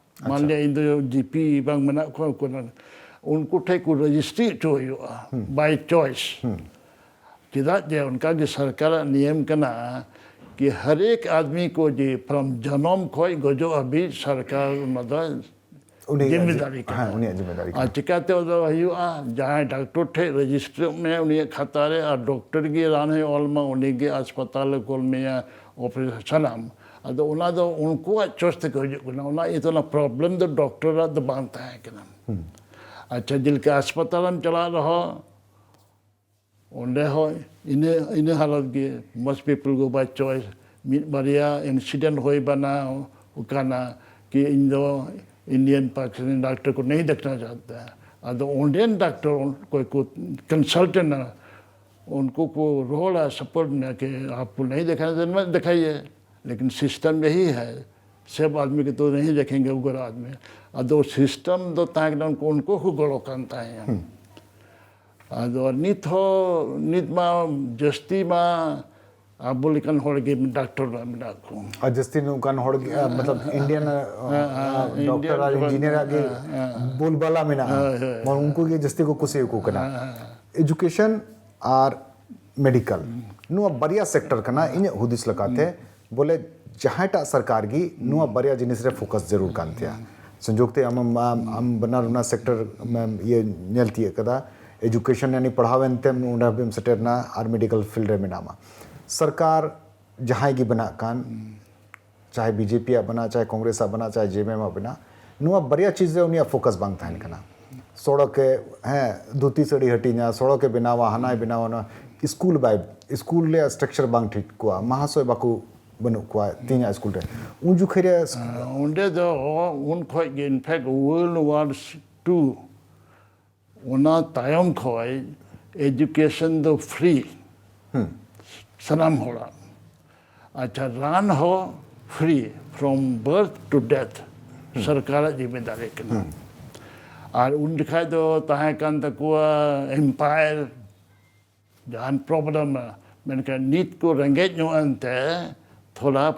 ᱢᱟᱱᱞᱤᱭᱟ ᱤᱧ ᱫᱚ ᱡᱤᱯᱤ ᱵᱟᱝ ᱢᱮᱱᱟᱜ ᱠᱚᱣᱟ ᱩᱱᱠᱩ ᱨᱮᱱ, ᱩᱱᱠᱩ ᱴᱷᱮᱡ ᱠᱚ ᱨᱮᱡᱤᱥᱴᱨᱤ ᱦᱚᱪᱚ ᱦᱩᱭᱩᱜᱼᱟ ᱵᱟᱭ ᱪᱚᱭᱮᱥ᱾ ᱪᱮᱫᱟᱜ ᱡᱮ ᱚᱱᱠᱟ ᱜᱮ ᱥᱚᱨᱠᱟᱨᱟᱜ ᱱᱤᱭᱚᱢ ᱠᱟᱱᱟ ᱠᱤ ᱦᱟᱨᱮᱠ ᱟᱫᱢᱤ ᱠᱚ ᱡᱮ from ᱡᱚᱱᱚᱢ ᱠᱷᱚᱡ ᱜᱚᱡᱚᱜ ᱦᱟᱹᱵᱤᱡ ᱥᱚᱨᱠᱟᱨ ᱚᱱᱟ ᱫᱚ ᱩᱱᱤᱭᱟᱜ ᱡᱤᱢᱢᱮᱫᱟᱨᱤ ᱡᱤ- ᱠᱟᱱᱟ᱾ ᱦᱮᱸ, ᱩᱱᱤᱭᱟᱜ ᱡᱤᱢᱢᱮᱫᱟᱨᱤ ᱠᱟᱱᱟ᱾ ᱟᱨ ᱪᱤᱠᱟᱛᱮ ᱚᱱᱟ ᱫᱚ ᱦᱩᱭᱩᱜᱼᱟ? ᱡᱟᱦᱟᱸᱭ ᱰᱟᱠᱛᱚᱨ ᱴᱷᱮᱡ ᱨᱮᱡᱤᱥᱴᱟᱨᱚᱜ ᱢᱮ ᱩᱱᱤᱭᱟᱜ ᱠᱷᱟᱛᱟ ᱨᱮ, ᱟᱨ ᱰᱚᱠᱴᱚᱨ ᱜᱮ ᱨᱟᱱ ᱦᱚᱸᱭ ᱚᱞ ᱢᱟ, ᱩᱱᱤ ᱜᱮ ᱦᱟᱥᱯᱟᱛᱟᱞ ᱮ ᱠᱳᱞ ᱢᱮᱭᱟ, ᱚᱯᱟᱨᱮᱥᱚᱱ ᱥᱟᱱᱟᱢ᱾ ᱟᱫᱚ ᱚᱱᱟ ᱫᱚ ᱩᱱᱠᱩᱣᱟᱜ ᱪᱚᱭᱮᱥ ᱛᱮᱠᱚ ᱦᱤᱡᱩᱜ ᱠᱟᱱᱟ᱾ ᱚᱱᱟ ᱤᱭᱟᱹᱛᱮ ᱚᱱᱟ ᱯᱨᱚᱵᱞᱮᱢ ᱫᱚ ᱰᱚᱠᱴᱚᱨᱟᱜ ᱫᱚ ᱵᱟᱝ ᱛᱟᱦᱮᱸ ᱠᱟᱱᱟ᱾ ᱟᱪᱪᱷᱟ, ᱡᱮᱞᱮᱠᱟ ᱦᱟᱥᱯᱟᱛᱟᱞᱮᱢ ᱪᱟᱞᱟᱜ ᱨᱮᱦᱚᱸ ᱚᱸᱰᱮ ᱦᱚᱸ ᱤᱱᱟᱹ ᱤᱱᱟᱹ ᱦᱟᱞᱚᱛ ᱜᱮ, most people go by choice᱾ ᱢᱤᱫ ᱵᱟᱨᱭᱟ ᱤᱱᱥᱤᱰᱮᱱᱴ ᱦᱩᱭ ᱵᱟᱱᱟ ᱠᱟᱱᱟ ᱠᱤ ᱤᱧ ᱫᱚ ᱤᱱᱰᱤᱭᱟᱱ ᱯᱟᱠᱤᱥᱛᱟᱱᱤ ᱰᱟᱠᱴᱚᱨ ᱠᱚ ᱱᱟᱦᱤ ᱫᱮᱠᱷᱱᱟ ᱪᱟᱦᱛᱟ᱾ ᱟᱫᱚ ᱚᱸᱰᱮᱱ ᱰᱟᱠᱴᱚᱨ ᱚᱠᱚᱭ ᱠᱚ ᱠᱚᱱᱥᱟᱞᱴᱮᱱᱴ ᱩᱱᱠᱩ ᱠᱚ ᱨᱚᱲᱟ, ᱥᱟᱯᱳᱨᱴ ᱢᱮ ᱠᱤ ᱟᱯ ᱱᱟᱦᱤ ᱫᱮᱠᱷᱟᱱᱟ ᱛᱚ ᱢᱟ ᱫᱮᱠᱷᱟᱭᱮ, ᱞᱮᱠᱤᱱ ᱥᱤᱥᱴᱮᱢ ᱭᱟᱦᱤ ᱦᱟᱭ, ᱥᱚᱵ ᱟᱫᱢᱤ ᱠᱚ ᱛᱚ ᱱᱟᱦᱤ ᱫᱮᱠᱷᱮᱝᱜᱮ ᱜᱚᱨᱟ ᱟᱫᱢᱤ᱾ ᱟᱫᱚ ᱥᱤᱥᱴᱮᱢ ᱫᱚ ᱛᱟᱦᱮᱸ ᱠᱟᱱᱟ, ᱩᱱᱠᱩ ᱩᱱᱠᱩ ᱠᱚ ᱜᱚᱲᱚ ᱠᱟᱱ ᱛᱟᱦᱮᱸ᱾ ᱟᱫᱚ ᱱᱤᱛ ᱦᱚᱸ ᱱᱤᱛ ᱢᱟ ᱡᱟᱹᱥᱛᱤ ᱢᱟ ᱟᱵᱚ ᱞᱮᱠᱟᱱ ᱦᱚᱲ ᱜᱮ ᱰᱟᱠᱴᱚᱨ ᱢᱟ ᱢᱮᱱᱟᱜ ᱠᱚ᱾ ᱟᱨ ᱡᱟᱹᱥᱛᱤ ᱱᱚᱝᱠᱟᱱ ᱦᱚᱲ ᱜᱮ, ᱟᱨ ᱢᱚᱛᱞᱚᱵ ᱤᱱᱰᱤᱭᱟᱱ, ᱟᱨ, ᱟᱨ, ᱰᱚᱠᱴᱚᱨ ᱟᱨ ᱤᱧᱡᱤᱱᱤᱭᱟᱨ ᱟᱜ ᱜᱮ ᱵᱳᱞᱵᱟᱞᱟ ᱢᱮᱱᱟᱜᱼᱟ᱾ ᱦᱳᱭ, ᱦᱳᱭ, ᱢᱟᱱᱮ ᱩᱱᱠᱩ ᱜᱮ ᱡᱟᱹᱥᱛᱤ ᱠᱚ ᱠᱩᱥᱤᱭᱟᱠᱚ ᱠᱟᱱᱟ᱾ ᱮᱡᱩᱠᱮᱥᱚᱱ ᱟᱨ ᱢᱮᱰᱤᱠᱟᱞ, ᱱᱚᱣᱟ ᱵᱟᱨᱭᱟ ᱥᱮᱠᱴᱚᱨ ᱠᱟᱱᱟ ᱤᱧᱟᱹᱜ ᱦᱩᱫᱤᱥ ᱞᱮᱠᱟᱛᱮ᱾ ᱵᱚᱞᱮ ᱡᱟᱦᱟᱸᱭᱴᱟᱜ ᱥᱚᱨᱠᱟᱨ ᱜᱮ ᱱᱚᱣᱟ ᱵᱟᱨᱭᱟ ᱡᱤᱱᱤᱥ ᱨᱮ ᱯᱷᱳᱠᱟᱥ ᱡᱟᱹᱨᱩᱲ ᱠᱟᱱ ᱛᱟᱭᱟ᱾ ᱥᱚᱝᱡᱳᱜᱽ ᱛᱮ ᱟᱢ, ᱟᱢ, ᱟᱢ ᱵᱟᱱᱟᱨ ᱚᱱᱟ ᱥᱮᱠᱴᱚᱨ ᱮᱢ ᱤᱭᱟᱹ ᱧᱮᱞ ᱛᱤᱭᱟᱹᱜ ᱠᱟᱫᱟ, ᱮᱡᱩᱠᱮᱥᱚᱱ ᱭᱟᱱᱤ ᱯᱟᱲᱦᱟᱣ ᱮᱱᱛᱮᱢ ᱚᱸᱰᱮ ᱦᱟᱹᱵᱤᱡ ᱮᱢ ᱥᱮᱴᱮᱨ ᱮᱱᱟ ᱟᱨ ᱢᱮᱰᱤᱠᱟᱞ ᱯᱷᱤᱞᱰ ᱨᱮ ᱢᱮᱱᱟᱢᱟ᱾ ᱥᱚᱨᱠᱟᱨ ᱡᱟᱦᱟᱸᱭ ᱜᱮ ᱵᱮᱱᱟᱜ ᱠᱟᱱ, ᱪᱟᱦᱮ ᱵᱤᱡᱮᱯᱤ ᱟᱜ ᱵᱮᱱᱟᱜ, ᱪᱟᱦᱮ ᱠᱚᱝᱜᱨᱮᱥ ᱟᱜ ᱵᱮᱱᱟᱜ, ᱪᱟᱦᱮ ᱡᱮᱮᱢᱟᱭᱮᱢ ᱟᱜ ᱵᱮᱱᱟᱜ, ᱱᱚᱣᱟ ᱵᱟᱨᱭᱟ ᱪᱤᱡᱽ ᱨᱮ ᱩᱱᱤᱭᱟᱜ ᱯᱷᱳᱠᱟᱥ ᱵᱟᱝ ᱛᱟᱦᱮᱱ ᱠᱟᱱᱟ᱾ ᱥᱚᱲᱚᱠ ᱮ, ᱦᱮᱸ, ᱫᱷᱩᱛᱤ ᱥᱟᱹᱲᱤ ᱦᱟᱹᱴᱤᱧᱟ, ᱥᱚᱲᱚᱠ ᱮ ᱵᱮᱱᱟᱣᱟ, ᱦᱟᱱᱟᱭ ᱵᱮᱱᱟᱣᱟ, ᱱᱚᱣᱟ ᱥᱠᱩᱞ ᱵᱟᱭ, ᱥᱠᱩᱞ ᱨᱮᱭᱟᱜ ᱥᱴᱨᱟᱠᱪᱟᱨ ᱵᱟᱝ ᱴᱷᱤᱠ ᱠᱚᱜᱼᱟ, ᱢᱟᱦᱟᱥᱚᱭ ᱵᱟᱠᱚ ᱵᱟᱹᱱᱩᱜ ᱠᱚᱣᱟ ᱛᱮᱦᱮᱧᱟᱜ ᱥᱠᱩᱞ ᱨᱮ᱾ ᱩᱱ ᱡᱚᱠᱷᱮᱡ ᱨᱮ ᱚᱸᱰᱮ ᱫᱚ ᱩᱱ ᱠᱷᱚᱡ ᱜᱮ, in fact, World War Two, ᱚᱱᱟ ᱛᱟᱭᱚᱢ ᱠᱷᱚᱡ education ᱫᱚ free ᱥᱟᱱᱟᱢ ᱦᱚᱲᱟᱜ᱾ ᱟᱪᱪᱷᱟ, ᱨᱟᱱ ᱦᱚᱸ free from birth to death, ᱥᱚᱨᱠᱟᱨᱟᱜ ᱡᱤᱢᱢᱮᱫᱟᱨᱤ ᱠᱟᱱᱟ᱾ ᱟᱨ ᱩᱱ ᱡᱚᱠᱷᱟᱡ ᱫᱚ ᱛᱟᱦᱮᱸ ᱠᱟᱱ ᱛᱟᱠᱚᱣᱟ empire, ᱡᱟᱦᱟᱱ problem ᱢᱮᱱᱟᱜᱼᱟ, ᱢᱮᱱᱠᱷᱟᱱ ᱱᱤᱛ ᱠᱚ ᱨᱮᱸᱜᱮᱡ ᱧᱚᱜ ᱮᱱᱛᱮ ᱛᱷᱚᱲᱟ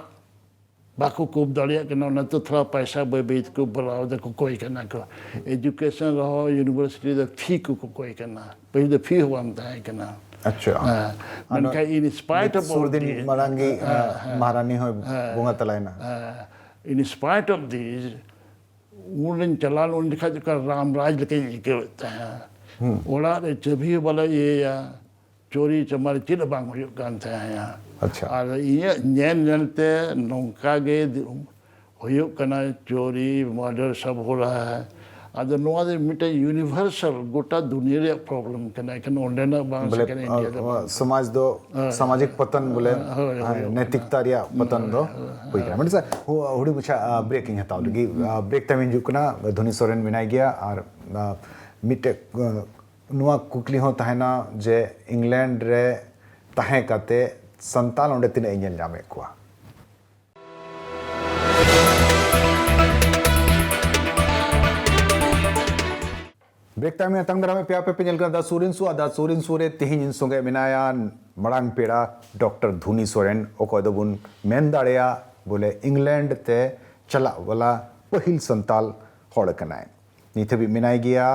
ᱵᱟᱠᱚ ᱠᱩᱵ ᱫᱟᱲᱮᱭᱟᱜ ᱠᱟᱱᱟ, ᱚᱱᱟᱛᱮ ᱛᱷᱚᱲᱟ ᱯᱟᱭᱥᱟ ᱵᱟᱹᱭ ᱵᱟᱹᱭ ᱛᱮᱠᱚ ᱵᱟᱲᱦᱟᱣ ᱫᱟ, ᱠᱚᱠᱚᱭ ᱠᱟᱱᱟ ᱠᱚ᱾ Education ᱨᱮᱦᱚᱸ university ᱫᱚ fee ᱠᱚ ᱠᱚᱠᱚᱭ ᱠᱟᱱᱟ, ᱯᱟᱹᱦᱤᱞ ᱫᱚ fee ᱦᱚᱸ ᱵᱟᱝ ᱛᱟᱦᱮᱸ ᱠᱟᱱᱟ᱾ ᱟᱪᱪᱷᱟ᱾ ᱦᱮᱸ, ᱢᱮᱱᱠᱷᱟᱱ in spite ᱢᱤᱫ of ᱥᱩᱨ all ᱫᱤᱱ this, ᱢᱟᱲᱟᱝ ᱜᱮ ᱦᱮᱸ, ᱦᱮᱸ, ᱢᱟᱦᱟᱨᱟᱱᱤ ᱦᱚᱸᱭ ᱵᱚᱸᱜᱟ ᱛᱟᱞᱟᱭᱮᱱᱟ᱾ ᱦᱮᱸ, in spite of this, ᱩᱱᱨᱮᱧ ᱪᱟᱞᱟᱣ ᱞᱮᱱ, ᱩᱱ ᱡᱚᱠᱷᱟᱡ ᱫᱚ ᱨᱟᱢ ᱨᱟᱡᱽ ᱞᱮᱠᱟᱧ ᱟᱹᱭᱠᱟᱹᱣᱮᱫ ᱛᱟᱦᱮᱸᱫ᱾ ᱚᱲᱟᱜ ᱨᱮ ᱪᱟᱹᱵᱷᱤ ᱦᱚᱸ ᱵᱟᱞᱮ ᱤᱭᱟᱹᱭᱟ, ᱪᱳᱨᱤ ᱪᱟᱢᱟᱨᱤ ᱪᱮᱫ ᱦᱚᱸ ᱵᱟᱝ ᱦᱩᱭᱩᱜ ᱠᱟᱱ ᱛᱟᱦᱮᱸᱫ᱾ ᱟᱪᱪᱷᱟ᱾ ᱟᱨ ᱤᱧᱟᱹᱜ ᱧᱮᱞ ᱧᱮᱞ ᱛᱮ ᱱᱚᱝᱠᱟ ᱜᱮ ᱦᱩᱭᱩᱜ ᱠᱟᱱᱟ, ᱪᱳᱨᱤ, murder, ᱥᱟᱵ ᱦᱚ ᱨᱟᱦᱟ ᱦᱟᱭ᱾ ᱟᱫᱚ ᱱᱚᱣᱟ ᱫᱚ ᱢᱤᱫᱴᱮᱱ universal, ᱜᱚᱴᱟ ᱫᱩᱱᱤᱭᱟᱹ ᱨᱮᱭᱟᱜ problem ᱠᱟᱱᱟ, ᱮᱠᱷᱮᱱ ᱚᱸᱰᱮᱱᱟᱜ ᱵᱟᱝ, ᱵᱚᱞᱮ ᱥᱮᱠᱷᱮᱱ ᱤᱱᱰᱤᱭᱟ ᱫᱚ ᱵᱟᱝ᱾ ᱥᱚᱢᱟᱡᱽ ᱫᱚ ᱥᱟᱢᱟᱡᱤᱠ ᱯᱚᱛᱚᱱ ᱵᱚᱞᱮ ᱦᱳᱭ, ᱦᱳᱭ, ᱦᱮᱸ, ᱱᱮᱛᱤᱠᱛᱟ ᱨᱮᱭᱟᱜ ᱯᱚᱛᱚᱱ ᱫᱚ ᱦᱩᱭ ᱠᱟᱱᱟ᱾ ᱢᱟᱱᱮ ᱥᱟᱨ, ᱦᱩ-, ᱦᱩᱰᱤᱧ ᱢᱟᱪᱷᱟ ᱵᱨᱮᱠ ᱤᱧ ᱦᱟᱛᱟᱣ ᱞᱟᱹᱜᱤᱫ᱾ ᱵᱨᱮᱠ ᱛᱟᱭᱚᱢ ᱤᱧ ᱦᱤᱡᱩᱜ ᱠᱟᱱᱟ᱾ ᱫᱷᱚᱱᱤ ᱥᱚᱨᱮᱱ ᱢᱮᱱᱟᱭ ᱜᱮᱭᱟ ᱟᱨ ᱢᱤᱫᱴᱮᱡ ᱱᱚᱣᱟ ᱠᱩᱠᱞᱤ ᱦᱚᱸ ᱛᱟᱦᱮᱱᱟ ᱡᱮ ᱤᱝᱞᱮᱱᱰ ᱨᱮ ᱛᱟᱦᱮᱸ ᱠᱟᱛᱮ ᱥᱟᱱᱛᱟᱞ ᱚᱸᱰᱮ ᱛᱤᱱᱟᱹᱜ ᱮ ᱧᱮᱞ ᱧᱟᱢᱮᱫ ᱠᱚᱣᱟ? ᱵᱨᱮᱠ ᱛᱟᱭᱚᱢ ᱟᱛᱟᱝ ᱫᱟᱨᱟᱢ ᱯᱮᱭᱟ ᱯᱮ ᱯᱮ ᱧᱮᱞ ᱠᱟᱱᱟ ᱫᱟ ᱥᱩᱨᱤᱱ ᱥᱩ ᱟᱨ ᱫᱟ ᱥᱩᱨᱤᱱ ᱥᱩ ᱨᱮ ᱛᱮᱦᱮᱧ ᱤᱧ ᱥᱚᱸᱜᱮ ᱢᱮᱱᱟᱭᱟ ᱢᱟᱲᱟᱝ ᱯᱮᱲᱟ ᱰᱚᱠᱴᱚᱨ ᱫᱷᱩᱱᱤ ᱥᱚᱨᱮᱱ, ᱚᱠᱚᱭ ᱫᱚᱵᱚᱱ ᱢᱮᱱ ᱫᱟᱲᱮᱭᱟᱜ ᱵᱚᱞᱮ ᱤᱝᱞᱮᱱᱰ ᱛᱮ ᱪᱟᱞᱟᱜ ᱣᱟᱞᱟ ᱯᱟᱹᱦᱤᱞ ᱥᱟᱱᱛᱟᱞ ᱦᱚᱲ ᱠᱟᱱᱟᱭ᱾ ᱱᱤᱛ ᱦᱟᱹᱵᱤᱡ ᱢᱮᱱᱟᱭ ᱜᱮᱭᱟ᱾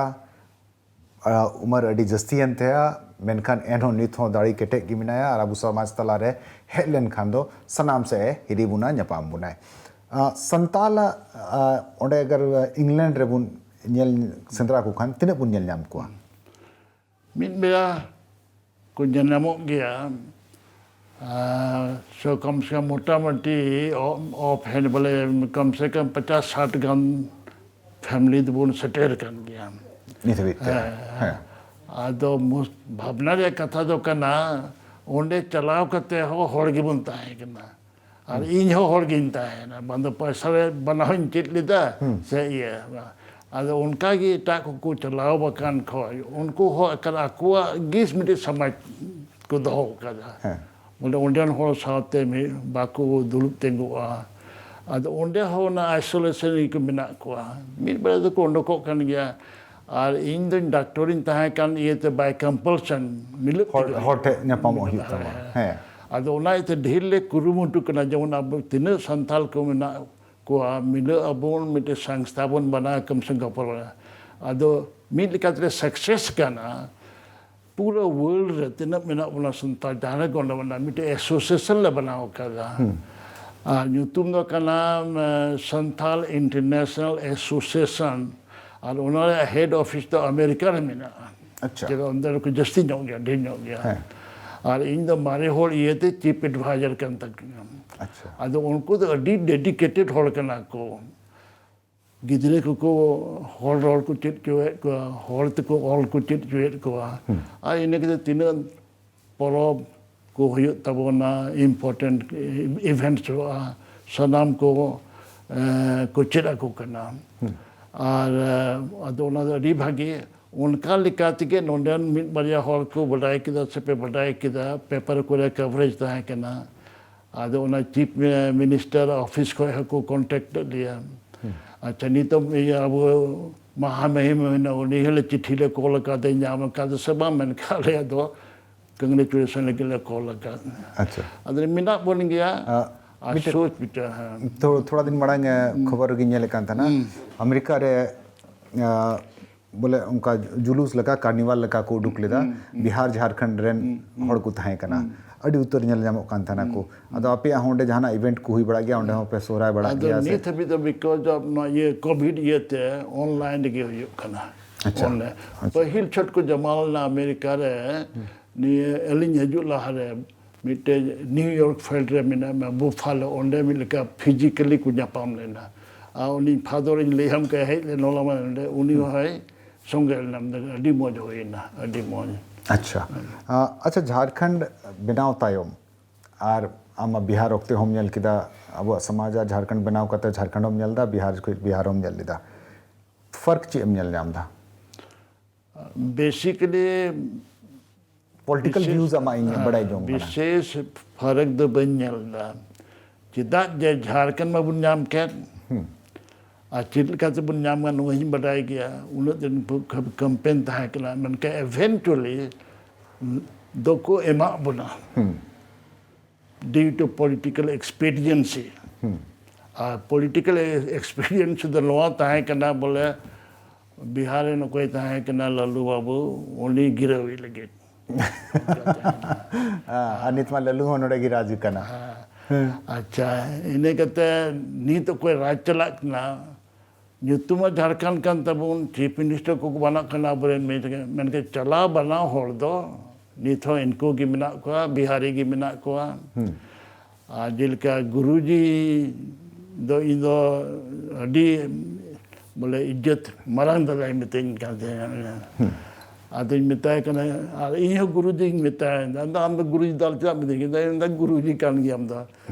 ᱩᱢᱟᱹᱨ ᱟᱹᱰᱤ ᱡᱟᱹᱥᱛᱤᱭᱮᱱ ᱛᱟᱭᱟ, ᱢᱮᱱᱠᱷᱟᱱ ᱮᱱᱦᱚᱸ ᱱᱤᱛ ᱦᱚᱸ ᱫᱟᱲᱮ ᱠᱮᱴᱮᱡ ᱜᱮ ᱢᱮᱱᱟᱭᱟ ᱟᱨ ᱟᱵᱚ ᱥᱚᱢᱟᱡᱽ ᱛᱟᱞᱟᱨᱮ ᱦᱮᱡ ᱞᱮᱱᱠᱷᱟᱱ ᱫᱚ ᱥᱟᱱᱟᱢ ᱥᱮᱫ ᱮ ᱦᱤᱨᱤ ᱵᱚᱱᱟ, ᱧᱟᱯᱟᱢ ᱵᱚᱱᱟᱭ᱾ ᱥᱟᱱᱛᱟᱞ ᱚᱸᱰᱮ ᱟᱜᱟᱨ ᱤᱝᱞᱮᱱᱰ ᱨᱮᱵᱚᱱ ᱧᱮᱞ ᱥᱮᱸᱫᱽᱨᱟ ᱠᱚ ᱠᱷᱟᱱ ᱛᱤᱱᱟᱹᱜ ᱵᱚᱱ ᱧᱮᱞ ᱧᱟᱢ ᱠᱚᱣᱟ? ᱢᱤᱫ ᱵᱮᱲᱟ ᱠᱚ ᱧᱮᱞ ᱧᱟᱢᱚᱜ ᱜᱮᱭᱟ᱾ ᱥᱚ ᱠᱚᱢ ᱥᱮ ᱠᱚᱢ ᱢᱚᱴᱟᱢᱩᱴᱤ ᱚᱯ ᱦᱮᱱᱰ ᱵᱚᱞᱮ ᱠᱚᱢ ᱥᱮ ᱠᱚᱢ ᱯᱚᱪᱟᱥ ᱥᱟᱴ ᱜᱟᱱ ᱯᱷᱮᱢᱮᱞᱤ ᱫᱚᱵᱚᱱ ᱥᱮᱴᱮᱨ ᱟᱠᱟᱱ ᱜᱮᱭᱟ᱾ ᱱᱤᱛ ᱦᱟᱹᱵᱤᱡ ᱛᱮ᱾ ᱦᱮᱸ᱾ ᱟᱫᱚ ᱵᱷᱟᱵᱽᱱᱟ ᱨᱮᱭᱟᱜ ᱠᱟᱛᱷᱟ ᱫᱚ ᱠᱟᱱᱟ, ᱚᱸᱰᱮ ᱪᱟᱞᱟᱣ ᱠᱟᱛᱮ ᱦᱚᱸ ᱦᱚᱲ ᱜᱮᱵᱚᱱ ᱛᱟᱦᱮᱸ ᱠᱟᱱᱟ᱾ ᱟᱨ ᱤᱧ ᱦᱚᱸ ᱦᱚᱲ ᱜᱤᱧ ᱛᱟᱦᱮᱸᱭᱮᱱᱟ, ᱵᱟᱝ ᱫᱚ ᱯᱚᱭᱥᱟ ᱨᱮ ᱵᱟᱱᱟᱣ ᱤᱧ ᱪᱮᱫ ᱞᱮᱫᱟ ᱥᱮ ᱤᱭᱟᱹ᱾ ᱟᱫᱚ ᱚᱱᱠᱟ ᱜᱮ ᱮᱴᱟᱜ ᱠᱚᱠᱚ ᱪᱟᱞᱟᱣ ᱟᱠᱟᱱ ᱠᱷᱚᱡ, ᱩᱱᱠᱩ ᱦᱚᱸ ᱮᱠᱟᱞ ᱟᱠᱚᱣᱟᱜ ᱜᱮ ᱢᱤᱫᱴᱮᱡ ᱥᱚᱢᱟᱡᱽ ᱠᱚ ᱫᱚᱦᱚ ᱟᱠᱟᱫᱟ᱾ ᱦᱮᱸ᱾ ᱵᱚᱞᱮ ᱚᱸᱰᱮᱱ ᱦᱚᱲ ᱥᱟᱶᱛᱮ ᱢᱤᱫ ᱵᱟᱠᱚ ᱫᱩᱲᱩᱵ ᱛᱤᱸᱜᱩᱜᱼᱟ᱾ ᱟᱫᱚ ᱚᱸᱰᱮ ᱦᱚᱸ ᱚᱱᱟ ᱟᱭᱥᱳᱞᱮᱥᱚᱱ ᱨᱮᱜᱮ ᱠᱚ ᱢᱮᱱᱟᱜ ᱠᱚᱣᱟ᱾ ᱢᱤᱫ ᱵᱮᱲᱟ ᱫᱚᱠᱚ ᱚᱰᱚᱠᱚᱜ ᱠᱟᱱ ᱜᱮᱭᱟ᱾ ᱟᱨ ᱤᱧ ᱫᱚᱧ ᱰᱟᱠᱛᱚᱨᱤᱧ ᱛᱟᱦᱮᱸ ᱠᱟᱱ ᱤᱭᱟᱹᱛᱮ by compulsion ᱢᱤᱞᱟᱹᱜ ᱦᱚᱲ ᱛᱮᱜᱮ ᱦᱚᱲ ᱦᱩᱭᱩᱜ ᱴᱷᱮᱡ ᱠᱟᱱᱟ᱾ ᱧᱟᱯᱟᱢᱚᱜ ᱦᱩᱭᱩᱜ ᱛᱟᱢᱟ᱾ ᱦᱮᱸ᱾ ᱟᱫᱚ ᱚᱱᱟ ᱤᱭᱟᱹᱛᱮ ᱰᱷᱮᱨ ᱞᱮ ᱠᱩᱨᱩᱢᱩᱴᱩ ᱠᱟᱱᱟ, ᱡᱮᱢᱚᱱ ᱟᱵᱚ ᱛᱤᱱᱟᱹᱜ ᱥᱟᱱᱛᱟᱲ ᱠᱚ ᱢᱮᱱᱟᱜ ᱠᱚᱣᱟ, ᱢᱤᱞᱟᱹᱜ ᱟᱵᱚᱱ, ᱢᱤᱫᱴᱮᱱ ᱥᱚᱝᱥᱛᱷᱟ ᱵᱚᱱ ᱵᱮᱱᱟᱣᱟ, ᱠᱚᱢ ᱥᱮ ᱠᱚᱢ ᱜᱟᱯᱟᱞ ᱢᱟᱨᱟᱣ᱾ ᱟᱫᱚ ᱢᱤᱫ ᱞᱮᱠᱟᱛᱮ ᱥᱟᱠᱥᱮᱥ ᱠᱟᱱᱟ᱾ ᱯᱩᱨᱟᱹ ᱣᱟᱨᱞᱰ ᱨᱮ ᱛᱤᱱᱟᱹᱜ ᱢᱮᱱᱟᱜ ᱵᱚᱱᱟ ᱥᱟᱱᱛᱟᱲ, ᱡᱟᱦᱟᱸ ᱨᱮ ᱜᱚᱸᱰᱣᱟᱱᱟ ᱢᱤᱫᱴᱮᱡ ᱮᱥᱳᱥᱤᱭᱮᱥᱚᱱ ᱞᱮ ᱵᱮᱱᱟᱣ ᱟᱠᱟᱫᱟ᱾ ᱟᱨ ᱧᱩᱛᱩᱢ ᱫᱚ ᱠᱟᱱᱟ ᱮ, ᱥᱟᱱᱛᱟᱲ ᱤᱱᱴᱟᱨᱱᱮᱥᱱᱟᱞ ᱮᱥᱳᱥᱤᱭᱮᱥᱚᱱ᱾ ᱟᱨ ᱚᱱᱟ ᱨᱮᱭᱟᱜ ᱦᱮᱰ ᱚᱯᱷᱤᱥ ᱫᱚ ᱟᱢᱮᱨᱤᱠᱟ ᱨᱮ ᱢᱮᱱᱟᱜᱼᱟ᱾ ᱟᱪᱪᱷᱟ᱾ ᱪᱮᱫᱟᱜ ᱚᱱᱛᱮ ᱨᱮᱠᱚ ᱡᱟᱹᱥᱛᱤ ᱧᱚᱜ ᱜᱮᱭᱟ, ᱰᱷᱮᱨ ᱧᱚᱜ ᱜᱮᱭᱟ᱾ ᱦᱮᱸ᱾ ᱟᱨ ᱤᱧ ᱫᱚ ᱢᱟᱨᱮ ᱦᱚᱲ ᱤᱭᱟᱹᱛᱮ ᱪᱤᱯ ᱮᱰᱵᱷᱟᱭᱡᱟᱨ ᱠᱟᱱ ᱛᱟᱠᱚᱣᱟ᱾ ᱟᱪᱪᱷᱟ᱾ ᱟᱫᱚ ᱩᱱᱠᱩ ᱫᱚ ᱟᱹᱰᱤ ᱰᱮᱰᱤᱠᱮᱴᱮᱰ ᱦᱚᱲ ᱠᱟᱱᱟ ᱠᱚ᱾ ᱜᱤᱫᱽᱨᱟᱹ ᱠᱚᱠᱚ ᱦᱚᱲ ᱨᱚᱲ ᱠᱚ ᱪᱮᱫ ᱦᱚᱪᱚᱭᱮᱫ ᱠᱚᱣᱟ, ᱦᱚᱲ ᱛᱮᱠᱚ ᱚᱞ ᱠᱚ ᱪᱮᱫ ᱦᱚᱪᱚᱭᱮᱫ ᱠᱚᱣᱟ᱾ ᱟᱨ ᱤᱱᱟᱹ ᱠᱟᱛᱮ ᱛᱤᱱᱟᱹᱜ ᱯᱚᱨᱚᱵᱽ ᱠᱚ ᱦᱩᱭᱩᱜ ᱛᱟᱵᱚᱱᱟ, ᱤᱢᱯᱚᱨᱴᱮᱱᱴ ᱤᱵᱷᱮᱱᱴᱥ ᱦᱩᱭᱩᱜᱼᱟ, ᱥᱟᱱᱟᱢ ᱠᱚ ᱮ, ᱠᱚ ᱪᱮᱫ ᱟᱠᱚ ᱠᱟᱱᱟ᱾ ᱟᱨ ᱮ, ᱟᱫᱚ ᱚᱱᱟ ᱫᱚ ᱟᱹᱰᱤ ᱵᱷᱟᱜᱮ᱾ ᱚᱱᱠᱟ ᱞᱮᱠᱟ ᱛᱮᱜᱮ ᱱᱚᱰᱮᱱ ᱢᱤᱫ ᱵᱟᱨᱭᱟ ᱦᱚᱲ ᱠᱚ ᱵᱟᱰᱟᱭ ᱠᱮᱫᱟ ᱥᱮᱯᱮ ᱵᱟᱰᱟᱭ ᱠᱮᱫᱟ, ᱯᱮᱯᱟᱨ ᱠᱚᱨᱮ ᱠᱟᱵᱷᱟᱨᱮᱡᱽ ᱛᱟᱦᱮᱸ ᱠᱟᱱᱟ᱾ ᱟᱫᱚ ᱚᱱᱟ ᱪᱤᱯ ᱢᱤᱱᱤᱥᱴᱟᱨ ᱚᱯᱷᱤᱥ ᱠᱷᱚᱱ ᱦᱚᱸᱠᱚ ᱠᱚᱱᱴᱟᱠᱴ ᱮᱫ ᱞᱮᱭᱟ᱾ ᱟᱪᱪᱷᱟ, ᱱᱤᱛᱚᱜ ᱤᱭᱟᱹ ᱟᱵᱚ ᱢᱟᱦᱟ ᱢᱟᱹᱦᱤᱢ ᱦᱩᱭᱱᱟ, ᱩᱱᱤ ᱦᱚᱸᱞᱮ ᱪᱤᱴᱷᱤ ᱞᱮ ᱠᱚᱞ ᱟᱠᱟᱫᱮ, ᱧᱟᱢ ᱟᱠᱟᱫᱮ ᱥᱮ ᱵᱟᱝ, ᱢᱮᱱᱠᱷᱟᱱ ᱟᱞᱮᱭᱟᱜ ᱫᱚ ᱠᱚᱝᱜᱨᱮᱪᱩᱞᱮᱥᱚᱱ ᱞᱟᱹᱜᱤᱫ ᱞᱮ ᱠᱚᱞ ᱟᱠᱟᱫ᱾ ᱟᱪᱪᱷᱟ᱾ ᱟᱫᱚ ᱢᱮᱱᱟᱜ ᱵᱚᱱ ᱜᱮᱭᱟ᱾ ᱟ, ᱟᱨ ᱢᱤᱫᱴᱮᱱ ᱥᱳᱪ ᱵᱤᱪᱟᱨ, ᱦᱮᱸ᱾ ᱛᱷᱚ-, ᱛᱷᱚᱲᱟ ᱫᱤᱱ ᱢᱟᱲᱟᱝ ᱮ, ᱠᱷᱚᱵᱚᱨ ᱨᱮᱜᱮᱧ ᱧᱮᱞᱮᱫ ᱠᱟᱱ ᱛᱟᱦᱮᱱᱟ, ᱟᱢᱮᱨᱤᱠᱟ ᱨᱮ ᱟ, ᱵᱚᱞᱮ ᱚᱱᱠᱟ ᱡᱩᱞᱩᱥ ᱞᱮᱠᱟ, ᱠᱟᱨᱱᱤᱵᱟᱞ ᱞᱮᱠᱟ ᱠᱚ ᱩᱰᱩᱠ ᱞᱮᱫᱟ᱾ ᱵᱤᱦᱟᱨ ᱡᱷᱟᱨᱠᱷᱚᱸᱰ ᱨᱮᱱ ᱦᱚᱲ ᱠᱚ ᱛᱟᱦᱮᱸ ᱠᱟᱱᱟ᱾ ᱟᱹᱰᱤ ᱩᱛᱟᱹᱨ ᱧᱮᱞ ᱧᱟᱢᱚᱜ ᱠᱟᱱ ᱛᱟᱦᱮᱱᱟ ᱠᱚ᱾ ᱟᱫᱚ ᱟᱯᱮᱭᱟᱜ ᱦᱚᱸ ᱚᱸᱰᱮ ᱡᱟᱦᱟᱱᱟᱜ ᱤᱵᱷᱮᱱᱴ ᱠᱚ ᱦᱩᱭ ᱵᱟᱲᱟᱜ ᱜᱮᱭᱟ, ᱚᱸᱰᱮ ᱦᱚᱸ ᱯᱮ ᱥᱚᱦᱨᱟᱭ ᱵᱟᱲᱟᱜ ᱟᱫᱚ ᱜᱮᱭᱟ ᱥᱮ? ᱱᱤᱛ ᱦᱟᱹᱵᱤᱡ ᱫᱚ because of ᱱᱚᱣᱟ ᱤᱭᱟᱹ ᱠᱳᱵᱷᱤᱰ ᱤᱭᱟᱹᱛᱮ ᱚᱱᱞᱟᱭᱤᱱ ᱨᱮᱜᱮ ᱦᱩᱭᱩᱜ ᱠᱟᱱᱟ᱾ ᱟᱪᱪᱷᱟ᱾ ᱚᱱᱞᱟᱭᱤᱱ᱾ ᱯᱟᱹᱦᱤᱞ ᱪᱷᱚᱴ ᱠᱚ ᱡᱟᱢᱟᱣ ᱞᱮᱱᱟ ᱟᱢᱮᱨᱤᱠᱟ ᱨᱮ, ᱱᱤᱭᱟᱹ ᱟᱹᱞᱤᱧ ᱦᱤᱡᱩᱜ ᱞᱟᱦᱟᱨᱮ ᱢᱤᱫᱴᱮᱡ ᱱᱤᱭᱩ ᱭᱚᱨᱠ ᱯᱷᱤᱞᱰ ᱨᱮ ᱢᱮᱱᱟᱜ ᱢᱮ, ᱵᱩᱯᱷᱟᱞᱳ, ᱚᱸᱰᱮ ᱢᱤᱫ ᱞᱮᱠᱟ ᱯᱷᱤᱡᱤᱠᱮᱞᱤ ᱠᱚ ᱧᱟᱯᱟᱢ ᱞᱮᱱᱟ᱾ ᱟᱨ ᱩᱱᱤ ᱯᱷᱟᱫᱚᱨ ᱤᱧ ᱞᱟᱹᱭᱟᱢ ᱠᱟᱱᱟ, ᱦᱮᱡ ᱞᱮᱱ ᱱᱚᱞᱟ ᱢᱟ ᱱᱚᱰᱮ, ᱩᱱᱤ ᱦᱚᱸᱭ ᱥᱚᱸᱜᱮ ᱞᱮᱱᱟ, ᱟᱹᱰᱤ ᱢᱚᱡᱽ ᱦᱩᱭᱱᱟ, ᱟᱹᱰᱤ ᱢᱚᱡᱽ᱾ ᱟᱪᱪᱷᱟ᱾ ᱟ, ᱟᱪᱪᱷᱟ, ᱡᱷᱟᱲᱠᱷᱚᱸᱰ ᱵᱮᱱᱟᱣ ᱛᱟᱭᱚᱢ ᱟᱨ ᱟᱢᱟᱜ ᱵᱤᱦᱟᱨ ᱚᱠᱛᱮ ᱦᱚᱸᱢ ᱧᱮᱞ ᱠᱮᱫᱟ, ᱟᱵᱚᱣᱟᱜ ᱥᱚᱢᱟᱡᱽ ᱟᱨ ᱡᱷᱟᱲᱠᱷᱚᱸᱰ ᱵᱮᱱᱟᱣ ᱠᱟᱛᱮ ᱡᱷᱟᱲᱠᱷᱚᱸᱰ ᱦᱚᱸᱢ ᱧᱮᱞ ᱮᱫᱟ, ᱵᱤᱦᱟᱨ ᱠᱷᱚᱱ ᱵᱤᱦᱟᱨ ᱦᱚᱸᱢ ᱧᱮᱞ ᱞᱮᱫᱟ᱾ ᱯᱷᱟᱨᱠ ᱪᱮᱫ ᱮᱢ ᱧᱮᱞ ᱧᱟᱢ ᱮᱫᱟ? ᱵᱮᱥᱤᱠᱟᱞᱤ ᱯᱚᱞᱤᱴᱤᱠᱟᱞ ᱵᱷᱤᱭᱩᱡᱽ ᱟᱢᱟᱜ ᱤᱧ ᱵᱟᱲᱟᱭ ᱡᱚᱝ ᱠᱟᱱᱟ᱾ ᱵᱤᱥᱮᱥ ᱯᱷᱟᱨᱟᱠ ᱫᱚ ᱵᱟᱹᱧ ᱧᱮᱞ ᱮᱫᱟ᱾ ᱪᱮᱫᱟᱜ ᱡᱮ ᱡᱷᱟᱲᱠᱷᱚᱸᱰ ᱢᱟᱵᱚᱱ ᱧᱟᱢ ᱠᱮᱫ, ᱟᱨ ᱪᱮᱫ ᱞᱮᱠᱟ ᱛᱮᱵᱚᱱ ᱧᱟᱢᱟ ᱱᱚᱣᱟ ᱦᱚᱸᱧ ᱵᱟᱰᱟᱭ ᱜᱮᱭᱟ᱾ ᱩᱱᱟᱹᱜ ᱫᱤᱱ ᱠᱟᱢᱯᱮᱱ ᱛᱟᱦᱮᱸ ᱠᱟᱱᱟ, ᱢᱮᱱᱠᱷᱟᱱ ᱮᱵᱷᱮᱱᱪᱩᱭᱟᱞᱤ ᱫᱚᱠᱚ ᱮᱢᱟᱜ ᱵᱚᱱᱟ᱾ Due to political expediency. R political experience ᱫᱚ ᱱᱚᱣᱟ ᱛᱟᱦᱮᱸ ᱠᱟᱱᱟ ᱵᱚᱞᱮ, ᱵᱤᱦᱟᱨ ᱨᱮᱱ ᱚᱠᱚᱭ ᱛᱟᱦᱮᱸ ᱠᱟᱱᱟ ᱞᱟᱞᱩ ᱵᱟᱵᱩ, ᱩᱱᱤ ᱜᱤᱨᱟᱹᱣᱤ ᱞᱟᱹᱜᱤᱫ᱾ ᱟᱨ ᱱᱤᱛ ᱢᱟ ᱞᱟᱞᱩ ᱦᱚᱸ ᱱᱚᱰᱮ ᱜᱮ ᱨᱟᱡᱽ ᱠᱟᱱᱟ᱾ ᱟᱪᱪᱷᱟ, ᱤᱱᱟᱹ ᱠᱟᱛᱮ ᱱᱤᱛ ᱚᱠᱚᱭ ᱨᱟᱡᱽ ᱪᱟᱞᱟᱜ ᱠᱟᱱᱟ, ᱧᱩᱛᱩᱢ ᱢᱟ ᱡᱷᱟᱲᱠᱷᱚᱸᱰ ᱠᱟᱱ ᱛᱟᱵᱚᱱ, ᱪᱤᱯ ᱢᱤᱱᱤᱥᱴᱟᱨ ᱠᱚᱠᱚ ᱵᱟᱱᱟᱜ ᱠᱟᱱᱟ ᱟᱵᱚᱨᱮᱱ, ᱢᱮᱱᱠᱷᱟᱱ ᱪᱟᱞᱟᱣ ᱵᱟᱱᱟᱣ ᱦᱚᱲ ᱫᱚ ᱱᱤᱛ ᱦᱚᱸ ᱤᱱᱠᱩ ᱜᱮ ᱢᱮᱱᱟᱜ ᱠᱚᱣᱟ, ᱵᱤᱦᱟᱨᱤ ᱜᱮ ᱢᱮᱱᱟᱜ ᱠᱚᱣᱟ᱾ ᱟᱨ ᱡᱮᱞᱮᱠᱟ ᱜᱩᱨᱩᱡᱤ ᱫᱚ ᱤᱧ ᱫᱚ ᱟᱹᱰᱤ ᱵᱚᱞᱮ ᱤᱡᱽᱡᱚᱛ ᱢᱟᱨᱟᱝ ᱫᱟᱫᱟᱭ ᱢᱤᱛᱟᱹᱧ ᱠᱟᱱ ᱛᱟᱦᱮᱸᱱᱟ᱾ ᱟᱫᱚᱧ ᱢᱮᱛᱟᱭ ᱠᱟᱱᱟ, ᱟᱨ ᱤᱧ ᱦᱚᱸ ᱜᱩᱨᱩᱡᱤᱧ ᱢᱮᱛᱟᱭ ᱠᱟᱱᱟ, ᱟᱫᱚ ᱟᱢ ᱫᱚ ᱜᱩᱨᱩᱡᱤ ᱫᱚ ᱟᱞᱚ ᱪᱮᱫᱟᱜ ᱢᱮᱛᱟᱹᱧ ᱠᱟᱱᱟ? ᱤᱧ ᱫᱚ ᱜᱩᱨᱩᱡᱤ ᱠᱟᱱ ᱜᱮᱭᱟᱢ ᱫᱚ᱾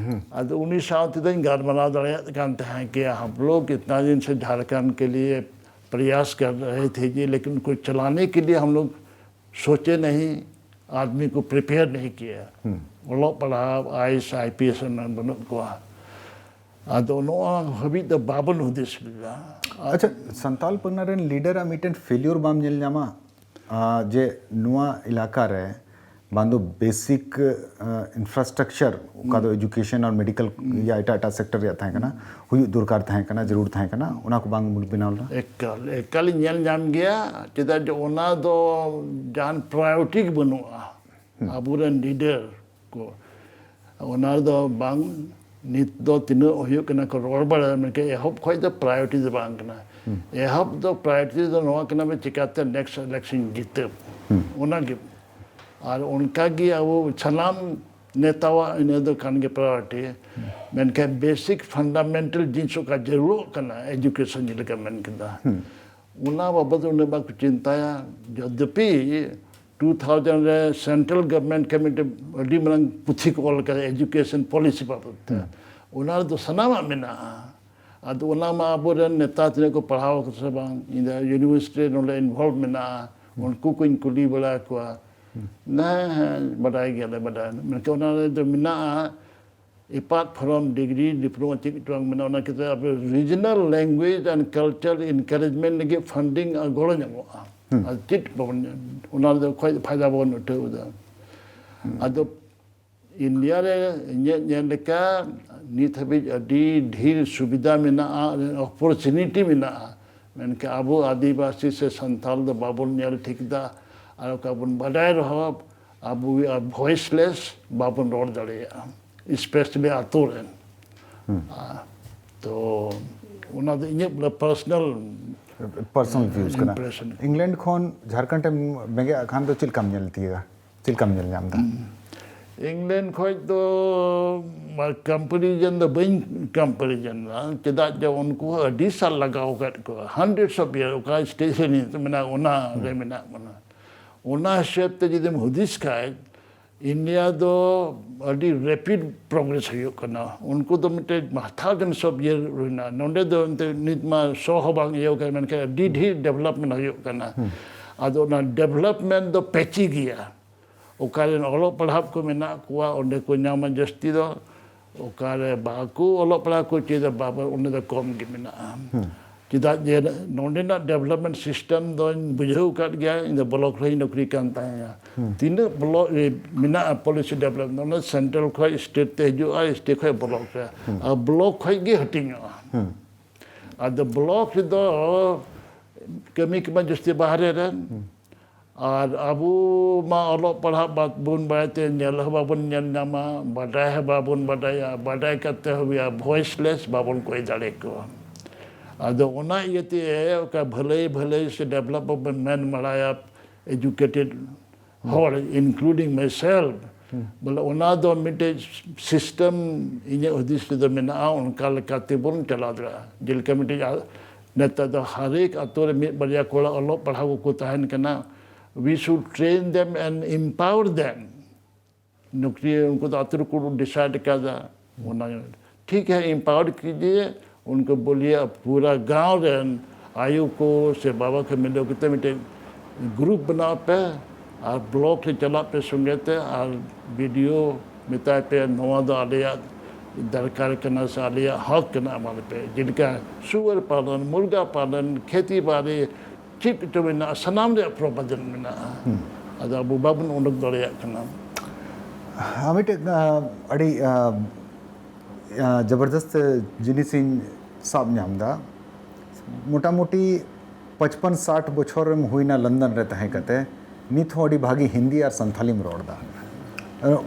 ᱟᱫᱚ ᱩᱱᱤ ᱥᱟᱶ ᱛᱮᱫᱚᱧ ᱜᱟᱞᱢᱟᱨᱟᱣ ᱫᱟᱲᱮᱭᱟᱜ ᱠᱟᱱ ᱛᱟᱦᱮᱸ ᱠᱮᱭᱟ, ᱦᱟᱢ ᱞᱳᱜ ᱤᱛᱱᱟ ᱫᱤᱱ ᱥᱮ ᱡᱷᱟᱲᱠᱷᱚᱸᱰ ᱠᱮ ᱞᱤᱭᱮ ᱯᱨᱚᱭᱟᱥ ᱠᱟᱨ ᱨᱟᱦᱮ ᱛᱷᱮ ᱡᱮ, ᱞᱮᱠᱤᱱ ᱩᱱᱠᱩ ᱪᱟᱞᱟᱱᱮ ᱠᱮ ᱞᱤᱭᱮ ᱦᱟᱢ ᱞᱳᱜ ᱥᱳᱪᱮ ᱱᱟᱦᱤ, ᱟᱫᱢᱤ ᱠᱚ ᱯᱨᱤᱯᱮᱭᱟᱨ ᱱᱟᱦᱤ ᱠᱤᱭᱟ᱾ ᱚᱞᱚᱜ ᱯᱟᱲᱦᱟᱣ, ᱟᱭᱮᱥ, ᱟᱭ ᱯᱤ ᱮᱥ ᱚᱱᱟ ᱵᱟᱹᱱᱩᱜ ᱠᱚᱣᱟ᱾ ᱟᱫᱚ ᱱᱚᱣᱟ ᱦᱟᱹᱵᱤᱡ ᱫᱚ ᱵᱟᱵᱚᱱ ᱦᱩᱫᱤᱥ ᱞᱮᱫᱟ᱾ ᱟᱪᱪᱷᱟ, ᱥᱟᱱᱛᱟᱞ ᱯᱟᱨᱜᱟᱱᱟ ᱨᱮᱱ ᱞᱤᱰᱟᱨ ᱟᱜ ᱢᱤᱫᱴᱮᱱ ᱯᱷᱮᱞᱤᱭᱳᱨ ᱵᱟᱢ ᱧᱮᱞ ᱧᱟᱢᱟ? ᱟᱨ ᱡᱮ ᱱᱚᱣᱟ ᱮᱞᱟᱠᱟ ᱨᱮ ᱵᱟᱝ ᱫᱚ ᱵᱮᱥᱤᱠ ᱤᱱᱯᱷᱨᱟᱥᱴᱨᱟᱠᱪᱟᱨ, ᱚᱠᱟ ᱫᱚ ᱮᱡᱩᱠᱮᱥᱚᱱ ᱟᱨ ᱢᱮᱰᱤᱠᱟᱞ ᱭᱟ ᱮᱴᱟᱜ ᱮᱴᱟᱜ ᱥᱮᱠᱴᱚᱨ ᱨᱮᱭᱟᱜ ᱛᱟᱦᱮᱸ ᱠᱟᱱᱟ, ᱦᱩᱭᱩᱜ ᱫᱚᱨᱠᱟᱨ ᱛᱟᱦᱮᱸ ᱠᱟᱱᱟ, ᱡᱟᱹᱨᱩᱲ ᱛᱟᱦᱮᱸ ᱠᱟᱱᱟ, ᱚᱱᱟ ᱠᱚ ᱵᱟᱝ ᱵᱚᱱ ᱵᱮᱱᱟᱣ ᱞᱮᱫᱟ? ᱮᱠᱟᱞ, ᱮᱠᱟᱞᱤᱧ ᱧᱮᱞ ᱧᱟᱢ ᱜᱮᱭᱟ, ᱪᱮᱫᱟᱜ ᱡᱮ ᱚᱱᱟ ᱫᱚ ᱡᱟᱦᱟᱱ ᱯᱨᱟᱭᱳᱨᱤᱴᱤ ᱜᱮ ᱵᱟᱹᱱᱩᱜᱼᱟ᱾ ᱟᱵᱚᱨᱮᱱ ᱞᱤᱰᱟᱨ ᱠᱚ ᱚᱱᱟ ᱨᱮᱫᱚ ᱵᱟᱝ, ᱱᱤᱛ ᱫᱚ ᱛᱤᱱᱟᱹᱜ ᱦᱩᱭᱩᱜ ᱠᱟᱱᱟ ᱠᱚ ᱨᱚᱲ ᱵᱟᱲᱟᱭᱟ, ᱢᱮᱱᱠᱷᱟᱱ ᱮᱦᱚᱵ ᱠᱷᱚᱡ ᱫᱚ ᱯᱨᱟᱭᱳᱨᱤᱴᱤ ᱫᱚ ᱵᱟᱝ ᱠᱟᱱᱟ᱾ ᱮᱦᱚᱵ ᱫᱚ ᱯᱨᱟᱭᱳᱨᱤᱴᱤ ᱫᱚ ᱱᱚᱣᱟ ᱠᱟᱱᱟ, ᱵᱚᱞᱮ ᱪᱤᱠᱟᱛᱮ ᱱᱮᱠᱥᱴ ᱤᱞᱮᱠᱥᱚᱱ ᱡᱤᱛᱟᱹᱣ, ᱚᱱᱟᱜᱮ᱾ ᱟᱨ ᱚᱱᱠᱟᱜᱮ ᱟᱵᱚ ᱥᱟᱱᱟᱢ ᱱᱮᱛᱟᱣᱟᱜ ᱤᱱᱟᱹ ᱫᱚ ᱠᱟᱱ ᱜᱮ ᱯᱨᱟᱭᱳᱨᱤᱴᱤ, ᱢᱮᱱᱠᱷᱟᱱ ᱵᱮᱥᱤᱠ ᱯᱷᱟᱱᱰᱟᱢᱮᱱᱴᱟᱞ ᱡᱤᱱᱤᱥ ᱚᱠᱟ ᱡᱟᱹᱨᱩᱲᱚᱜ ᱠᱟᱱᱟ ᱮᱡᱩᱠᱮᱥᱚᱱ, ᱡᱮᱞᱮᱠᱟ ᱢᱮᱱ ᱠᱮᱫᱟ, ᱚᱱᱟ ᱵᱟᱵᱚᱫ ᱩᱱᱟᱹᱜ ᱵᱟᱠᱚ ᱪᱤᱱᱛᱟᱭᱟ᱾ ᱡᱚᱫᱤᱯᱤ two thousand ᱨᱮ central government ᱠᱷᱚᱱ ᱢᱤᱫᱴᱮᱱ ᱟᱹᱰᱤ ᱢᱟᱨᱟᱝ ᱯᱩᱛᱷᱤ ᱠᱚ ᱚᱞ ᱠᱟᱫᱟ education policy ᱵᱟᱵᱚᱫ ᱛᱮ᱾ ᱚᱱᱟ ᱨᱮᱫᱚ ᱥᱟᱱᱟᱢᱟᱜ ᱢᱮᱱᱟᱜᱼᱟ᱾ ᱟᱫᱚ ᱚᱱᱟ ᱢᱟ ᱟᱵᱚᱨᱮᱱ ᱱᱮᱛᱟ ᱛᱤᱱᱟᱹᱜ ᱠᱚ ᱯᱟᱲᱦᱟᱣ ᱠᱟᱫᱟ ᱥᱮ ᱵᱟᱝ, ᱤᱧ ᱫᱚ university ᱨᱮ ᱱᱚᱰᱮ involve ᱢᱮᱱᱟᱜᱼᱟ, ᱩᱱᱠᱩ ᱠᱚᱧ ᱠᱩᱞᱤ ᱵᱟᱲᱟ ᱠᱚᱣᱟ᱾ ᱦᱮᱸ, ᱦᱮᱸ, ᱵᱟᱰᱟᱭ ᱜᱮᱭᱟᱞᱮ, ᱵᱟᱰᱟᱭ᱾ ᱢᱮᱱᱠᱷᱟᱱ ᱚᱱᱟ ᱨᱮᱫᱚ ᱢᱮᱱᱟᱜᱼᱟ, apart from degree, diploma, ᱪᱮᱫ ᱪᱚᱝ ᱢᱮᱱᱟᱜᱼᱟ, ᱚᱱᱟ ᱠᱷᱟᱹᱛᱤᱨ ᱟᱵᱚ regional language and culture encouragement ᱞᱟᱹᱜᱤᱫ funding ᱟᱨ ᱜᱚᱲᱚ ᱧᱟᱢᱚᱜᱼᱟ᱾ ᱟᱨ ᱪᱮᱫ ᱵᱟᱵᱚᱱ ᱧᱟᱢ, ᱚᱱᱟ ᱨᱮᱫᱚ ᱚᱠᱚᱭ ᱯᱷᱟᱭᱫᱟ ᱵᱟᱵᱚᱱ ᱩᱴᱷᱟᱹᱣ ᱮᱫᱟ᱾ ᱟᱫᱚ ᱤᱱᱰᱤᱭᱟ ᱨᱮ ᱤᱧᱟᱹᱜ ᱧᱮᱞ ᱞᱮᱠᱟ ᱱᱤᱛ ᱦᱟᱹᱵᱤᱡ ᱟᱹᱰᱤ ᱰᱷᱮᱨ ᱥᱩᱵᱤᱫᱷᱟ ᱢᱮᱱᱟᱜᱼᱟ, opportunity ᱢᱮᱱᱟᱜᱼᱟ, ᱢᱮᱱᱠᱷᱟᱱ ᱟᱵᱚ ᱟᱹᱫᱤᱵᱟᱹᱥᱤ ᱥᱮ ᱥᱟᱱᱛᱟᱲ ᱫᱚ ᱵᱟᱵᱚᱱ ᱧᱮᱞ ᱴᱷᱤᱠ ᱮᱫᱟ᱾ ᱟᱨ ᱚᱠᱟ ᱵᱚᱱ ᱵᱟᱰᱟᱭ ᱨᱮᱦᱚᱸ, ᱟᱵᱚ we are voiceless, ᱵᱟᱵᱚᱱ ᱨᱚᱲ ᱫᱟᱲᱮᱭᱟᱜᱼᱟ, especially ᱟᱛᱳ ᱨᱮᱱ᱾ ᱟᱨ ᱛᱚ ᱚᱱᱟ ᱫᱚ ᱤᱧᱟᱹᱜ ᱵᱚᱞᱮ personal personal views ᱠᱟᱱᱟ᱾ Impression᱾ ᱤᱝᱞᱮᱱᱰ ᱠᱷᱚᱱ ᱡᱷᱟᱲᱠᱷᱚᱸᱰ ᱮᱢ ᱵᱮᱸᱜᱮᱫ ᱟᱠᱷᱟᱱ ᱫᱚ ᱪᱮᱫ ᱞᱮᱠᱟᱢ ᱧᱮᱞ ᱛᱤᱭᱳᱜᱟ, ᱪᱮᱫ ᱞᱮᱠᱟᱢ ᱧᱮᱞ ᱧᱟᱢ ᱮᱫᱟ? ᱤᱝᱞᱮᱱᱰ ᱠᱷᱚᱱ ᱫᱚ comparison ᱫᱚ ᱵᱟᱹᱧ comparison ᱫᱟ, ᱪᱮᱫᱟᱜ ᱡᱮ ᱩᱱᱠᱩ ᱦᱚᱸ ᱟᱹᱰᱤ ᱥᱟᱞ ᱞᱟᱜᱟᱣ ᱟᱠᱟᱫ ᱠᱚᱣᱟ, hundreds of year, ᱚᱠᱟ stage ᱨᱮ ᱱᱤᱛ ᱢᱮᱱᱟᱜ, ᱚᱱᱟ ᱨᱮ ᱢᱮᱱᱟᱜ ᱵᱚᱱᱟ᱾ ᱚᱱᱟ ᱦᱤᱥᱟᱹᱵ ᱛᱮ ᱡᱩᱫᱤᱢ ᱦᱩᱫᱤᱥ ᱠᱷᱟᱡ, ᱤᱱᱰᱤᱭᱟ ᱫᱚ ᱟᱹᱰᱤ rapid progress ᱦᱩᱭᱩᱜ ᱠᱟᱱᱟ᱾ ᱩᱱᱠᱩ ᱫᱚ ᱢᱤᱫᱴᱮᱡ ᱦᱟᱛᱟᱣ ᱠᱟᱱ ᱥᱚᱵ ᱤᱭᱟᱹ ᱦᱩᱭᱱᱟ᱾ ᱱᱚᱰᱮ ᱫᱚ ᱮᱱᱛᱮ ᱱᱤᱛ ᱢᱟ ᱥᱚ ᱦᱚᱸ ᱵᱟᱝ ᱤᱭᱟᱹ ᱠᱟᱱᱟ, ᱢᱮᱱᱠᱷᱟᱱ ᱟᱹᱰᱤ ᱰᱷᱮᱨ development ᱦᱩᱭᱩᱜ ᱠᱟᱱᱟ᱾ ᱟᱫᱚ ᱚᱱᱟ development ᱫᱚ patchy ᱜᱮᱭᱟ᱾ ᱚᱠᱟᱨᱮᱱ ᱚᱞᱚᱜ ᱯᱟᱲᱦᱟᱜ ᱠᱚ ᱢᱮᱱᱟᱜ ᱠᱚᱣᱟ, ᱚᱸᱰᱮ ᱠᱚ ᱧᱟᱢᱟ ᱡᱟᱹᱥᱛᱤ ᱫᱚ᱾ ᱚᱠᱟᱨᱮ ᱵᱟᱠᱚ ᱚᱞᱚᱜ ᱯᱟᱲᱦᱟᱜ ᱠᱚ ᱪᱮᱫᱟ, ᱵᱟᱵᱟ, ᱚᱸᱰᱮ ᱫᱚ ᱠᱚᱢ ᱜᱮ ᱢᱮᱱᱟᱜᱼᱟ᱾ ᱪᱮᱫᱟᱜ ᱡᱮ ᱱᱚᱸᱰᱮᱱᱟᱜ development system ᱫᱚᱧ ᱵᱩᱡᱷᱟᱹᱣ ᱟᱠᱟᱫ ᱜᱮᱭᱟ, ᱤᱧ ᱫᱚ block ᱨᱮᱧ ᱱᱚᱠᱨᱤ ᱠᱟᱱ ᱛᱟᱦᱮᱸᱱᱟ᱾ ᱛᱤᱱᱟᱹᱜ block ᱨᱮ ᱢᱮᱱᱟᱜᱼᱟ policy development, ᱚᱱᱟ central ᱠᱷᱚᱡ state ᱛᱮ ᱦᱤᱡᱩᱜᱼᱟ, state ᱠᱷᱚᱡ block ᱨᱮ, ᱟᱨ block ᱠᱷᱚᱡ ᱜᱮ ᱦᱟᱹᱴᱤᱧᱚᱜᱼᱟ᱾ ᱟᱫᱚ block ᱨᱮᱫᱚ ᱠᱟᱹᱢᱤ ᱠᱚᱢᱟ ᱡᱟᱹᱥᱛᱤ ᱵᱟᱦᱨᱮ ᱨᱮᱱ, ᱟᱨ ᱟᱵᱚ ᱢᱟ ᱚᱞᱚᱜ ᱯᱟᱲᱦᱟᱜ ᱵᱟᱵᱚᱱ ᱵᱟᱲᱟᱭ ᱛᱮ ᱧᱮᱞ ᱦᱚᱸ ᱵᱟᱵᱚᱱ ᱧᱮᱞ ᱧᱟᱢᱟ, ᱵᱟᱰᱟᱭ ᱦᱚᱸ ᱵᱟᱵᱚᱱ ᱵᱟᱰᱟᱭᱟ, ᱵᱟᱰᱟᱭ ᱠᱟᱛᱮ ᱦᱚᱸ we are voiceless, ᱵᱟᱵᱚᱱ ᱠᱚᱭ ᱫᱟᱲᱮ ᱠᱚᱣᱟ᱾ ᱟᱫᱚ ᱚᱱᱟ ᱤᱭᱟᱹᱛᱮ ᱚᱠᱟ ᱵᱷᱟᱹᱞᱟᱹᱭ ᱵᱷᱟᱹᱞᱟᱹᱭ ᱥᱮ develop ᱵᱚᱱ ᱢᱮᱱ ᱵᱟᱲᱟᱭᱟ, educated ᱦᱚᱲ, including myself, ᱵᱚᱞᱮ ᱚᱱᱟ ᱫᱚ ᱢᱤᱫᱴᱮᱡ system ᱤᱧᱟᱹᱜ ᱦᱩᱫᱤᱥ ᱨᱮᱫᱚ ᱢᱮᱱᱟᱜᱼᱟ, ᱚᱱᱠᱟ ᱞᱮᱠᱟᱛᱮ ᱵᱚᱱ ᱪᱟᱞᱟᱣ ᱫᱟᱲᱮᱭᱟᱜᱼᱟ᱾ ᱡᱮᱞᱮᱠᱟ ᱢᱤᱫᱴᱮᱡ ᱟ-, ᱱᱮᱛᱟᱨ ᱫᱚ ᱦᱟᱨᱮᱠ ᱟᱛᱳ ᱨᱮ ᱢᱤᱫ ᱵᱟᱨᱭᱟ ᱠᱚᱲᱟ ᱚᱞᱚᱜ ᱯᱟᱲᱦᱟᱣ ᱠᱚᱠᱚ ᱛᱟᱦᱮᱱ ᱠᱟᱱᱟ, we should train them and empower them. ᱱᱚᱠᱨᱤ ᱩᱱᱠᱩ ᱫᱚ ᱟᱹᱛᱩ ᱨᱮᱠᱚ decide ᱟᱠᱟᱫᱟ, ᱚᱱᱟ ᱴᱷᱤᱠ ᱦᱮ, empower ᱠᱤᱡᱤᱭᱮ ᱩᱱᱠᱩ ᱵᱚᱞᱤᱭᱮ ᱯᱩᱨᱟ ᱜᱟᱶ ᱨᱮᱱ ᱟᱭᱳ ᱠᱚ ᱥᱮ ᱵᱟᱵᱟ ᱠᱚ ᱢᱤᱞᱟᱹᱣ ᱠᱟᱛᱮ ᱢᱤᱫᱴᱮᱱ group ᱵᱮᱱᱟᱣ ᱯᱮ ᱟᱨ block ᱨᱮ ᱪᱟᱞᱟᱜ ᱯᱮ ᱥᱚᱸᱜᱮ ᱛᱮ ᱟᱨ B D O ᱢᱮᱛᱟᱭ ᱯᱮ, ᱱᱚᱣᱟ ᱫᱚ ᱟᱞᱮᱭᱟᱜ ᱫᱚᱨᱠᱟᱨ ᱠᱟᱱᱟ ᱥᱮ ᱟᱞᱮᱭᱟᱜ ᱦᱚᱠ ᱠᱟᱱᱟ, ᱮᱢᱟ ᱞᱮᱯᱮ᱾ ᱡᱮᱞᱮᱠᱟ ᱥᱩᱣᱟᱨ ᱯᱟᱞᱚᱱ, ᱢᱩᱨᱜᱟ ᱯᱟᱞᱚᱱ, ᱠᱷᱮᱛᱤ ᱵᱟᱲᱤ, ᱪᱮᱫ ᱠᱚᱪᱚ ᱢᱮᱱᱟᱜᱼᱟ, ᱥᱟᱱᱟᱢ ᱨᱮᱭᱟᱜ ᱯᱨᱚᱵᱷᱟᱫᱚᱱ ᱢᱮᱱᱟᱜᱼᱟ᱾ ᱟᱫᱚ ᱟᱵᱚ ᱵᱟᱵᱚᱱ ᱩᱰᱩᱠ ᱫᱟᱲᱮᱭᱟᱜ ᱠᱟᱱᱟ᱾ ᱟᱨ ᱢᱤᱫᱴᱮᱡ, ᱟᱸ, ᱟᱹᱰᱤ, ᱟᱸ, ᱟᱸ, ᱡᱚᱵᱚᱨᱫᱚᱥᱛ ᱡᱤᱱᱤᱥ ᱤᱧ ᱥᱟᱵ ᱧᱟᱢ ᱮᱫᱟ᱾ ᱢᱚᱴᱟᱢᱩᱴᱤ ᱯᱟᱸᱪᱯᱟᱱ ᱥᱟᱴ ᱵᱚᱪᱷᱚᱨ ᱮᱢ ᱦᱩᱭᱱᱟ ᱞᱚᱱᱰᱚᱱ ᱨᱮ ᱛᱟᱦᱮᱸ ᱠᱟᱛᱮ, ᱱᱤᱛ ᱦᱚᱸ ᱟᱹᱰᱤ ᱵᱷᱟᱹᱜᱤ ᱦᱤᱱᱫᱤ ᱟᱨ ᱥᱟᱱᱛᱷᱟᱞᱤᱢ ᱨᱚᱲ ᱮᱫᱟ᱾ ᱟᱸ,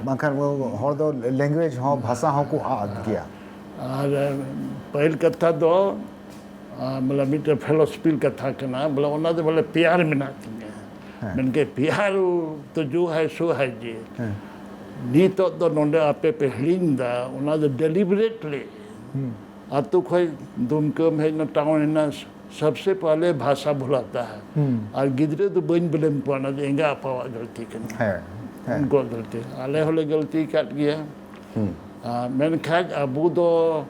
ᱵᱟᱝᱠᱷᱟᱱ ᱦᱚᱲ ᱫᱚ language ᱦᱚᱸ, ᱵᱷᱟᱥᱟ ᱦᱚᱸᱠᱚ ᱟᱫ ᱜᱮᱭᱟ᱾ ᱟᱨ ᱯᱟᱹᱦᱤᱞ ᱠᱟᱛᱷᱟ ᱫᱚ, ᱟᱨ ᱵᱚᱞᱮ ᱢᱤᱫᱴᱮᱱ philosophical ᱠᱟᱛᱷᱟ ᱠᱟᱱᱟ, ᱵᱚᱞᱮ ᱚᱱᱟ ᱫᱚ ᱵᱚᱞᱮ ᱯᱮᱭᱟᱨ ᱢᱮᱱᱟᱜ ᱛᱤᱧᱟᱹ᱾ ᱦᱮᱸ᱾ ᱢᱮᱱᱠᱮ ᱯᱮᱭᱟᱨ ᱛᱚ ᱡᱳ ᱦᱟᱭ ᱥᱳ ᱦᱟᱭ ᱡᱮ᱾ ᱦᱮᱸ᱾ ᱱᱤᱛᱚᱜ ᱫᱚ ᱱᱚᱰᱮ ᱟᱯᱮ ᱯᱮ ᱦᱤᱲᱤᱧ ᱫᱟ, ᱚᱱᱟ ᱫᱚ deliberately᱾ ᱦᱩᱸ᱾ ᱟᱛᱳ ᱠᱷᱚᱡ ᱫᱩᱢᱠᱟᱹᱢ ᱦᱮᱡ ᱱᱟ, town ᱦᱮᱡ ᱱᱟ, ᱥᱚᱵᱥᱮ ᱯᱟᱦᱞᱮ ᱵᱷᱟᱥᱟ ᱵᱷᱩᱞᱟᱛᱟ ᱦᱟᱭ᱾ ᱦᱩᱸ᱾ ᱟᱨ ᱜᱤᱫᱽᱨᱟᱹ ᱫᱚ ᱵᱟᱹᱧ ᱵᱞᱮᱢ ᱠᱚᱣᱟ, ᱚᱱᱟ ᱫᱚ ᱮᱸᱜᱟ ᱟᱯᱟᱣᱟᱜ ᱜᱟᱹᱞᱛᱤ ᱠᱟᱱᱟ᱾ ᱦᱮᱸ, ᱦᱮᱸ᱾ ᱩᱱᱠᱩᱣᱟᱜ ᱜᱟᱹᱞᱛᱤ, ᱟᱞᱮ ᱦᱚᱸᱞᱮ ᱜᱟᱹᱞᱛᱤ ᱠᱟᱫ ᱜᱮᱭᱟ᱾ ᱦᱩᱸ᱾ ᱟᱨ ᱢᱮᱱᱠᱷᱟᱡ ᱟᱵᱚ ᱫᱚ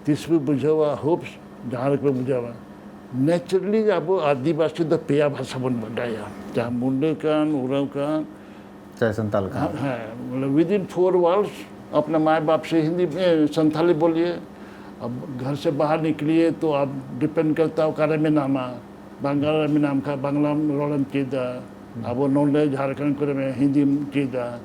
ᱛᱤᱥ ᱵᱚ ᱵᱩᱡᱷᱟᱹᱣᱟ, ᱦᱳᱯᱥ ᱡᱟᱦᱟᱸ ᱨᱮᱠᱚ ᱵᱩᱡᱷᱟᱹᱣᱟ᱾ Naturally ᱟᱵᱚ ᱟᱹᱫᱤᱵᱟᱹᱥᱤ ᱫᱚ ᱯᱮᱭᱟ ᱵᱷᱟᱥᱟ ᱵᱚᱱ ᱵᱟᱰᱟᱭᱟ, ᱪᱟᱦᱮ ᱢᱩᱱᱰᱟᱹ ᱠᱟᱱ, ᱳᱨᱟᱸᱣ ᱠᱟᱱ, ᱪᱟᱦᱮ ᱥᱟᱱᱛᱟᱞ ᱠᱟᱱ᱾ ᱦᱮᱸ, ᱦᱮᱸ, ᱵᱚᱞᱮ within four walls ᱟᱯᱱᱟ ᱢᱟᱭ ᱵᱟᱯ ᱥᱮ ᱦᱤᱱᱫᱤ, ᱮ, ᱥᱟᱱᱛᱷᱟᱞᱤ ᱵᱚᱞᱤᱭᱮ, ᱟᱵ ᱜᱷᱟᱨ ᱥᱮ ᱵᱟᱦᱟᱨ ᱱᱤᱠᱞᱤᱭᱮ ᱛᱚ ᱟᱵ depend ᱠᱟᱨᱛᱟ ᱚᱠᱟᱨᱮ ᱢᱮᱱᱟᱢᱟ᱾ ᱵᱟᱝᱜᱟᱞ ᱨᱮ ᱢᱮᱱᱟᱢ ᱠᱷᱟᱱ ᱵᱟᱝᱞᱟᱢ ᱨᱚᱲᱮᱢ ᱪᱮᱫᱟ, ᱟᱵᱚ ᱱᱚᱰᱮ ᱡᱷᱟᱲᱠᱷᱚᱸᱰ ᱠᱚᱨᱮ ᱢᱮ ᱦᱤᱱᱫᱤᱢ ᱪᱮᱫᱟ,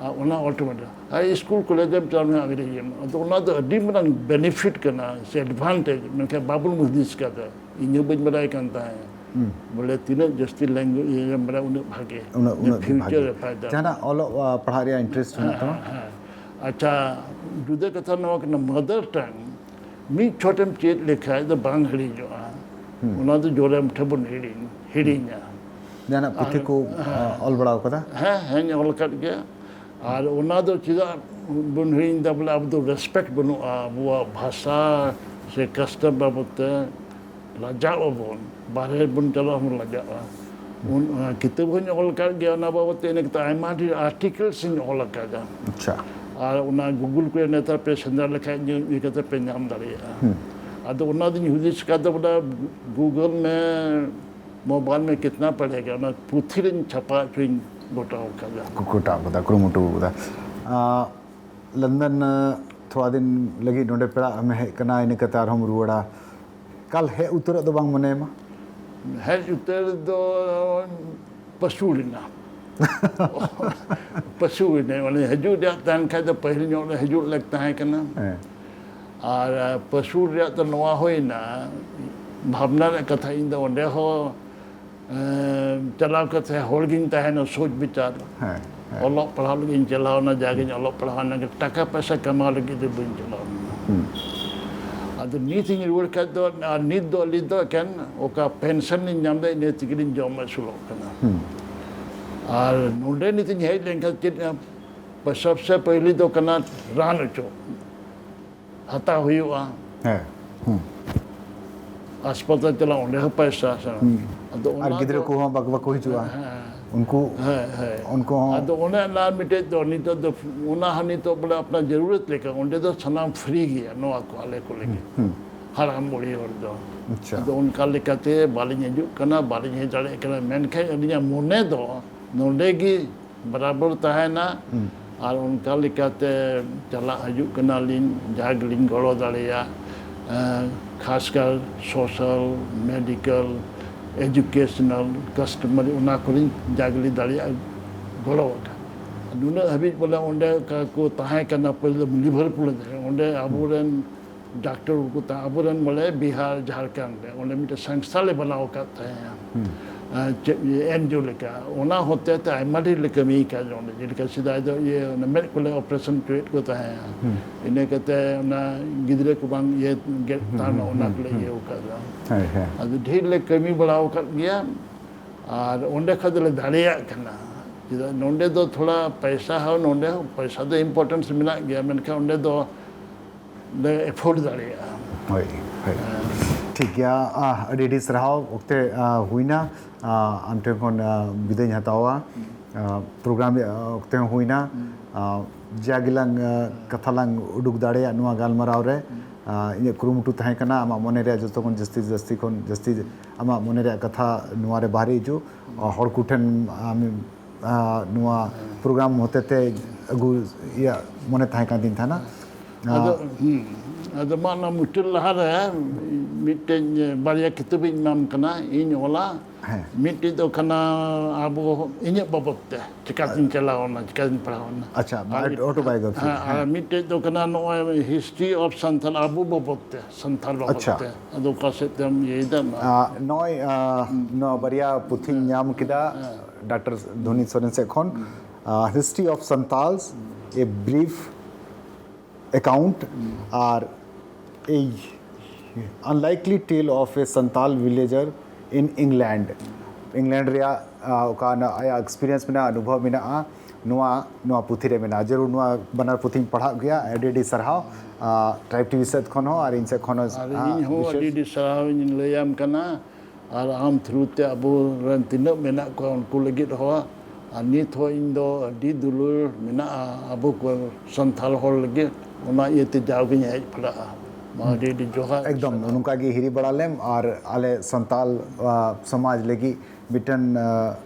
ᱟᱨ ᱚᱱᱟ automatic᱾ ᱟᱨ ᱥᱠᱩᱞ ᱠᱚᱞᱮᱡᱽ ᱮᱢ ᱪᱟᱞᱟᱣ ᱞᱮᱱᱟ ᱟᱝᱨᱮᱡᱤ ᱮᱢ, ᱟᱫᱚ ᱚᱱᱟ ᱫᱚ ᱟᱹᱰᱤ ᱢᱟᱨᱟᱝ benefit ᱠᱟᱱᱟ ᱥᱮ advantage, ᱢᱮᱱᱠᱷᱟᱱ ᱵᱟᱵᱚᱱ ᱦᱩᱫᱤᱥ ᱠᱟᱫᱟ᱾ ᱤᱧ ᱦᱚᱸ ᱵᱟᱹᱧ ᱵᱟᱰᱟᱭ ᱠᱟᱱ ᱛᱟᱦᱮᱸᱫ᱾ ᱦᱩᱸ᱾ ᱵᱚᱞᱮ ᱛᱤᱱᱟᱹᱜ ᱡᱟᱹᱥᱛᱤ language ᱮᱢ ᱵᱟᱰᱟᱭᱟ ᱩᱱᱟᱹᱜ ᱵᱷᱟᱜᱮ᱾ ᱩᱱᱟᱹᱜ, ᱩᱱᱟᱹᱜ ᱜᱮ future ᱵᱷᱟᱜᱮ᱾ ᱨᱮ ᱯᱷᱟᱭᱫᱟ᱾ ᱡᱟᱦᱟᱱᱟᱜ ᱚᱞᱚᱜ, ᱟ, ᱯᱟᱲᱦᱟᱜ ᱨᱮᱭᱟᱜ interest ᱢᱮᱱᱟᱜ ᱛᱟᱢᱟ? ᱦᱮᱸ, ᱦᱮᱸ᱾ ᱟᱪᱪᱷᱟ, ᱡᱩᱫᱟᱹ ᱠᱟᱛᱷᱟ ᱱᱚᱣᱟ ᱠᱟᱱᱟ, mother tongue ᱢᱤᱫ ᱪᱷᱚᱴᱮᱢ ᱪᱮᱫ ᱞᱮᱠᱷᱟᱡ ᱫᱚ ᱵᱟᱝ ᱦᱤᱲᱤᱧᱚᱜᱼᱟ᱾ ᱦᱩᱸ᱾ ᱚᱱᱟ ᱫᱚ ᱡᱳᱨᱮᱢ ᱴᱷᱮᱱ ᱵᱚᱱ ᱦᱤᱲᱤᱧ, ᱦᱤᱲᱤᱧᱟ᱾ ᱡᱟᱦᱟᱱᱟᱜ ᱯᱩᱛᱷᱤ ᱟᱨ, ᱠᱚ, ᱦᱮᱸ᱾ ᱟ, ᱚᱞ ᱵᱟᱲᱟᱣ ᱠᱟᱫᱟ? ᱦᱮᱸ, ᱦᱮᱸᱧ ᱚᱞ ᱟᱠᱟᱫ ᱜᱮᱭᱟ᱾ ᱟᱨ ᱚᱱᱟ ᱫᱚ ᱪᱮᱫᱟᱜ ᱵᱚᱱ ᱦᱤᱲᱤᱧ ᱮᱫᱟ? ᱵᱚᱞᱮ ᱟᱵᱚ ᱫᱚ respect ᱵᱟᱹᱱᱩᱜᱼᱟ ᱟᱵᱚᱣᱟᱜ ᱵᱷᱟᱥᱟ ᱥᱮ custom ᱵᱟᱵᱚᱫ ᱛᱮ᱾ ᱞᱟᱡᱟᱜ ᱟᱵᱚᱱ, ᱵᱟᱨᱦᱮ ᱵᱚᱱ ᱪᱟᱞᱟᱜ ᱦᱚᱸ ᱞᱟᱡᱟᱜᱼᱟ᱾ ᱩᱱ, ᱚᱱᱟ ᱠᱤᱛᱟᱹᱵ ᱦᱚᱸᱧ ᱚᱞ ᱟᱠᱟᱫ ᱜᱮᱭᱟ, ᱚᱱᱟ ᱵᱟᱵᱚᱫ ᱛᱮ ᱤᱱᱟᱹ ᱠᱟᱛᱮ ᱟᱭᱢᱟ ᱰᱷᱮᱨ ᱟᱨᱴᱤᱠᱮᱞᱥ ᱤᱧ ᱚᱞ ᱟᱠᱟᱫᱟ᱾ ᱟᱪᱪᱷᱟ᱾ ᱟᱨ ᱚᱱᱟ ᱜᱩᱜᱩᱞ ᱠᱚᱨᱮ ᱱᱮᱛᱟᱨ ᱯᱮ ᱥᱮᱸᱫᱽᱨᱟ ᱞᱮᱠᱷᱟᱡ ᱧᱮᱞ ᱤᱭᱟᱹ ᱠᱟᱛᱮ ᱯᱮ ᱧᱟᱢ ᱫᱟᱲᱮᱭᱟᱜᱼᱟ᱾ ᱟᱫᱚ ᱚᱱᱟ ᱫᱚᱧ ᱦᱩᱫᱤᱥ ᱟᱠᱟᱫᱟ, ᱵᱚᱞᱮ ᱜᱩᱜᱩᱞ ᱢᱮ, ᱢᱳᱵᱟᱭᱤᱞ ᱢᱮ, ᱠᱤᱛᱱᱟ ᱯᱟᱲᱮᱜᱟ, ᱚᱱᱟ ᱯᱩᱛᱷᱤ ᱨᱤᱧ ᱪᱷᱟᱯᱟ ᱦᱚᱪᱚᱧ ᱜᱚᱴᱟᱣ ᱟᱠᱟᱫᱟ᱾ ᱠᱚ ᱜᱚᱴᱟᱣ ᱠᱟᱫᱟ, ᱠᱩᱨᱩᱢᱩᱴᱩ ᱠᱟᱫᱟ᱾ ᱟᱸ, ᱞᱚᱱᱰᱚᱱ, ᱟᱸ, ᱛᱷᱚᱲᱟ ᱫᱤᱱ ᱞᱟᱹᱜᱤᱫ ᱱᱚᱰᱮ ᱯᱮᱲᱟᱜ ᱮᱢ ᱦᱮᱡ ᱠᱟᱱᱟ, ᱤᱱᱟᱹ ᱠᱟᱛᱮ ᱟᱨᱦᱚᱸᱢ ᱨᱩᱣᱟᱹᱲᱟ᱾ ᱠᱟᱞ ᱦᱮᱡ ᱩᱛᱟᱹᱨᱚᱜ ᱫᱚ ᱵᱟᱝ ᱢᱚᱱᱮᱭᱟᱢᱟ? ᱦᱮᱡ ᱩᱛᱟᱹᱨ ᱫᱚ ᱯᱟᱹᱥᱩᱲ ᱮᱱᱟ᱾ ᱯᱟᱹᱥᱩᱲ ᱮᱱᱟ, ᱢᱟᱱᱮ ᱦᱤᱡᱩᱜ ᱨᱮᱭᱟᱜ ᱛᱟᱦᱮᱱ ᱠᱷᱟᱡ ᱫᱚ ᱯᱟᱹᱦᱤᱞ ᱧᱚᱜ ᱨᱮ ᱦᱤᱡᱩᱜ ᱞᱮᱠ ᱛᱟᱦᱮᱸ ᱠᱟᱱᱟ᱾ ᱦᱮᱸ᱾ ᱟᱨ, ᱟᱨ ᱯᱟᱹᱥᱩᱲ ᱨᱮᱭᱟᱜ ᱫᱚ ᱱᱚᱣᱟ ᱦᱩᱭᱱᱟ, ᱵᱷᱟᱵᱽᱱᱟ ᱨᱮᱭᱟᱜ ᱠᱟᱛᱷᱟ, ᱤᱧ ᱫᱚ ᱚᱸᱰᱮ ᱦᱚᱸ, ᱮᱸ, ᱪᱟᱞᱟᱣ ᱠᱟᱛᱮ ᱦᱚᱲ ᱜᱤᱧ ᱛᱟᱦᱮᱱᱟ, ᱥᱳᱪ ᱵᱤᱪᱟᱨ᱾ ᱦᱮᱸ, ᱦᱮᱸ᱾ ᱚᱞᱚᱜ ᱯᱟᱲᱦᱟᱣ ᱞᱟᱹᱜᱤᱫ ᱤᱧ ᱪᱟᱞᱟᱣᱱᱟ, ᱡᱟᱜᱤᱧ ᱚᱞᱚᱜ ᱯᱟᱲᱦᱟᱣᱱᱟ, ᱴᱟᱠᱟ ᱯᱚᱭᱥᱟ ᱠᱟᱢᱟᱣ ᱞᱟᱹᱜᱤᱫ ᱫᱚ ᱵᱟᱹᱧ ᱪᱟᱞᱟᱣ ᱞᱮᱱᱟ᱾ ᱦᱩᱸ᱾ ᱟᱫᱚ ᱱᱤᱛ ᱤᱧ ᱨᱩᱣᱟᱹᱲ ᱠᱷᱟᱡ ᱫᱚ, ᱟᱨ ᱱᱤᱛ ᱫᱚ ᱟᱹᱞᱤᱧ ᱫᱚ ᱮᱠᱮᱱ ᱚᱠᱟ ᱯᱮᱱᱥᱚᱱ ᱞᱤᱧ ᱧᱟᱢ ᱮᱫᱟ, ᱤᱱᱟᱹ ᱛᱮᱜᱮ ᱞᱤᱧ ᱡᱚᱢ ᱟᱹᱥᱩᱞᱚᱜ ᱠᱟᱱᱟ᱾ ᱦᱩᱸ᱾ ᱟᱨ ᱱᱚᱰᱮ ᱱᱤᱛ ᱤᱧ ᱦᱮᱡ ᱞᱮᱱᱠᱷᱟᱱ ᱪᱮᱫ, ᱥᱚᱵᱥᱮ ᱯᱟᱹᱦᱤᱞᱤ ᱫᱚ ᱠᱟᱱᱟ ᱨᱟᱱ ᱚᱪᱚᱜ, ᱦᱟᱛᱟᱣ ᱦᱩᱭᱩᱜᱼᱟ᱾ ᱦᱮᱸ᱾ ᱦᱩᱸ᱾ ᱦᱟᱥᱯᱟᱛᱟᱞ ᱪᱟᱞᱟᱜ, ᱚᱸᱰᱮ ᱦᱚᱸ ᱯᱚᱭᱥᱟ ᱥᱮ᱾ ᱦᱩᱸ᱾ ᱟᱫᱚ ᱚᱱᱟ ᱟᱨ ᱜᱤᱫᱽᱨᱟᱹ ᱫᱚ ᱠᱚᱦᱚᱸ ᱵᱟᱠᱚ, ᱵᱟᱠᱚ ᱦᱤᱡᱩᱜᱼᱟ᱾ ᱦᱮᱸ᱾ ᱩᱱᱠᱩ, ᱦᱮᱸ, ᱦᱮᱸ᱾ ᱩᱱᱠᱩ ᱦᱚᱸ᱾ ᱟᱫᱚ ᱚᱱᱮ ᱚᱱᱟ ᱢᱤᱫᱴᱮᱡ ᱫᱚ ᱱᱤᱛᱚᱜ ᱫᱚ, ᱚᱱᱟ ᱦᱚᱸ ᱱᱤᱛᱚᱜ ᱵᱚᱞᱮ ᱟᱯᱱᱟᱨ ᱡᱟᱹᱨᱩᱨᱟᱛ ᱞᱮᱠᱟ, ᱚᱸᱰᱮ ᱫᱚ ᱥᱟᱱᱟᱢ ᱯᱷᱨᱤ ᱜᱮᱭᱟ ᱱᱚᱣᱟ ᱠᱚ ᱟᱞᱮ ᱠᱚ ᱞᱟᱹᱜᱤᱫ᱾ ᱦᱩᱸ᱾ ᱦᱟᱲᱟᱢ ᱵᱩᱲᱦᱤ ᱦᱚᱲ ᱫᱚ᱾ ᱟᱪᱪᱷᱟ᱾ ᱟᱫᱚ ᱚᱱᱠᱟ ᱞᱮᱠᱟᱛᱮ ᱵᱟᱹᱞᱤᱧ ᱦᱤᱡᱩᱜ ᱠᱟᱱᱟ, ᱵᱟᱹᱞᱤᱧ ᱦᱮᱡ ᱫᱟᱲᱮᱭᱟᱜ ᱠᱟᱱᱟ, ᱢᱮᱱᱠᱷᱟᱱ ᱟᱹᱞᱤᱧᱟᱜ ᱢᱚᱱᱮ ᱫᱚ ᱱᱚᱰᱮ ᱜᱮ ᱵᱟᱨᱟᱵᱚᱨ ᱛᱟᱦᱮᱱᱟ᱾ ᱦᱩᱸ᱾ ᱟᱨ ᱚᱱᱠᱟ ᱞᱮᱠᱟᱛᱮ ᱪᱟᱞᱟᱜ ᱦᱤᱡᱩᱜ ᱠᱟᱱᱟᱞᱤᱧ, ᱡᱟ ᱜᱮᱞᱤᱧ ᱜᱚᱲᱚ ᱫᱟᱲᱮᱭᱟᱜ, ᱮᱸ, ᱠᱷᱟᱥᱠᱟᱨ social, medical, educational, customary, ᱚᱱᱟ ᱠᱚᱨᱮᱧ ᱡᱟ ᱜᱮᱞᱤᱧ ᱫᱟᱲᱮᱭᱟᱜᱼᱟ ᱜᱚᱲᱚ ᱟᱠᱟᱫ᱾ ᱱᱩᱱᱟᱹᱜ ᱦᱟᱹᱵᱤᱡ ᱵᱚᱞᱮ ᱚᱸᱰᱮ ᱚᱠᱟ ᱠᱚ ᱛᱟᱦᱮᱸ ᱠᱟᱱᱟ ᱯᱟᱹᱦᱤᱞ ᱫᱚ ᱞᱤᱵᱷᱟᱨᱯᱩᱞ ᱨᱮ, ᱚᱸᱰᱮ ᱟᱵᱚᱨᱮᱱ ᱰᱟᱠᱛᱚᱨ ᱠᱚ ᱛᱟᱦᱮᱸ, ᱟᱵᱚᱨᱮᱱ ᱵᱚᱞᱮ ᱵᱤᱦᱟᱨ, ᱡᱷᱟᱲᱠᱷᱚᱸᱰ ᱨᱮ ᱚᱸᱰᱮ ᱢᱤᱫᱴᱮᱱ ᱥᱚᱝᱥᱛᱷᱟ ᱞᱮ ᱵᱮᱱᱟᱣ ᱟᱠᱟᱫ ᱛᱟᱦᱮᱸᱱᱟ᱾ ᱦᱩᱸ᱾ ᱟᱨ ᱪᱮᱫ, ᱤᱭᱟᱹ, NGO ᱞᱮᱠᱟ, ᱚᱱᱟ ᱦᱚᱛᱮ ᱛᱮ ᱟᱭᱢᱟ ᱰᱷᱮᱨ ᱞᱮ ᱠᱟᱹᱢᱤ ᱟᱠᱟᱫ ᱚᱸᱰᱮ, ᱡᱮᱞᱮᱠᱟ ᱥᱮᱫᱟᱭ ᱫᱚ ᱤᱭᱟᱹ, ᱚᱱᱟ ᱢᱮᱫ ᱠᱚᱞᱮ operation ᱦᱚᱪᱚᱭᱮᱫ ᱠᱚ ᱛᱟᱦᱮᱸᱱᱟ᱾ ᱦᱩᱸ᱾ ᱤᱱᱟᱹ ᱠᱟᱛᱮ ᱚᱱᱟ ᱜᱤᱫᱽᱨᱟᱹ ᱠᱚ ᱵᱟᱝ ᱤᱭᱟᱹ ᱜᱮᱫ ᱦᱩᱸ, ᱛᱟᱦᱮᱱᱟ, ᱦᱩᱸ, ᱚᱱᱟ ᱦᱩᱸ, ᱠᱚᱞᱮ ᱦᱩᱸ᱾ ᱤᱭᱟᱹ ᱟᱠᱟᱫᱟ᱾ ᱦᱮᱸ, ᱦᱮᱸ᱾ ᱟᱫᱚ ᱰᱷᱮᱨ ᱞᱮ ᱠᱟᱹᱢᱤ ᱵᱟᱲᱟ ᱟᱠᱟᱫ ᱜᱮᱭᱟ, ᱟᱨ ᱚᱸᱰᱮ ᱠᱷᱚᱱ ᱫᱚᱞᱮ ᱫᱟᱲᱮᱭᱟᱜ ᱠᱟᱱᱟ᱾ ᱪᱮᱫᱟᱜ ᱱᱚᱸᱰᱮ ᱫᱚ ᱛᱷᱚᱲᱟ ᱯᱚᱭᱥᱟ ᱦᱚᱸ, ᱱᱚᱸᱰᱮ ᱦᱚᱸ ᱯᱚᱭᱥᱟ ᱫᱚ importance ᱢᱮᱱᱟᱜ ᱜᱮᱭᱟ, ᱢᱮᱱᱠᱷᱟᱱ ᱚᱸᱰᱮ ᱫᱚ ᱞᱮ afford ᱫᱟᱲᱮᱭᱟᱜᱼᱟ᱾ ᱦᱳᱭ, ᱦᱳᱭ᱾ ᱴᱷᱤᱠ᱾ ᱴᱷᱤᱠ ᱜᱮᱭᱟ, ᱟᱦ, ᱟᱹᱰᱤ ᱟᱹᱰᱤ ᱥᱟᱨᱦᱟᱣ᱾ ᱚᱠᱛᱮ, ᱟᱦ, ᱦᱩᱭᱱᱟ, ᱟᱦ, ᱟᱢ ᱴᱷᱮᱱ ᱠᱷᱚᱱ, ᱟᱦ, ᱵᱤᱫᱟᱹᱭ ᱤᱧ ᱦᱟᱛᱟᱣᱟ᱾ ᱟᱦ, ᱯᱨᱳᱜᱨᱟᱢ ᱨᱮᱭᱟᱜ, ᱟᱦ, ᱚᱠᱛᱮ ᱦᱚᱸ ᱦᱩᱭᱱᱟ᱾ ᱟᱦ, ᱡᱟ ᱜᱮᱞᱟᱝ, ᱟᱦ, ᱠᱟᱛᱷᱟ ᱞᱟᱝ ᱩᱰᱩᱠ ᱫᱟᱲᱮᱭᱟᱜ ᱱᱚᱣᱟ ᱜᱟᱞᱢᱟᱨᱟᱣ ᱨᱮ, ᱟᱦ, ᱤᱧᱟᱹᱜ ᱠᱩᱨᱩᱢᱩᱴᱩ ᱛᱟᱦᱮᱸ ᱠᱟᱱᱟ ᱟᱢᱟᱜ ᱢᱚᱱᱮ ᱨᱮᱭᱟᱜ ᱡᱚᱛᱚ ᱠᱷᱚᱱ ᱡᱟᱹᱥᱛᱤ, ᱡᱟᱹᱥᱛᱤ ᱠᱷᱚᱱ ᱡᱟᱹᱥᱛᱤ ᱟᱢᱟᱜ ᱢᱚᱱᱮ ᱨᱮᱭᱟᱜ ᱠᱟᱛᱷᱟ ᱱᱚᱣᱟ ᱨᱮ ᱵᱟᱦᱨᱮ ᱦᱤᱡᱩᱜ, ᱟᱦ, ᱦᱚᱲ ᱠᱚᱴᱷᱮᱱ ᱟᱢ, ᱟᱦ, ᱱᱚᱣᱟ ᱯᱨᱳᱜᱨᱟᱢ ᱦᱚᱛᱮᱛᱮ ᱟᱹᱜᱩ ᱤᱭᱟᱹ ᱢᱚᱱᱮ ᱛᱟᱦᱮᱸ ᱠᱟᱱ ᱛᱤᱧ ᱛᱟᱦᱮᱱᱟ᱾ ᱟᱫᱚ, ᱟᱦ, ᱦᱩᱸ, ᱟᱫᱚ ᱢᱟ ᱚᱱᱟ ᱢᱩᱪᱟᱹᱫ ᱞᱟᱦᱟᱨᱮ ᱢᱤᱫᱴᱮᱱ ᱵᱟᱨᱭᱟ ᱠᱤᱛᱟᱹᱵ ᱤᱧ ᱮᱢᱟᱢ ᱠᱟᱱᱟ, ᱤᱧ ᱚᱞᱟ᱾ ᱦᱮᱸ᱾ ᱢᱤᱫᱴᱮᱡ ᱫᱚ ᱠᱟᱱᱟ ᱟᱵᱚ, ᱤᱧᱟᱹᱜ ᱵᱟᱵᱚᱛ ᱛᱮ, ᱪᱤᱠᱟᱹᱛᱤᱧ ᱪᱟᱞᱟᱣ ᱮᱱᱟ, ᱪᱤᱠᱟᱹᱛᱤᱧ ᱯᱟᱲᱦᱟᱣ ᱮᱱᱟ᱾ ᱟᱪᱪᱷᱟ, ᱟᱨ ᱟᱨ autobiography᱾ ᱦᱮᱸ, ᱟᱨ ᱦᱮᱸ᱾ ᱢᱤᱫᱴᱮᱡ ᱫᱚ ᱠᱟᱱᱟ ᱱᱚᱜᱼᱚᱭ History of Santal, ᱟᱵᱚ ᱵᱟᱵᱚᱛ ᱛᱮ, ᱥᱟᱱᱛᱟᱲ ᱵᱟᱵᱚᱛ ᱟᱪᱪᱷᱟ᱾ ᱛᱮ᱾ ᱟᱫᱚ ᱚᱠᱟ ᱥᱮᱫ ᱛᱮᱢ ᱤᱭᱟᱹᱭᱮᱫᱟ ᱢᱟ? ᱟᱨ ᱱᱚᱜᱼᱚᱭ, ᱟᱨ, ᱦᱩᱸ᱾ ᱱᱚᱣᱟ ᱵᱟᱨᱭᱟ ᱯᱩᱛᱷᱤᱧ ᱧᱟᱢ ᱠᱮᱫᱟ, ᱦᱮᱸ᱾ ᱰᱟᱠᱛᱟᱨ ᱫᱷᱚᱱᱤ ᱥᱚᱨᱮᱱ ᱥᱮᱫ ᱠᱷᱚᱱ, ᱦᱩᱸ᱾ ᱟᱨ, History of Santals, ᱦᱩᱸ᱾ A Brief Account, ᱦᱩᱸ᱾ ᱟᱨ A Unlikely Tale of a Santal Villager in England, England ᱨᱮᱭᱟᱜ, ᱟᱨ, ᱚᱠᱟ ᱚᱱᱟ ᱟᱭᱟᱜ experience ᱢᱮᱱᱟᱜᱼᱟ, ᱚᱱᱩᱵᱷᱚᱵ ᱢᱮᱱᱟᱜᱼᱟ, ᱱᱚᱣᱟ, ᱱᱚᱣᱟ ᱯᱩᱛᱷᱤ ᱨᱮ ᱢᱮᱱᱟᱜᱼᱟ᱾ ᱡᱟᱹᱨᱩᱲ ᱱᱚᱣᱟ ᱵᱟᱱᱟᱨ ᱯᱩᱛᱷᱤᱧ ᱯᱟᱲᱦᱟᱜ ᱜᱮᱭᱟ᱾ ᱟᱹᱰᱤ ᱟᱹᱰᱤ ᱥᱟᱨᱦᱟᱣ, ᱟᱨ, Tribe TV ᱥᱮᱫ ᱠᱷᱚᱱ ᱦᱚᱸ ᱟᱨ ᱤᱧ ᱥᱮᱫ ᱠᱷᱚᱱ ᱦᱚᱸ, ᱟᱨ ᱟᱨ, ᱤᱧ ᱦᱚᱸ ᱵᱤᱥᱮᱥ ᱟᱹᱰᱤ ᱟᱹᱰᱤ ᱥᱟᱨᱦᱟᱣ ᱤᱧ ᱞᱟᱹᱭᱟᱢ ᱠᱟᱱᱟ᱾ ᱟᱨ ᱟᱢ through ᱛᱮ ᱟᱵᱚ ᱨᱮᱱ ᱛᱤᱱᱟᱹᱜ ᱢᱮᱱᱟᱜ ᱠᱚᱣᱟ ᱩᱱᱠᱩ ᱞᱟᱹᱜᱤᱫ ᱦᱚᱸ, ᱟᱨ ᱱᱤᱛ ᱦᱚᱸ ᱤᱧ ᱫᱚ ᱟᱹᱰᱤ ᱫᱩᱞᱟᱹᱲ ᱢᱮᱱᱟᱜᱼᱟ ᱟᱵᱚ ᱠᱚ ᱥᱟᱱᱛᱟᱲ ᱦᱚᱲ ᱞᱟᱹᱜᱤᱫ, ᱚᱱᱟ ᱤᱭᱟᱹᱛᱮ ᱡᱟᱣᱜᱤᱧ ᱦᱮᱡ ᱯᱷᱮᱰᱟᱜᱼᱟ᱾ ᱢᱟ ᱟᱹᱰᱤ ᱟᱹᱰᱤ ᱡᱚᱦᱟᱨ᱾ ᱮᱠᱫᱚᱢ ᱥᱟᱨᱦᱟᱣ᱾ ᱱᱚᱝᱠᱟ ᱜᱮ ᱦᱤᱨᱤ ᱵᱟᱲᱟ ᱞᱮᱢ ᱟᱨ ᱟᱞᱮ ᱥᱟᱱᱛᱟᱲ, ᱟ, ᱥᱚᱢᱟᱡᱽ ᱞᱟᱹᱜᱤᱫ ᱢᱤᱫᱴᱮᱱ, ᱟ,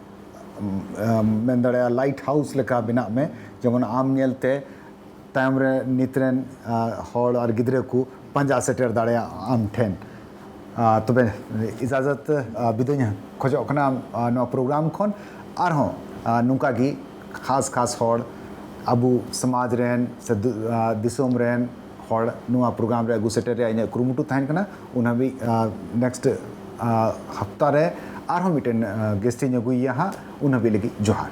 ᱟ, ᱢᱮᱱ ᱫᱟᱲᱮᱭᱟᱜᱼᱟ, light house ᱞᱮᱠᱟ ᱵᱮᱱᱟᱜ ᱢᱮ, ᱡᱮᱢᱚᱱ ᱟᱢ ᱧᱮᱞᱛᱮ ᱛᱟᱭᱚᱢ ᱨᱮ ᱱᱤᱛ ᱨᱮᱱ, ᱟ, ᱦᱚᱲ ᱟᱨ ᱜᱤᱫᱽᱨᱟᱹ ᱠᱚ ᱯᱟᱸᱡᱟ ᱥᱮᱴᱮᱨ ᱫᱟᱲᱮᱭᱟᱜᱼᱟ ᱟᱢ ᱴᱷᱮᱱ᱾ ᱟ, ᱛᱚᱵᱮ ᱤᱡᱟᱡᱚᱛ, ᱟ, ᱵᱤᱫᱟᱹᱧ ᱠᱷᱚᱡᱚᱜ ᱠᱟᱱᱟ, ᱟ, ᱱᱚᱣᱟ ᱯᱨᱳᱜᱨᱟᱢ ᱠᱷᱚᱱ᱾ ᱟᱨᱦᱚᱸ, ᱟ, ᱱᱚᱝᱠᱟ ᱜᱮ ᱠᱷᱟᱥ ᱠᱷᱟᱥ ᱦᱚᱲ ᱟᱵᱚ ᱥᱚᱢᱟᱡᱽ ᱨᱮᱱ ᱥᱮ ᱫᱩ-, ᱟ, ᱫᱤᱥᱚᱢ ᱨᱮᱱ ᱦᱚᱲ ᱱᱚᱣᱟ ᱯᱨᱳᱜᱨᱟᱢ ᱨᱮ ᱟᱹᱜᱩ ᱥᱮᱴᱮᱨ ᱨᱮᱭᱟᱜ ᱤᱧᱟᱹᱜ ᱠᱩᱨᱩᱢᱩᱴᱩ ᱛᱟᱦᱮᱱ ᱠᱟᱱᱟ᱾ ᱩᱱ ᱦᱟᱹᱵᱤᱡ, ᱟ, next, ᱟ, ᱦᱟᱯᱛᱟ ᱨᱮ ᱟᱨᱦᱚᱸ ᱢᱤᱫᱴᱮᱱ, ᱟ, guest ᱤᱧ ᱟᱹᱜᱩᱭᱮᱭᱟ ᱦᱟᱸᱜ᱾ ᱩᱱ ᱦᱟᱹᱵᱤᱡ ᱞᱟᱹᱜᱤᱫ ᱡᱚᱦᱟᱨ᱾